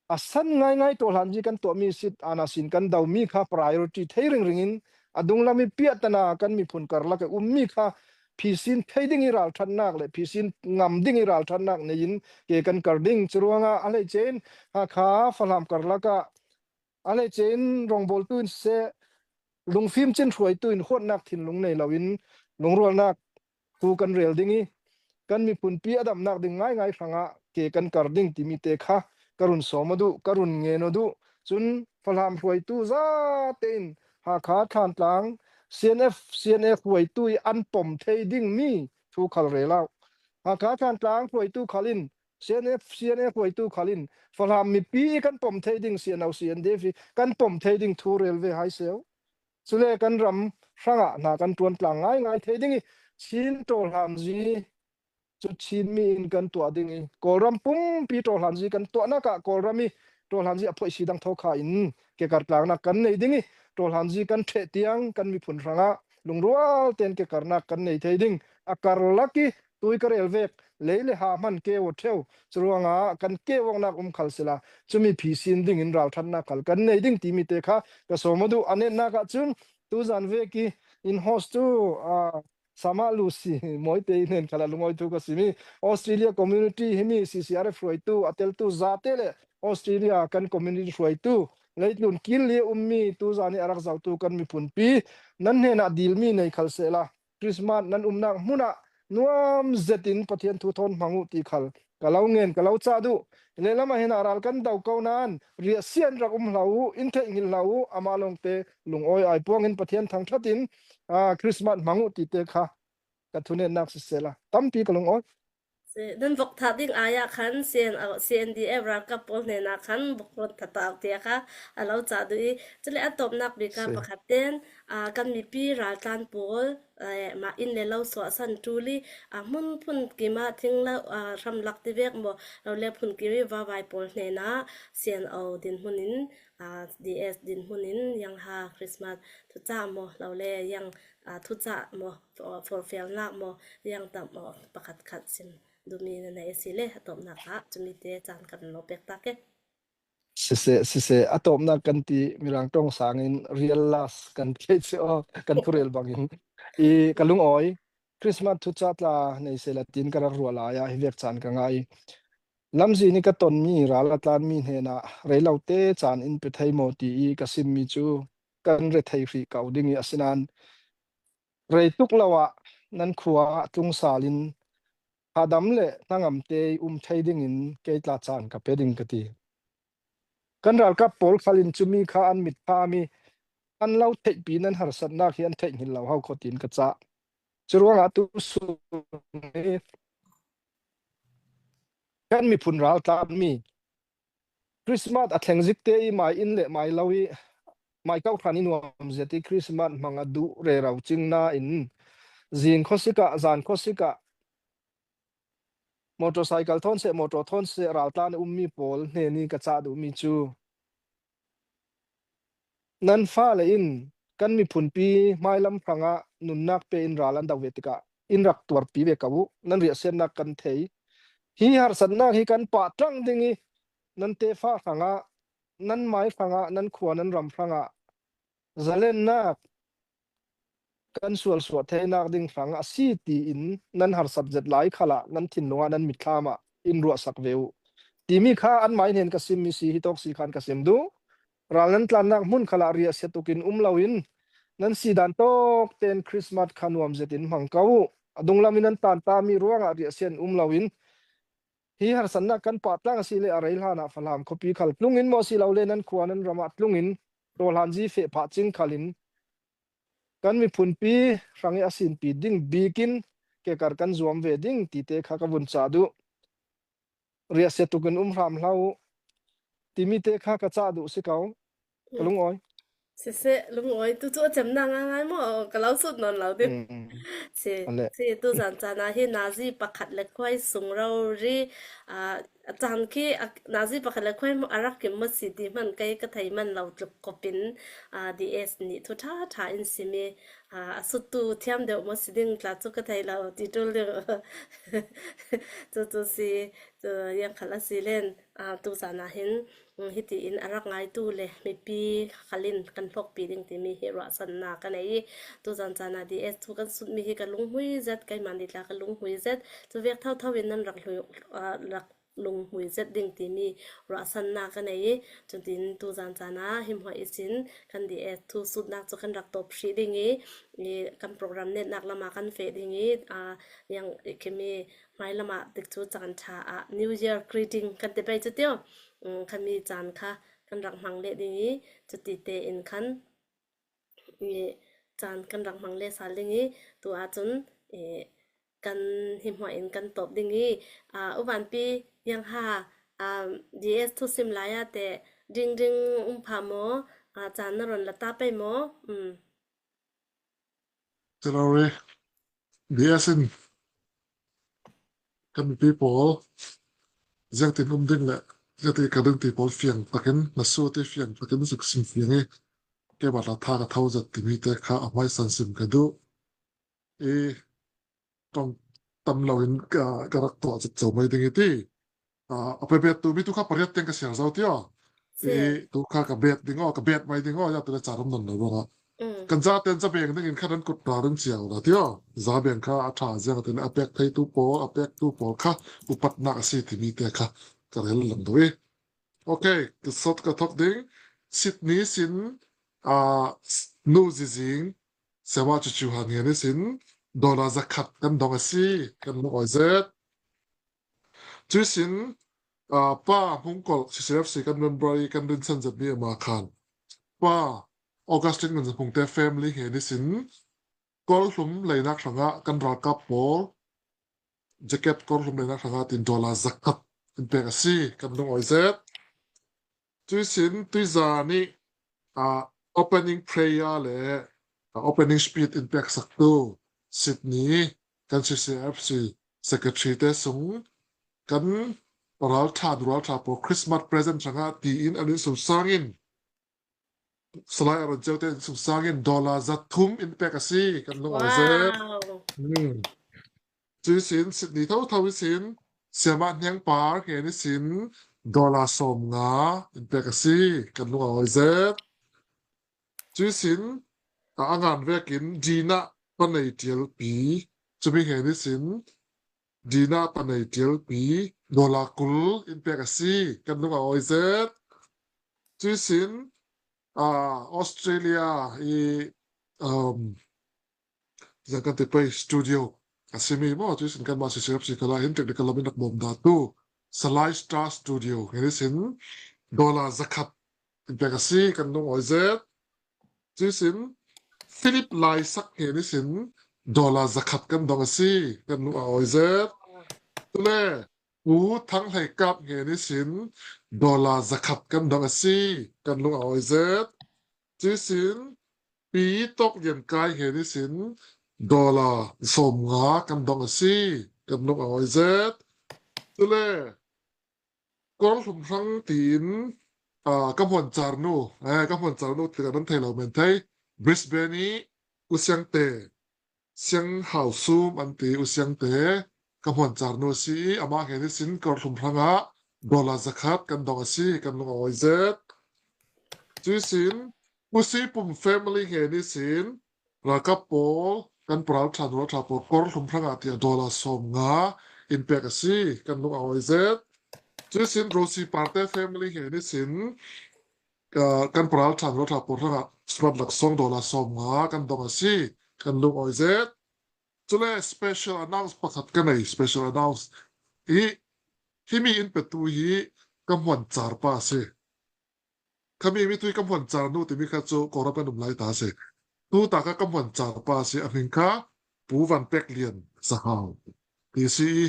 a san ngaingai tawlhanzi kan tuahmi sit ana sin kan domi kha priority thei ringring in a dunglam i piahtana kan miphun karlak i ummi kha phisin thei ding i ralṭhatnak le phisin ngam ding i ralṭhatnak nei in ke kan kar ding. Curuangah a hleice in Hakha Falam karlak ah a hleice in rawngbawltu in seh, lungfim cin hruaitu in huatnak thinlung nei loin lungrualnak thu kan rel ding i kan miphunpi a damnak ding ngaingai hrangah ke kan kar ding timi te kha ka run sawm aw duh, ka run ngen aw duh. Cun Falam hruaitu zate in Hakha Thantlang C N F, C N A hruaitu i an pom thei dingmi thu khal rel aw. Hakha Thantlang hruaitu khal in C N F, C N A hruaitu khal in Falam mipi i kan pom thei ding, C N O, C N D F i kan pom thei ding thu rel ve hai seh. Cule kan ram hrangah hna kan ṭuan tlang ngaingai thei ding i Chin tawlhanzi cu Chin mi in kan tuah ding i Kawlram pumpi tawlhanzi kan tuahnak ah Kawlram i tawlhanzi a phoih si dang thawkha in ke kar tlangnak kan nei ding i tawlhanzi kan ṭheh tiang kan miphun hrangah lungrual tein ke karnak kan nei thei ding. A karlak i tui ka rel vek lei le ha hman ke aw ṭheu. Curuangah kan ke awknak um khal sila cumi phisin dingin ralṭhatnak khal kan nei ding timi te kha ka sawm aw duh. A netnak ah cun tuzan vek i in host tu, aa, Sama Lucy Mawite i hnen khalah lungawi thu ka simi Australia community himi C C R F hruaitu a teltu zate le Australia kan community hruaitu leitlun kil li a ummi tuzan i a rak zotu kan miphunpi nan hnenah dilmi nei khal sehla Christmas nan umnak hmunah nuam zetin Pathian thu thawn hmang uh ti khal ka lo ngen, ka lo cah duh. Lelam ah hin a ral kan do ko nain riahsia in rak um hlah uh, in theihngilh hlah uh, amah lawngte lungawi ai puangin Pathian thangṭhat in, aa, Christmas hmang uh tite kha ka thunetnak sisehla tampi ka lungawi. Si, nan vok thah ding ai ah khan C N, C N D F ralkap pawl hnenah khan vok run thah ta tiah kha a lo cah duh i, cule a tawpnak bik ah pakhat ten, aa, kan mipi raltlan pawl, eh, mah inn le lo suahsan ṭul i, aa, hmun phunkim ah thing lo, aa, hramlak ti vek maw, lo le phunkim i vavai pawl hnenah C N O dinhmun in, aa, D S dinhmun in, yang ha Christmas thucah maw, lo le yang, aa, thucah maw, for-, forhfialnak maw, yang tam maw, pakhat khat sim duhmi na nei a si le, a tawpnak ah cumi te caan kan lo pek tak e. Siseh, siseh, a tawpnak kan ti Mirang ṭong sangin real last kan ti si aw, kan thurel bangin. I ka lungawi, Christmas thucah tla nei sehla tin ka rak ruah lai ah hi vek caan ka ngah i. Lamzin i ka tonmi ral a tlanmi hnenah rei lote caan in pe thei maw ti i ka simmi cu kan rethei hrih ko ding i asinain rei tuk lo ah nan khua ah tlung sal in hadam le hnangamte i um thei dingin kei tla caan ka pe ding ka ti. Kan ralkap pawl khal in cumi kha an mit pham i an lo theihpi nan harsatnak hi an theihngilh lo ho kho tiin ka cah. Curuangah tu sung i kan miphun raltlanmi Christmas a thleng zikte i mai inn le mai lo i mai kau hran i nuam zet i Christmas hmang a duh rero cing nain zing khuasik ah, zan khuasik ah motorcycle thawn seh, motor thawn seh, raltlan a ummi pawl hnen i ka cah duhmi cu nan fale in kan miphunpi hmailam hrangah nunnak pe in ral an do ve tikah in rak tuarpi ve ko uh, nan riahsiatnak kan thei. Hi harsatnak hi kan pah ṭang ding i nan tefa hrangah, nan mai hrangah, nan khua, nan ram hrangah zalennak kan sualsuah theinak ding hrang a si tiin nan harsat zet lai khalah nan thinlung ah nan mitthlam ah in ruahsak ve uh timi kha anmai hnen ka simmi si hi tawk si khan ka sim duh. Ral nan tlannak hmun khalah riahsia tukin um loin nan si dan tawk tein Christmas kha nuam zetin hmang ko uh. A dunglam in nan tantami ruangah riahsia in um loin hi harsatnak kan pah tlang a si le a rei hlanah Falam khuapi khal tlungin maw si lo le nan khua nan ramah tlungin tawlhanzi feh phah cing khalin kan miphunpi hrang i a sinpi ding bikin kekar kan zuam ve ding tite kha ka vun cah duh. Riahsia tukin um hram hlah uh. Timite kha ka cah duh si ko. Ka lungawi. Siseh, lungawi tu cu a cem na ngaingai maw? Ka lo sut nawn lo ding. Si, si, tu zan caan ah hi nazi pakhat le khuai sung rori, a caan khi nazi pakhat le khuai a rak kim maw si ti hman kei ka thei man lo tluk kop in, D S nih thu ṭha ṭha in sim i, a suttu thiam deuh maw si ding tla cu ka thei lo ti ṭul ding. Cucu si, cu ziang khal a si len, tu zan ah hin, hiti in a rak ngaitu le mipi khal in kan hlawkpi ding timi hi ruahsannak ka nei i, tu zan caan ah D S thu kan sutmi hi ka lunghmui zet, keimah nih tla ka lunghmui zet, cu vek thotho in nan rak lunghmui zet ding timi ruahsannak ka nei i, cutin tu zan caan ah himhuai ihsin kan D S thu sutnak cu kan rak tawp hrih ding i, kan program netnak lamah kan feh ding i, yang kimi hmailamah tikcu caan ṭha ah New Year greeting kan ti pei cu tio. Khami caan kha kan rak hmang leh ding i, cuti tein khan caan kan rak hmang leh sal ding i, tu ahcun kan himhuai in kan tawp ding i, uvanpi yang ha, D S thusim lai ah te ding ding um pha maw? Caan na ron la ta pei maw? Celo re, D S in kan mipi pawl ziangtin um ding le ziangtin ka ding ti pawl fiang takin na su ti fiang takin zik sim fiang i, keimah tla tha ka tho zet timi te kha a hmaisan sim ka duh i, tong tam lo in ka rak tuah zet zo mai ding i ti. A pebet tu mi tu kha pariat tiang ka siar zo tio. I tu kha ka bet ding aw, ka bet mai ding aw, ya tu le caram non lo bang a. Kan za ten za beng ding in kha nan kut ra ding cia la tio. Za beng kha a ṭha ziang a ten a pek thei tu pawl, a pek tu pawl kha upatnak a si timi te kha ka rel lang do i. Okay, ka sot ka thok ding. Sydney sin, a, nu zizing, Sema Cucu Han ngen ihsin dollar zakhat kan dong a si, kan lungawi zet. Cuihsin, a, pa Hmung Kolh C C F C kan member i kan rinsan zetmi ama khan, pa Augustine Ngan Zaphung te family ngen ihsin Kawlhlum leinak hrangah kan ralkap pawl jacket Kawlhlum leinak hrangah tin dollar zakhat in pek a si, kan lungawi zet. Cuihsin tuiza nih, a, opening prayer le, a, opening speech in pek saktu Sydney kan C C F C secretary te sung kan ralṭha ralṭha pawl Christmas present hrangah tiin an in sungsang in Salai a run cio te in sungsang in dollar zathum in pek a si, kan lungawi zet. Cuihsin Sydney thotho ihsin Siamah Hniangpar ngen ihsin dollar sawmnga in pek a si, kan lungawi zet. Cuihsin a, a ngan vekin Dina Panei Tialpi, cumi ngen ihsin Dina Panei Tialpi dollar kul in pek a si, kan lungawi zet. Cuihsin, a, Australia i, um, zan kan ti pei studio a simi maw, cuihsin kanmah C C F C kala hin technical lam in rak bawm datu Salai Star Studio ngen ihsin dollar zakhat in pek a si, kan lungawi zet. Cuihsin Philip Laisak ngen ihsin dollar zakhat kan dong a si, kan lungawi zet. Cule Pu Thang Hleikap ngen ihsin dollar zakhat kan dong a si, kan lungawi zet. Cuihsin Pi Tawk Lian Kai ngen ihsin dollar sawmnga kan dong a si, kan lungawi zet. Cule Kawlhlum hrang tiin, a, ka hmuancar nu, e, ka hmuancar nu tikah nan thei lo men thei. Brisbane i U Siangte, Siang Hau Sum an ti U Siangte, ka hmuancar nu a si i, amah ngen ihsin Kawlhlum hrangah dollar zakhat kan dong a si, kan lungawi zet. Cuihsin Pu Si Pum family ngen ihsin ralkap pawl kan paralṭha nu ralṭha pawl Kawlhlum hrangah tiah dollar sawmnga in pek a si, kan lungawi zet. Cuihsin Rosi Parte family ngen ihsin, a, kan paralṭha nu ralṭha pawl hrangah smat laksawng dollar sawmnga kan dong a si, kan lungawi zet. Cule special announce pakhat ka nei, special announce. Hi, himi in petu hi ka hmuancar pa a si. Khami mi tu hi ka hmuancar nu timi kha cu Kawlram kan um lai ta a si. Tuta kha ka hmuancar pa a si, a hming kha Pu Van Pek Lian Sahau ti si i,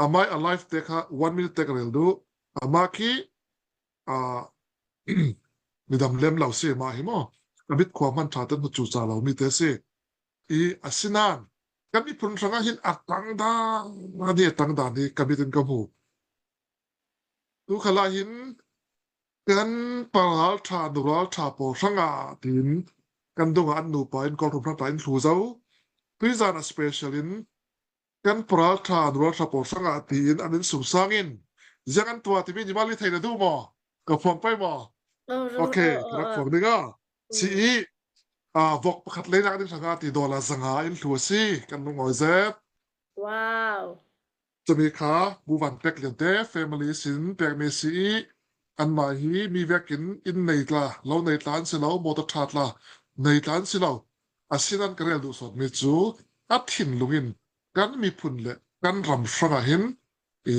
amah i a life te kha one minute te ka rel duh. Amah khi a midam lem lo si mah hi maw. A mit khua hman ṭha ten hmu cuca lo mi te si. I a sinan kan miphun hrangah hin a tangdan a ni, a tangdan hi ka mit in ka hmu. Tu khalah hin kan pa ralṭha nu ralṭha pawl hrangah tiin kan dungah an nupa in Kawlhrum hrang ta in thlu zo. Tuizan a special in kan pa ralṭha nu ralṭha pawl hrangah tiin an in sungsangin ziang an tuah timi ni mah li thei na duh maw? Ka phuang pei maw? Okay, ka rak phuang ding a. Si i, vok pakhat leinak ding hrangah ti dollar zanga in thlu a si, kan lungawi zet. Wow. Chumi kha Pu Van Pek Lian te family sin pekmi si i, anmah hi mi vekin inn nei tla, lo nei tla an si lo, mawtaw ṭha tla nei tla an si lo. A sinan ka rel duh sawn mi cu a thinlung in kan miphun le kan ram hrangah hin i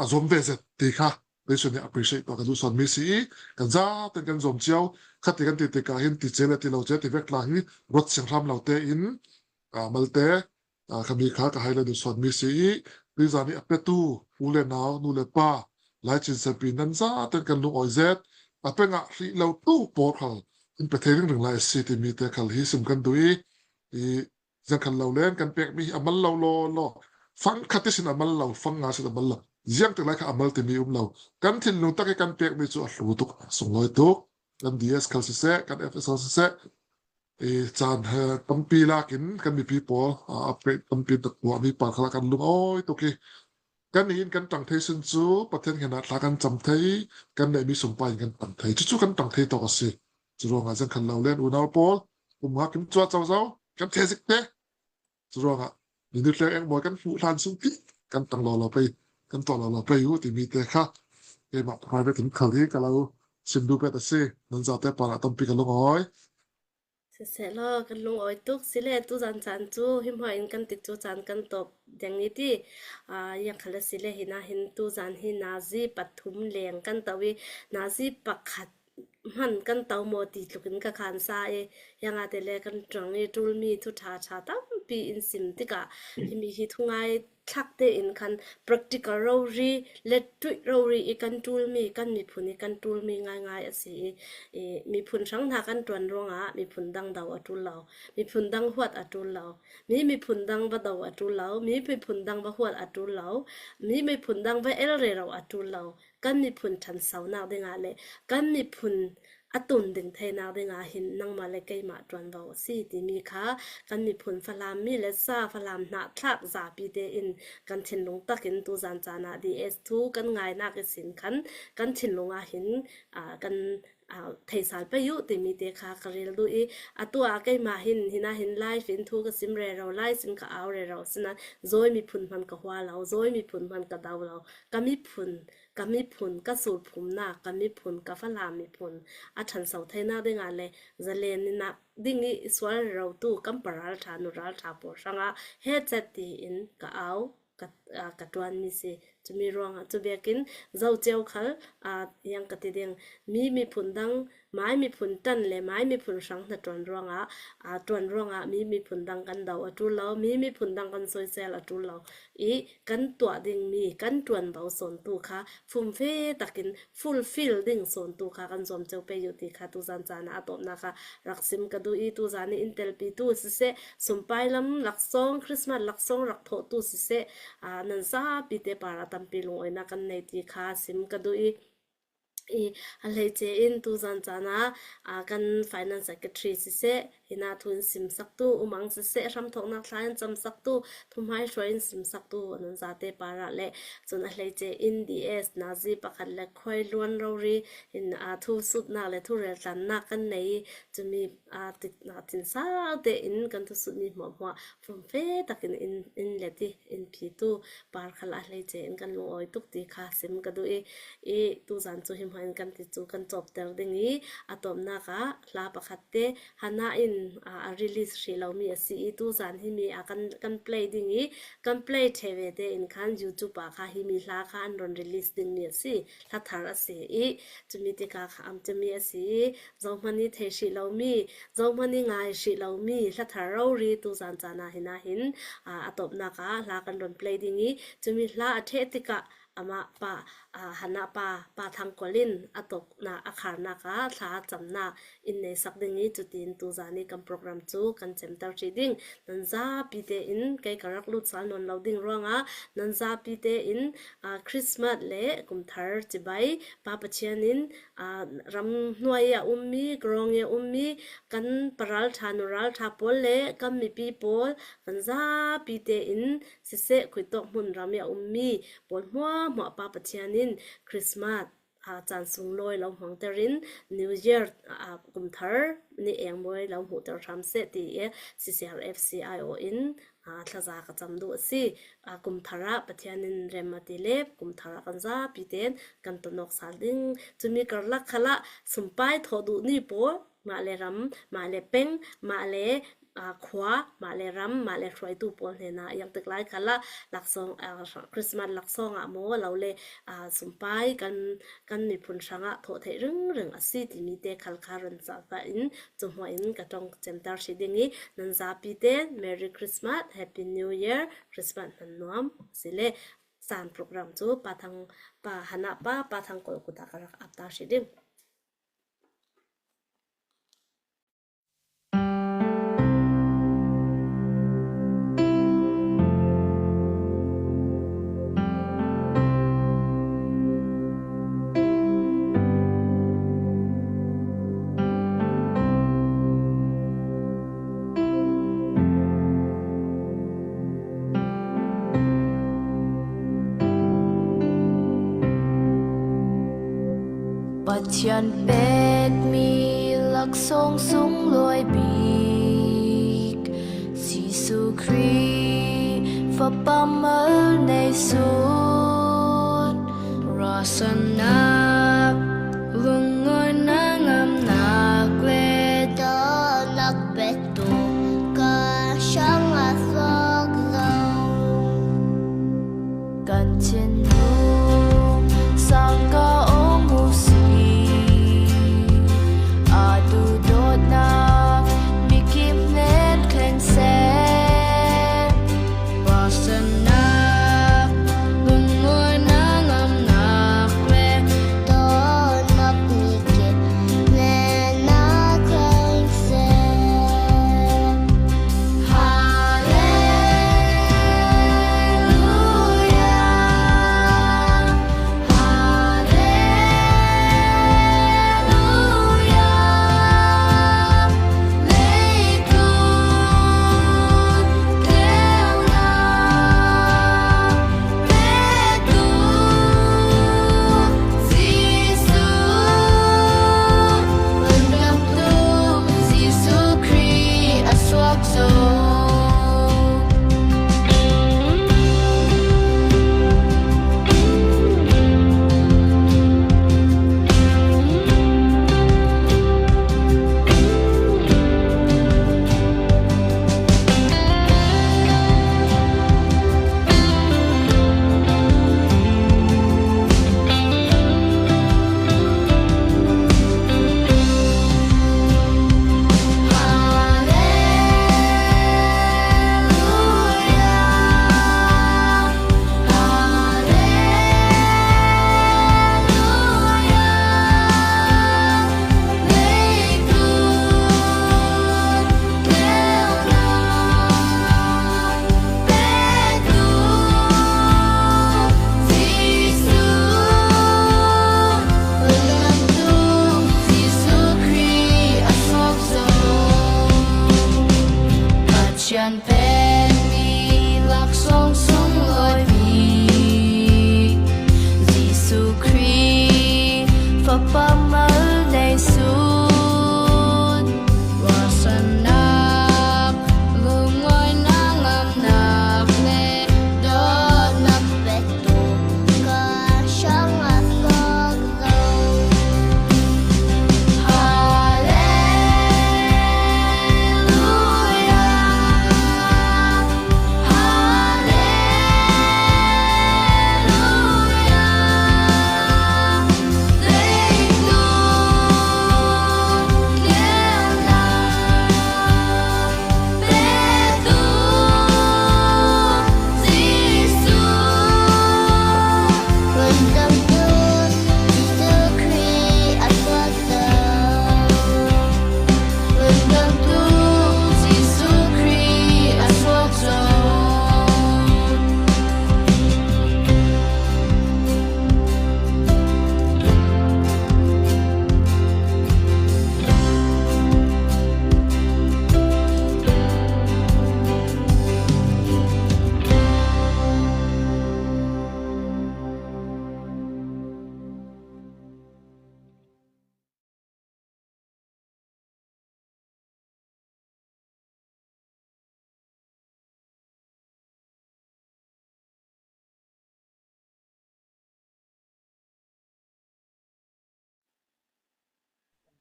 a zuam ve zet ti kha tuisun i appreciate tuah ka duh sawn mi si i, kan zaten kan zuam cio. Khati kan ti tikah hin ti ce le ti lo ce ti vek tla hi ruat sianghram lo te in, a, malte, a, khami kha ka hai le duh sawn mi si i, tuizan i a petu u le nau, nu le pa, Laicin Siapi nan zaten kan lungawi zet. A pe ngah hrih lo tu pawl khal in pe thei ringring lai a si timi te khal hi sim kan duh i, i ziang khat lo len kan pekmi hi a mal lo law law. Fang khat i sin a mal lo, fang nga sin a mal lo. Ziang tek lai kha a mal timi um lo. Kan thinlung tak i kan pekmi cu a hlu tuk, a sunglawi tuk. Kan D S khal siseh, kan F S khal siseh. I caan he tampi lakin kan mipi pawl, a, a pek tampi tak tuahmi pa khal ah kan lungawi tuk i. Kan i in kan ṭang thei sin cu Pathian hnenah thla kan cam thei, kan neihmi sumpai in kan ṭang thei. Cucu kan ṭang thei tawk a si. Curuangah ziang khat lo len unau pawl, kum nga kim cuah cozo, kan theh zik te. Curuangah ni nutleng engmawi kan hmuh hlan sung ti kan tang lawlaw pei, kan tuah lawlaw pei uh timi te kha keimah private in khal hi ka lo sim duh pet a si. Nan zate parah tampi ka lungawi. Siseh law, kan lungawi tuk. Sile tuzan caan cu himhoi in kan tikcu caan kan tawp deng i ti, a, yang khala sile hina hin tuzan hi nazi pathum leng kan to i nazi pakhat hman kan to maw ti tlukin ka khan sa i, yang a te le kan ṭuang i ṭulmi thu ṭha ṭha tampi in sim tikah himi hi thungai thlak tein khan practical rori, let tuih rori i kan ṭulmi, kan miphun i kan ṭulmi ngaingai a si i, i miphun hrang hna kan ṭuan ruangah miphun dang do a ṭul lo, miphun dang huat a ṭul lo, mi miphun dang va do a ṭul lo, mi miphun dang va huat a ṭul lo, mi miphun dang va el rero a ṭul lo. Kan miphun ṭhansonak dingah le kan miphun a tun ding theinak dingah hin nangmah le keimah ṭuanvo a si timi kha kan miphun Falam mi le sa Falam hnahthlak zapi tein kan thinlung takin tuzan caan ah D S thu kan ngainak ihsin khan kan thinlung ah hin, aa, kan, aa, theisal pei uh timi te kha ka rel duh i, atu ah keimah hin hina hin live in thu ka sim rero, live in ka au rero, sinain zawi miphun hman ka hua lo, zawi miphun hman ka do lo, ka miphun ka miphun, ka sulphumnak, ka miphun, ka Falam miphun a ṭhanso theinak dingah le zalen ninak ding i sual rero tu kan pa ralṭha, nu ralṭha pawl hrangah he cet tiin ka au, ka, aa, ka ṭuanmi si. Cumi ruangah cu biakin zo cio khal, aa, yang ka ti ding, mi miphun dang, mai miphun ṭan le mai miphun hrang hna ṭuan ruangah, aa, ṭuan ruangah mi miphun dang kan do a ṭul lo, mi miphun dang kan soisel a ṭul lo. I kan tuah dingmi, kan ṭuanvo sawntu kha fumfe takin fulfill ding sawntu kha kan zuam cio pei uh ti kha tuzan caan ah a tawpnak kha rak sim ka duh i, tuzan i in telpitu siseh, sumpai lam laksawng, Christmas laksawng rak thawhtu siseh, aa, nan zapi te parah tampi lungawinak kan nei ti kha sim ka duh i, i, a hleice in tuzan caan ah, aa, kan finance secretary siseh, hina thu in simsaktu, umang siseh, hramthawknak thla in camsaktu, thuhmai hruai in simsaktu, nan zate parah le cun a hleice in D S nazi pakhat le khuai luan rori in, aa, thu sutnak le thu reltlannak kan nei i, cumi, aa, ti-, aa, thinsau tein kan thu sutmi hmuahhmuah fumfe takin in, in let i, in phitu par khal ah hleice in kan lungawi tuk ti kha sim ka duh i, i tuzan cu him Mah in kan ti cu kan cawpter ding i, a tawpnak ah hla pakhat te Hannah in, aa, a release hrih lomi a si i, tuzan himi, aa, kan, kan play ding i, kan play ṭheh ve tein khan YouTube ah kha himi hla kha an rawn release dingmi a si, hla thar a si i, cumi tikah kha, am, cumi a si i, zohman i thei hrih lomi, zohman i ngai hrih lomi hla thar rori tuzan caan ah hin, ah hin, aa, a tawpnak ah hla kan rawn play ding i, cumi hla a ṭheh tikah amah pa, aa, Hannah pa, Pa Thang Kol in a tawpnak, a kharnak ah thla camnak in nei sak ding i, cutin tuzan i kan program cu kan cemter hrih ding. Nan zapi tein kei ka rak lut sal nawn lo ding ruangah nan zapi tein, aa, Christmas le kumthar cibai Pa Pathian in, aa, ram hnuai i a ummi, krawng i a ummi kan paralṭha, nuralṭha pawl le kan mipi pawl kan zapi tein siseh, khuitawk hmun ram i a ummi pawl hmuahhmuah Pa Pathian in Christmas, aa, caan sunglawi lo hmangter in New Year, aa, kumthar ni engmawi lo hmuhter hram seh ti i C C R F C I O in, aa, thlaza ka cam duh a si. Aa, kumthar ah Pathian in rem a ti le kumthar ah kan zapi tein kan tonawk sal ding. Cumi karlak khalah sumpai thawh duh ni pawl, mah le ram, mah le peng, mah le, aa, khua, mah le ram, mah le hruaitu pawl hnenah iangtik lai khalah laksawng, aa, Christmas laksawng ah maw lo le, aa, sumpai kan, kan miphun hrangah thawh theih ringring a si timi te khal kha rawn cah in cu hmuah in ka ṭong cemter hrih ding i, nan zapi te Merry Christmas, Happy New Year, Christmas hman nuam. Asile caan program cu Pa Thang, Pa Hannah pa, Pa Thang Kol kut ah ka rak ap ta hrih ding. Pathian pekmi laksawng sunglawi bik, Jesuh Khrih Fapa mal neisun, ruahsannak, lungawina ngamnak le dawnnak pek tu ka hrang a hlawk lo. Kan thinlung sang ka awng u si, a duhdawtnak mi kim hnen thleng seh. Ruahsannak, lungawina ngamnak le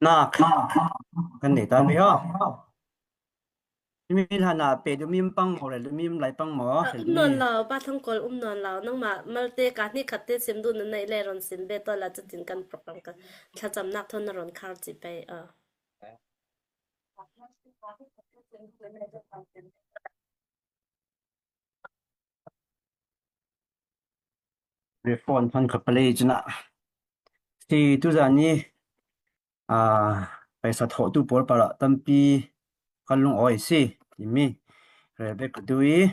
nak kan nei ta ve aw. Mi hlan ah pe duh mi um pang maw, rel duh mi um lai pang maw? Ah, um nawn lo, Pa Thangkawl, um nawn lo. Nangmah malte ka hni khat te sim duh na neih le rawn sim ve tawh la, chutin kan program kan thlachamnak thawn na rawn khar ci pei. Ah. Reform thawn ka palei chin ah. Si tuzan ni, a, paisa thawhtu pawl parah tampi kan lungawi si timi rel bek ka duh i,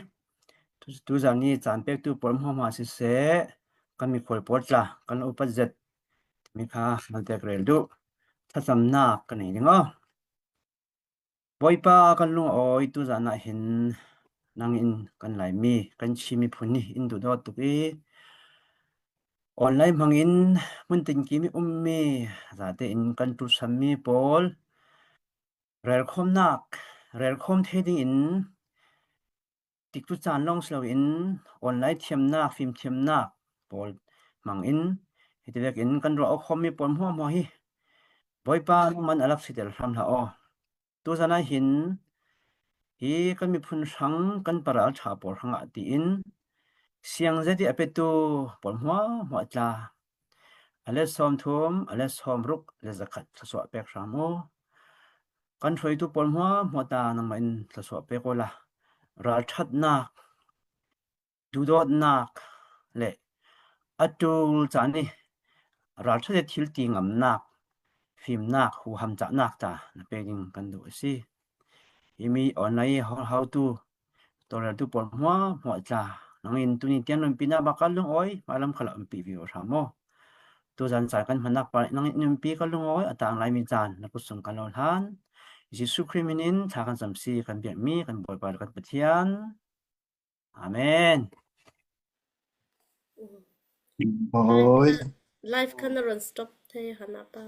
tu, tuzan ni chan pektu pawl hmuahhmuah siseh, kan mikhual pawl tla kan lo upat zet timi kha kan pek rel duh. Thlachamnak ka nei ding aw. Bawipa, kan lungawi, tuzan ah hin nangin kan Laimi, kan Chin miphun hi in duhdawt tuk i, online hmangin hmun tin kim i um mi zate in kan ṭulsam mi pawl relkhawmnak, relkhawm thei dingin tikcu chan lawng si loin online thiamnak, fimthiamnak pawl hmangin hiti vekin kan ruah aw khawm mi pawl hmuahhmuah hi Bawipa nangman a lak si tel hram hlah aw. Tuzan ah hin hi kan miphun hrang, kan parah a ṭha pawl hrangah tiin siang zet i a petu pawl hmuahhmuah tla a let sawmthum, a let sawmruk, let zakhat thlasuah pek hram aw. Kan hruaitu pawl hmuahhmuah ta nangmah in thlasuah pek aw la, ralṭhatnak, duhdawtnak leh a ṭul chan i ralṭhat i thil ti ngamnak, fimnak, huham chahnak ta na pek ding kan duh a si. Hi mi online i hau, hautu, tawlreltu pawl hmuahhmuah tla nangin tuni tiang numpina bak kan lungawi, hmai lam khalah umpi vivo hram aw. Tuzan chan kan hmannak par nangin umpi kan lungawi, a tang Laimi chan na kut sung kan lo hlan. Jesu Khrih hmingin thla kan cham si, kan biak mi kan Bawipa leh kan Pathian. Amen. Oi. Live khan a rawn stop thei hana pa.